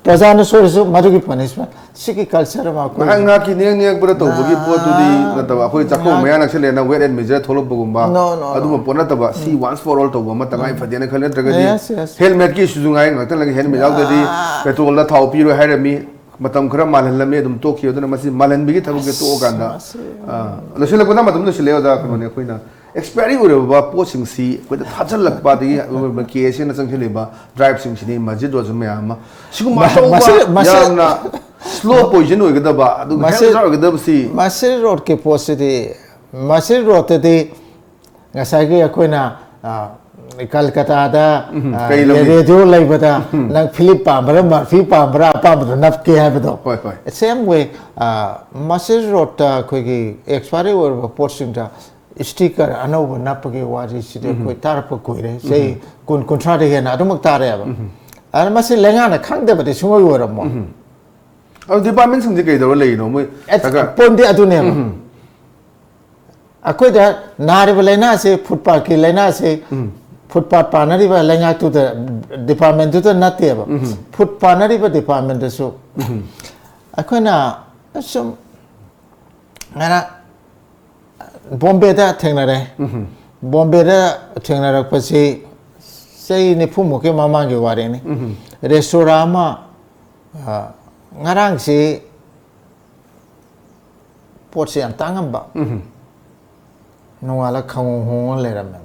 ꯄ꯭ꯔꯖꯥꯅ ꯁꯣꯏꯔꯁꯨ ꯃꯗꯨꯒꯤ ꯄꯅꯤꯁꯃꯦꯟ꯫ ꯁꯤꯒꯤ ꯀꯜꯆꯔ ꯑꯃ ꯑꯩꯈꯣꯏ ꯉꯥꯏꯍꯥꯛ ꯉꯥꯏꯍꯥꯛꯀꯤ ꯅꯦꯛ ꯅꯦꯛꯄꯗ ꯇꯧꯕꯒꯤ ꯄꯣꯠꯇꯨꯗꯤ ꯅꯠꯇꯕ, ꯑꯩꯈꯣꯏ ꯆꯥꯛꯀꯧꯕ ꯃꯌꯥ ꯅꯛꯁꯜꯂꯛꯑꯦꯅ weight and measure ꯊꯣꯛꯂꯛꯄꯒꯨꯝꯕ, No, no, no. ꯑꯗꯨꯝꯕ ꯄꯣꯠ ꯅꯠꯇꯕ, ꯁꯤ once for all ꯇꯧꯕ ꯑꯃ ꯇꯉꯥꯏ ꯐꯗꯦꯅ ꯈꯜꯂꯤ꯫ ꯅꯠꯇ꯭ꯔꯒꯗꯤ Yes, yes. ꯍꯦꯜꯃꯦꯠꯀꯤ ꯏꯁꯨꯁꯨ ꯉꯥꯏ, ꯉꯥꯛꯇꯪ ꯂꯩꯔꯒ ꯍꯦꯜꯃꯦꯠ ꯌꯥꯎꯗ꯭ꯔꯗꯤ ꯄꯦꯇ꯭ꯔꯣꯜꯗ ꯊꯥꯎ ꯄꯤꯔꯣꯏ ꯍꯥꯏꯔꯝꯃꯤ꯫ ꯃꯇꯝ ꯈꯔ ꯃꯥꯜꯍꯜꯂꯝꯃꯤ, ꯑꯗꯨꯝ ꯇꯣꯛꯈꯤ꯫ ꯑꯗꯨꯅ ꯃꯁꯤ ꯃꯥꯜꯍꯟꯕꯒꯤ ꯊꯕꯛꯁꯦ ꯇꯣꯛꯑꯀꯥꯟꯗ, ꯑꯥ, ꯂꯣꯏꯁꯤꯜꯂꯛꯄꯗ ꯃꯇꯝ ꯂꯣꯏꯁꯤꯜꯂꯛꯑꯦ ꯑꯣꯖꯥ꯫ ꯀꯩꯅꯣꯅꯦ, ꯑꯩꯈꯣꯏꯅ expiry ꯑꯣꯏꯔꯕ ꯄꯣꯠꯁꯤꯡꯁꯤ ꯑꯩꯈꯣꯏꯗ ꯊꯥꯖꯤꯜꯂꯛꯄ, ꯑꯗꯒꯤ ꯀꯦ ꯑꯦꯁ ꯑꯦꯅ ꯆꯪꯁꯤꯜꯂꯤꯕ ꯗ꯭ꯔꯥꯏꯕꯁꯤꯡꯁꯤꯅꯤ, ꯃꯁꯖꯤꯗ ꯔꯣꯗꯁꯨ ꯃꯌꯥꯝ ꯑꯃ꯫ ꯁꯤꯒꯨꯝꯕ ꯃ-, ꯑꯆꯧꯕ ꯃꯁꯤ, ꯃꯁꯤ, ꯌꯥꯝꯅ slow poison ꯑꯣꯏꯒꯗꯕ, ꯑꯗꯨꯒ ꯃꯁꯤ, health hazard ꯑꯣꯏꯒꯗꯕꯁꯤ ꯃꯁꯤ ꯔꯣꯗꯀꯤ ꯄꯣꯠꯁꯤꯗꯤ, ꯃꯁꯤ ꯔꯣꯗꯇꯗꯤ ꯉꯁꯥꯏꯒꯤ ꯑꯩꯈꯣꯏꯅ, ꯑ, ꯀꯜꯀꯇꯥꯗ, ꯎꯝ, ꯑ, ꯀꯩ ꯂꯝꯒꯤ? ꯔꯦꯗꯤꯑꯣ ꯂꯩꯕꯗ ꯅꯪ ꯐꯤꯂꯤꯞ ꯄꯥꯝꯕ꯭ꯔꯥ, ꯃꯔꯐꯤ ꯄꯥꯝꯕ꯭ꯔꯥ, ꯑꯄꯥꯝꯕꯗꯣ ꯅꯞꯀꯦ ꯍꯥꯏꯕꯗꯣ꯫ ꯍꯣꯏ, ꯍꯣꯏ꯫ Same way, ꯑ, ꯃꯁꯤꯁ ꯔꯣꯗꯇ ꯑꯩꯈꯣꯏꯒꯤ ꯑꯦꯛꯁꯄꯥꯏꯔꯤ ꯑꯣꯏꯔꯕ ꯄꯣꯠꯁꯤꯡꯗ ꯁ꯭ꯇꯤꯀꯔ ꯑꯅꯧꯕ ꯅꯞꯄꯒꯤ ꯋꯥꯔꯤꯁꯤꯗꯤ ꯑꯩꯈꯣꯏ ꯇꯥꯔꯛꯄ ꯀꯨꯏꯔꯦ꯫ ꯆꯍꯤ ꯀꯨꯟ, ꯀꯨꯟꯊ꯭ꯔꯥꯗꯒꯤ ꯍꯦꯟꯅ ꯑꯗꯨꯃꯛ ꯇꯥꯔꯛꯑꯦꯕ꯫ ꯑꯗꯨꯅ ꯃꯁꯤ ꯂꯩꯉꯥꯛꯅ ꯈꯪꯗꯕꯗꯤ ꯁꯨꯡꯑꯣꯏ ꯑꯣꯏꯔꯝꯃꯣꯏ꯫ ꯑꯗꯨ ꯗꯤꯄꯥꯔꯠꯃꯦꯟꯁꯤꯡꯁꯦ ꯀꯩꯗꯧꯔ ꯂꯩꯔꯤꯅꯣ ꯃꯣꯏ? ꯑꯦꯠ-, ꯁꯔꯀꯥꯔ ꯄꯣꯏꯟꯗꯤ ꯑꯗꯨꯅꯦꯕ꯫ ꯑꯩꯈꯣꯏꯗ ꯅꯥꯔꯤꯕ ꯂꯥꯏꯅꯥꯁꯦ, ꯐꯨꯠ ꯄꯥꯠꯀꯤ ꯂꯥꯏꯅꯥꯁꯦ, ꯐꯨꯠ ꯄꯥꯠ ꯄꯥꯟꯅꯔꯤꯕ ꯂꯩꯉꯥꯛꯇꯨꯗ, ꯗꯤꯄꯥꯔꯠꯃꯦꯟꯇꯨꯗ ꯅꯠꯇꯦꯕ꯫ ꯐꯨꯠ ꯄꯥꯟꯅꯔꯤꯕ ꯗꯤꯄꯥꯔꯠꯃꯦꯟꯇꯁꯨ꯫ ꯑꯩꯈꯣꯏꯅ ꯁꯨꯝ ꯉꯔꯥꯡ ꯕꯣꯝꯕꯦꯗ ꯊꯦꯡꯅꯔꯦ꯫ ꯕꯣꯝꯕꯦꯗ ꯊꯦꯡꯅꯔꯛꯄꯁꯤ ꯆꯍꯤ ꯅꯤꯐꯨꯃꯨꯛꯀꯤ ꯃꯃꯥꯡꯒꯤ ꯋꯥꯔꯤꯅꯤ꯫ ꯔꯦꯁꯇꯣꯔꯥ ꯑꯃ, ꯑ, ꯉꯔꯥꯡꯁꯤ ꯄꯣꯠꯁꯤ ꯌꯥꯝ ꯇꯥꯡꯉꯝꯕ꯫ ꯅꯣꯡꯉꯥꯜꯂ ꯈꯪꯍꯣꯡ ꯍꯣꯡꯉ ꯂꯩꯔꯝꯃꯦ꯫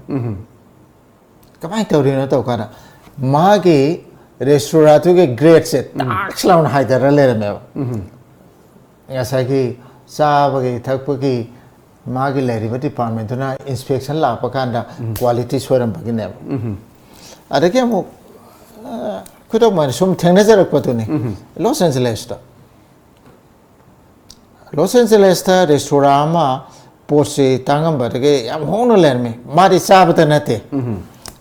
ꯀꯃꯥꯏꯅ ꯇꯧꯔꯤꯅꯣ ꯇꯧ ꯀꯥꯟꯗ ꯃꯥꯒꯤ ꯔꯦꯁꯇꯣꯔꯥꯗꯨꯒꯤ ꯒ꯭ꯔꯦꯠꯁꯦ ꯇꯥꯛꯁ ꯂꯥꯎꯅ ꯍꯥꯏꯊꯔ ꯂꯩꯔꯝꯃꯦꯕ꯫ ꯉꯁꯥꯏꯒꯤ ꯆꯥꯕꯒꯤ ꯊꯛꯄꯒꯤ ꯃꯥꯒꯤ ꯂꯩꯔꯤꯕ ꯗꯤꯄꯥꯔꯠꯃꯦꯟꯇꯨꯅ ꯏꯟꯁꯄꯦꯛꯁꯟ ꯂꯥꯛꯄ ꯀꯥꯟꯗ ꯀ꯭ꯋꯥꯂꯤꯇꯤ ꯁꯣꯏꯔꯝꯕꯒꯤꯅꯦꯕ꯫ ꯑꯗꯒꯤ ꯑꯃꯨꯛ, ꯑ, ꯈꯨꯗꯝ ꯑꯣꯏꯅ ꯁꯨꯝ ꯊꯦꯡꯅꯖꯔꯛꯄꯗꯨꯅꯤ꯫ ꯂꯣꯁ ꯑꯦꯟꯖꯦꯂꯦꯁꯇ, ꯂꯣꯁ ꯑꯦꯟꯖꯦꯂꯦꯁꯇ ꯔꯦꯁꯇꯣꯔꯥ ꯑꯃ ꯄꯣꯠꯁꯤ ꯇꯥꯡꯉꯝꯕꯗꯒꯤ ꯌꯥꯝ ꯍꯣꯡꯅ ꯂꯩꯔꯝꯃꯤ꯫ ꯃꯥꯗꯤ ꯆꯥꯕꯗ ꯅꯠꯇꯦ꯫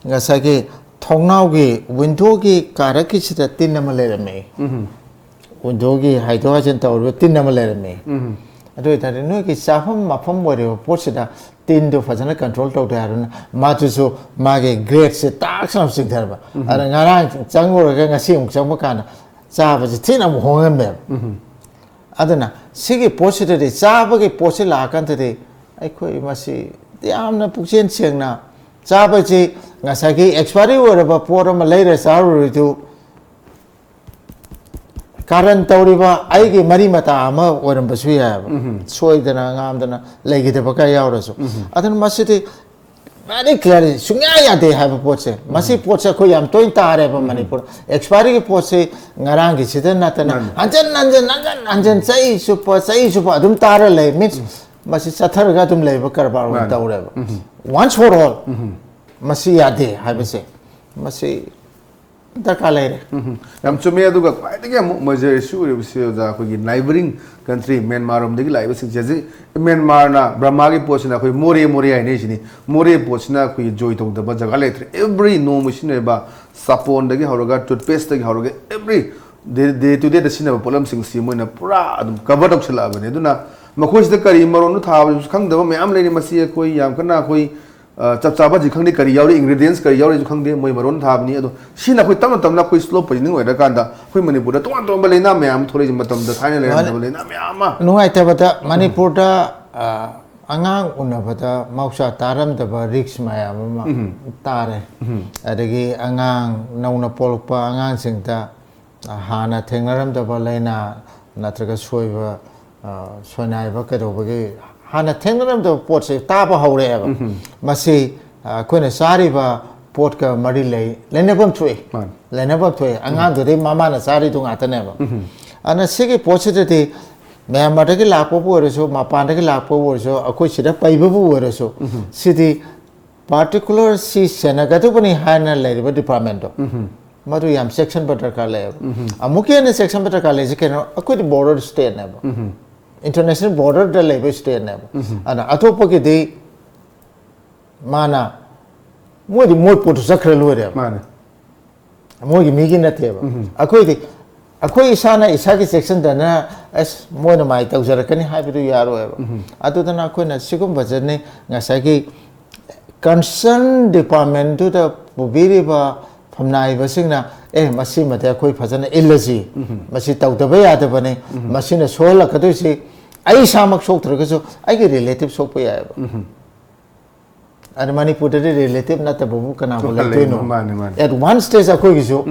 ꯉꯁꯥꯏꯒꯤ ꯊꯣꯡꯅꯥꯎꯒꯤ ꯋꯤꯟꯗꯣꯒꯤ ꯀꯥꯔꯛꯀꯤꯁꯤꯗ ꯇꯤꯟ ꯑꯃ ꯂꯩꯔꯝꯃꯤ꯫ ꯋꯤꯟꯗꯣꯒꯤ ꯍꯥꯏꯗꯣꯛ ꯍꯥꯏꯖꯤꯟ ꯇꯧꯔꯤꯕ ꯇꯤꯟ ꯑꯃ ꯂꯩꯔꯝꯃꯤ꯫ ꯑꯗꯨ ꯑꯣꯏꯇꯥꯔꯗꯤ ꯅꯣꯏꯒꯤ ꯆꯥꯐꯝ ꯃꯐꯝ ꯑꯣꯏꯔꯤꯕ ꯄꯣꯠꯁꯤꯗ ꯇꯤꯟꯗꯨ ꯐꯖꯅ ꯀꯟꯇ꯭ꯔꯣꯜ ꯇꯧꯗꯦ ꯍꯥꯏꯔꯅ ꯃꯥꯗꯨꯁꯨ ꯃꯥꯒꯤ ꯒ꯭ꯔꯦꯠꯁꯦ ꯇꯥꯛꯁ ꯌꯥꯝ ꯆꯤꯡꯊꯔꯕ꯫ ꯑꯗ ꯉꯔꯥꯡ ꯆꯪꯉꯨꯔꯒ ꯉꯁꯤ ꯑꯃꯨꯛ ꯆꯪꯕ ꯀꯥꯟꯗ ꯆꯥꯕꯁꯤ ꯊꯤꯅ ꯑꯃꯨꯛ ꯍꯣꯡꯉꯝꯃꯦꯕ꯫ ꯑꯗꯨꯅ ꯁꯤꯒꯤ ꯄꯣꯠꯁꯤꯗꯗꯤ, ꯆꯥꯕꯒꯤ ꯄꯣꯠꯁꯤ ꯂꯥꯛꯑꯀꯥꯟꯗꯗꯤ ꯑꯩꯈꯣꯏ ꯃꯁꯤ ꯌꯥꯝꯅ ꯄꯨꯛꯆꯦꯜ ꯁꯦꯡꯅ ꯆꯥꯕꯁꯤ, ꯉꯁꯥꯏꯒꯤ ꯑꯦꯛꯁꯄꯥꯏꯔꯤ ꯑꯣꯏꯔꯕ ꯄꯣꯠ ꯑꯃ ꯂꯩꯔ ꯆꯥꯔꯨꯔꯤꯗꯨ ꯀꯥꯔꯟ ꯇꯧꯔꯤꯕ ꯑꯩꯒꯤ ꯃꯔꯤ ꯃꯇꯥ ꯑꯃ ꯑꯣꯏꯔꯝꯕꯁꯨ ꯌꯥꯏꯑꯕ꯫ ꯁꯣꯏꯗꯅ ꯉꯥꯝꯗꯅ ꯂꯩꯈꯤꯗꯕ ꯀꯌꯥ ꯌꯥꯎꯔꯁꯨ꯫ ꯑꯗꯨꯅ ꯃꯁꯤꯗꯤ very clearly ꯁꯨꯡꯌꯥ ꯌꯥꯗꯦ ꯍꯥꯏꯕ ꯄꯣꯠꯁꯦ꯫ ꯃꯁꯤ ꯄꯣꯠꯁꯦ ꯑꯩꯈꯣꯏ ꯌꯥꯝ ꯇꯣꯏꯅ ꯇꯥꯔꯦꯕ ꯃꯅꯤꯄꯨꯔ꯫ ꯑꯦꯛꯁꯄꯥꯏꯔꯤꯒꯤ ꯄꯣꯠꯁꯤ ꯉꯔꯥꯡꯒꯤꯁꯤꯗ ꯅꯠꯇꯅ ꯃꯥꯅꯤ꯫ ꯍꯟꯖꯟ ꯍꯟꯖꯟ, ꯍꯟꯖꯟ ꯍꯟꯖꯟ, ꯆꯍꯤ ꯆꯨꯞꯄ, ꯆꯍꯤ ꯆꯨꯞꯄ ꯑꯗꯨꯝ ꯇꯥꯔ ꯂꯩ꯫ ꯃꯤꯟꯁ ꯃꯁꯤ ꯆꯠꯊꯔꯒ ꯑꯗꯨꯝ ꯂꯩꯕ ꯀꯔꯕꯥꯔ ꯑꯣꯏꯅ ꯃꯥꯅꯤ꯫ ꯇꯧꯔꯦꯕ꯫ Once for all꯫ ꯃꯁꯤ ꯌꯥꯗꯦ ꯍꯥꯏꯕꯁꯦ, ꯃꯁꯤ ꯗꯔꯀꯥꯔ ꯂꯩꯔꯦ꯫ ꯎꯝ, ꯌꯥꯝ ꯆꯨꯝꯃꯦ꯫ ꯑꯗꯨꯒ ꯈ꯭ꯋꯥꯏꯗꯒꯤ ꯑꯃꯨꯛ ꯃꯣꯏꯁꯦ ꯏꯁꯨ ꯑꯣꯏꯔꯤꯕꯁꯤ, ꯑꯣꯖꯥ, ꯑꯩꯈꯣꯏꯒꯤ neighbouring country ꯃ꯭ꯌꯥꯟꯃꯥꯔ ꯔꯣꯝꯗꯒꯤ ꯂꯥꯛꯏꯕꯁꯤꯡꯁꯦ꯫ ꯍꯧꯖꯤꯛ ꯃ꯭ꯌꯥꯟꯃꯥꯔꯅ ꯕ꯭ꯔꯃꯥꯒꯤ ꯄꯣꯠꯁꯤꯅ ꯑꯩꯈꯣꯏ ꯃꯣꯔꯦ ꯃꯣꯔꯦ ꯍꯥꯏꯅꯩꯁꯤꯅꯤ꯫ ꯃꯣꯔꯦ ꯄꯣꯠꯁꯤꯅ ꯑꯩꯈꯣꯏꯒꯤ enjoy ꯇꯧꯗꯕ ꯖꯒꯥ ꯂꯩꯇ꯭ꯔꯦ꯫ Every ꯅꯣꯡꯃ ꯁꯤꯖꯤꯟꯅꯔꯤꯕ ꯁꯥꯄꯣꯟꯗꯒꯤ ꯍꯧꯔꯒ, toothpasteꯇꯒꯤ ꯍꯧꯔꯒ, every day, day to dayꯗ ꯁꯤꯖꯤꯟꯅꯕ ꯄꯣꯠꯂꯝꯁꯤꯡꯁꯤ ꯃꯣꯏꯅ ꯄꯨꯔꯥ ꯑꯗꯨꯝ cover ꯇꯧꯁꯜꯂꯛꯑꯕꯅꯤ꯫ ꯑꯗꯨꯅ ꯃꯈꯣꯏꯁꯤꯗ ꯀꯔꯤ ꯃꯔꯣꯟꯗꯣ ꯊꯥꯕꯁꯨ ꯈꯪꯗꯕ ꯃꯌꯥꯝ ꯂꯩꯔꯤ꯫ ꯃꯁꯤ ꯑꯩꯈꯣꯏ ꯌꯥꯝ ꯀꯟꯅ ꯑꯩꯈꯣꯏ ꯑ, ꯆꯞ ꯆꯥꯕꯁꯤ ꯈꯪꯗꯦ, ꯀꯔꯤ ꯌꯥꯎꯔꯤ, ingredients ꯀꯔꯤ ꯌꯥꯎꯔꯤꯁꯨ ꯈꯪꯗꯦ, ꯃꯣꯏ ꯃꯔꯣꯟ ꯊꯥꯕꯅꯤ꯫ ꯑꯗꯣ ꯁꯤꯅ ꯑꯩꯈꯣꯏ ꯇꯞꯅ ꯇꯞꯅ ꯑꯩꯈꯣꯏ slow poisoning ꯑꯣꯏꯔꯀꯥꯟꯗ ꯑꯩꯈꯣꯏ ꯃꯅꯤꯄꯨꯔꯗ ꯇꯣꯉꯥꯟ ꯇꯣꯉꯥꯟꯕ ꯂꯥꯏꯅꯥ ꯃꯌꯥꯝ ꯑꯃ ꯊꯣꯛꯂꯛꯏꯁꯦ, ꯃꯇꯝꯗ ꯊꯥꯏꯅ ꯂꯩꯔꯝꯗꯕ ꯂꯥꯏꯅꯥ ꯃꯌꯥꯝ ꯑꯃ꯫ ꯅꯨꯡꯉꯥꯏꯇꯕꯗ ꯃꯅꯤꯄꯨꯔꯗ, ꯑ, ꯑꯉꯥꯡ ꯎꯅꯕꯗ ꯃꯍꯧꯁꯥ ꯇꯥꯔꯝꯗꯕ risk ꯃꯌꯥꯝ ꯑꯃ ꯇꯥꯔꯦ꯫ ꯑꯗꯒꯤ ꯑꯉꯥꯡ ꯅꯧꯅ ꯄꯣꯛꯂꯛꯄ ꯑꯉꯥꯡꯁꯤꯡꯗ, ꯑ, ꯍꯥꯟꯅ ꯊꯦꯡꯅꯔꯝꯗꯕ ꯂꯥꯏꯅꯥ ꯅꯠꯇ꯭ꯔꯒ ꯁꯣꯏꯕ, ꯑ, ꯁꯣꯏꯅꯥꯏꯕ ꯀꯩꯗꯧꯕꯒꯤ ꯍꯥꯟꯅ ꯊꯦꯡꯅꯔꯝꯗꯕ ꯄꯣꯠꯁꯦ ꯇꯥꯕ ꯍꯧꯔꯛꯑꯦꯕ꯫ ꯃꯁꯤ, ꯑ, ꯑꯩꯈꯣꯏꯅ ꯆꯥꯔꯤꯕ ꯄꯣꯠꯀ ꯃꯔꯤ ꯂꯩ-, ꯂꯩꯅꯐꯝ ꯊꯣꯛꯏ꯫ ꯃꯥꯅꯤ꯫ ꯂꯩꯅꯐꯝ ꯊꯣꯛꯏ꯫ ꯑꯉꯥꯡꯗꯨꯗꯤ ꯃꯃꯥꯅ ꯆꯥꯔꯤꯗꯨ ꯉꯥꯛꯇꯅꯦꯕ꯫ ꯑꯗꯨꯅ ꯁꯤꯒꯤ ꯄꯣꯠꯁꯤꯗꯗꯤ ꯃ꯭ꯌꯥꯟꯃꯥꯔꯗꯒꯤ ꯂꯥꯛꯄꯕꯨ ꯑꯣꯏꯔꯁꯨ, ꯃꯄꯥꯟꯗꯒꯤ ꯂꯥꯛꯄꯕꯨ ꯑꯣꯏꯔꯁꯨ, ꯑꯩꯈꯣꯏ ꯁꯤꯗ ꯄꯩꯕꯕꯨ ꯑꯣꯏꯔꯁꯨ, ꯁꯤꯗꯤ particular ꯁꯤ ꯁꯦꯟꯅꯒꯗꯧꯕꯅꯤ ꯍꯥꯏꯅ ꯂꯩꯔꯤꯕ departmentꯇꯣ, ꯃꯗꯨ ꯌꯥꯝ ꯆꯦꯛꯁꯤꯟꯕ ꯗꯔꯀꯥꯔ ꯂꯩꯌꯦꯕ꯫ ꯑꯃꯨꯛꯀ ꯍꯦꯟꯅ ꯆꯦꯛꯁꯤꯟꯕ ꯗꯔꯀꯥꯔ ꯂꯩꯁꯦ ꯀꯩꯅꯣ? ꯑꯩꯈꯣꯏꯗꯤ border stateꯅꯦꯕ, international borderꯗ ꯂꯩꯕ stateꯅꯦꯕ꯫ ꯑꯗꯨꯅ ꯑꯇꯣꯞꯄꯒꯤꯗꯤ ꯃꯥꯅ ꯃꯣꯏꯗꯤ ꯃꯣꯏ ꯄꯣꯠꯇꯨ ꯆꯠꯈ꯭ꯔ ꯂꯣꯏꯔꯦꯕ꯫ ꯃꯥꯅꯦ꯫ ꯃꯣꯏꯒꯤ ꯃꯤꯒꯤ ꯅꯠꯇꯦꯕ꯫ ꯑꯩꯈꯣꯏꯗꯤ, ꯑꯩꯈꯣꯏ ꯏꯁꯥꯅ ꯏꯁꯥꯒꯤ ꯆꯦꯛꯁꯤꯟꯗꯅ, ꯑꯁ, ꯃꯣꯏꯅ ꯃꯥꯏ ꯇꯧꯖꯔꯛꯀꯅꯤ ꯍꯥꯏꯕꯗꯨ ꯌꯥꯔꯣꯏꯕ꯫ ꯑꯗꯨꯗꯨꯅ ꯑꯩꯈꯣꯏꯅ ꯁꯤꯒꯨꯝꯕꯁꯤꯅꯤ ꯉꯁꯥꯏꯒꯤ concern departmentꯇꯨꯗ ꯄꯨꯕꯤꯔꯤꯕ ꯐꯝꯅꯥꯏꯕꯁꯤꯡꯅ, "ꯑꯦ, ꯃꯁꯤꯃꯗꯤ ꯑꯩꯈꯣꯏ ꯐꯖꯅ ꯏꯜꯂꯁꯤ, ꯃꯁꯤ ꯇꯧꯗꯕ ꯌꯥꯗꯕꯅꯤ, ꯃꯁꯤꯅ ꯁꯣꯛꯍꯜꯂꯛꯀꯗꯣꯏꯁꯤ ꯑꯩ ꯏꯁꯥꯃꯛ ꯁꯣꯛꯇ꯭ꯔꯒꯁꯨ ꯑꯩꯒꯤ relative ꯁꯣꯛꯄ ꯌꯥꯏꯑꯕ"꯫ ꯑꯗ ꯃꯅꯤꯄꯨꯔꯗꯗꯤ relative ꯅꯠꯇꯕꯕꯨ ꯀꯅꯥꯕꯨ ꯂꯩꯇꯣꯏꯅꯣ? ꯃꯥꯅꯦ, ꯃꯥꯅꯦ꯫ At one stage ꯑꯩꯈꯣꯏꯒꯤꯁꯨ,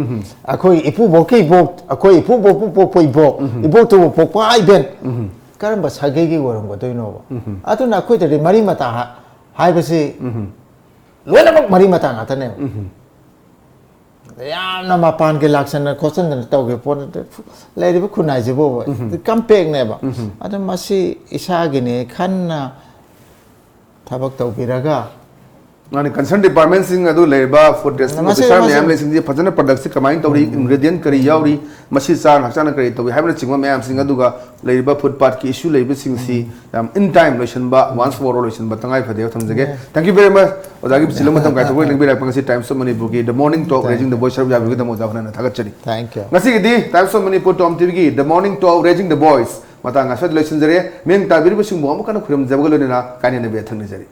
ꯑꯩꯈꯣꯏ ꯏꯄꯨꯕꯣꯛꯀꯤ ꯏꯕꯣꯛ, ꯑꯩꯈꯣꯏ ꯏꯄꯨꯕꯣꯛꯄꯨ ꯄꯣꯛꯄ ꯏꯕꯣꯛ, ꯏꯕꯣꯛꯇꯨꯕꯨ ꯄꯣꯛꯄ ꯏꯕꯦꯟ, ꯀꯔꯝꯕ ꯁꯥꯒꯩꯒꯤ ꯑꯣꯏꯔꯝꯒꯗꯣꯏꯅꯣꯕ? ꯑꯗꯨꯅ ꯑꯩꯈꯣꯏꯗꯗꯤ ꯃꯔꯤ ꯃꯇꯥ ꯍꯥ-, ꯍꯥꯏꯕꯁꯤ ꯂꯣꯏꯅꯃꯛ ꯃꯔꯤ ꯃꯇꯥ ꯉꯥꯛꯇꯅꯦꯕ꯫ ꯌꯥꯝꯅ ꯃꯄꯥꯟꯒꯤ ꯂꯥꯛꯁꯟꯗꯅ ꯈꯣꯠꯆꯟꯗꯅ ꯇꯧꯈꯤꯕ ꯄꯣꯠ ꯅꯠꯇꯦ꯫ ꯂꯩꯔꯤꯕ ꯈꯨꯟꯅꯥꯏꯁꯤꯕꯨ compact ꯅꯦꯕ꯫ ꯑꯗꯨ ꯃꯁꯤ ꯏꯁꯥꯒꯤꯅꯦ ꯈꯟꯅ ꯊꯕꯛ ꯇꯧꯕꯤꯔꯒ ꯃꯥꯅꯤ, ꯀꯟꯁꯔꯟ ꯗꯤꯄꯥꯔꯠꯃꯦꯟꯁꯤꯡ ꯑꯗꯨ ꯂꯩꯔꯤꯕ ꯐꯨꯗ ꯇꯦꯁꯇꯤꯡ ꯃꯁꯤ- ꯑꯣꯐꯤꯁꯥꯔ ꯃꯁꯤ- ꯃꯌꯥꯝ ꯂꯩꯁꯤꯡꯁꯤ ꯐꯖꯅ ꯄ꯭ꯔꯗꯛꯁꯤ ꯀꯃꯥꯏꯅ ꯇꯧꯔꯤ, ꯏꯟꯒ꯭ꯔꯦꯗꯤꯌꯦꯟ ꯀꯔꯤ ꯌꯥꯎꯔꯤ, ꯃꯁꯤ ꯆꯥꯅ ꯍꯛꯆꯥꯡꯅ ꯀꯔꯤ ꯇꯧꯏ ꯍꯥꯏꯕꯅꯆꯤꯡꯕ ꯃꯌꯥꯝꯁꯤꯡ ꯑꯗꯨꯒ ꯂꯩꯔꯤꯕ ꯐꯨꯗ ꯄꯥꯠꯀꯤ ꯏꯁꯨ ꯂꯩꯕꯁꯤꯡꯁꯤ ꯌꯥꯝ ꯏꯟ ꯇꯥꯏꯝ ꯂꯣꯏꯁꯤꯟꯕ, ꯋꯥꯟꯁ ꯐꯣꯔ ꯑꯣꯜ ꯂꯣꯏꯁꯤꯟꯕ ꯇꯉꯥꯏ ꯐꯗꯦ ꯍꯥꯏꯕ ꯊꯝꯖꯒꯦ꯫ Thank you very much. ꯑꯣꯖꯥꯒꯤ ꯆꯤꯜꯂ ꯃꯇꯝ ꯀꯥꯏꯊꯣꯛꯄ ꯂꯦꯡꯕꯤꯔꯛꯄ ꯉꯁꯤ ꯇꯥꯏꯝꯁ ꯑꯣꯐ ꯃꯅꯤꯄꯨꯔꯒꯤ the morning talk raising the voice ꯁꯔꯨꯛ ꯌꯥꯕꯤꯒꯗꯕ ꯑꯣꯖꯥ ꯍꯣꯔꯦꯟꯅ ꯊꯥꯒꯠꯆꯔꯤ꯫ Thank you. ꯉꯁꯤꯒꯤꯗꯤ ꯇꯥꯏꯝꯁ ꯑꯣꯐ ꯃꯅꯤꯄꯨꯔ ꯇꯣꯝ ꯇꯤꯚꯤꯒꯤ the morning talk raising the voice ꯃꯇꯥꯡ ꯑꯁ꯭ꯋꯥꯏꯗ ꯂꯣꯏꯁꯤꯟꯖꯔꯦ꯫ ꯃꯤꯠꯌꯦꯡ ꯇꯥꯕꯤꯔꯤꯕꯁꯤꯡꯕꯨ ꯑꯃꯨꯛ ꯍꯟꯅ ꯈꯨꯔꯨꯝꯖꯕꯒ ꯂꯣꯏꯅꯅ ꯀꯥꯏꯅꯅꯕ ꯌꯥꯊꯪ ꯅꯤꯖꯔꯤ꯫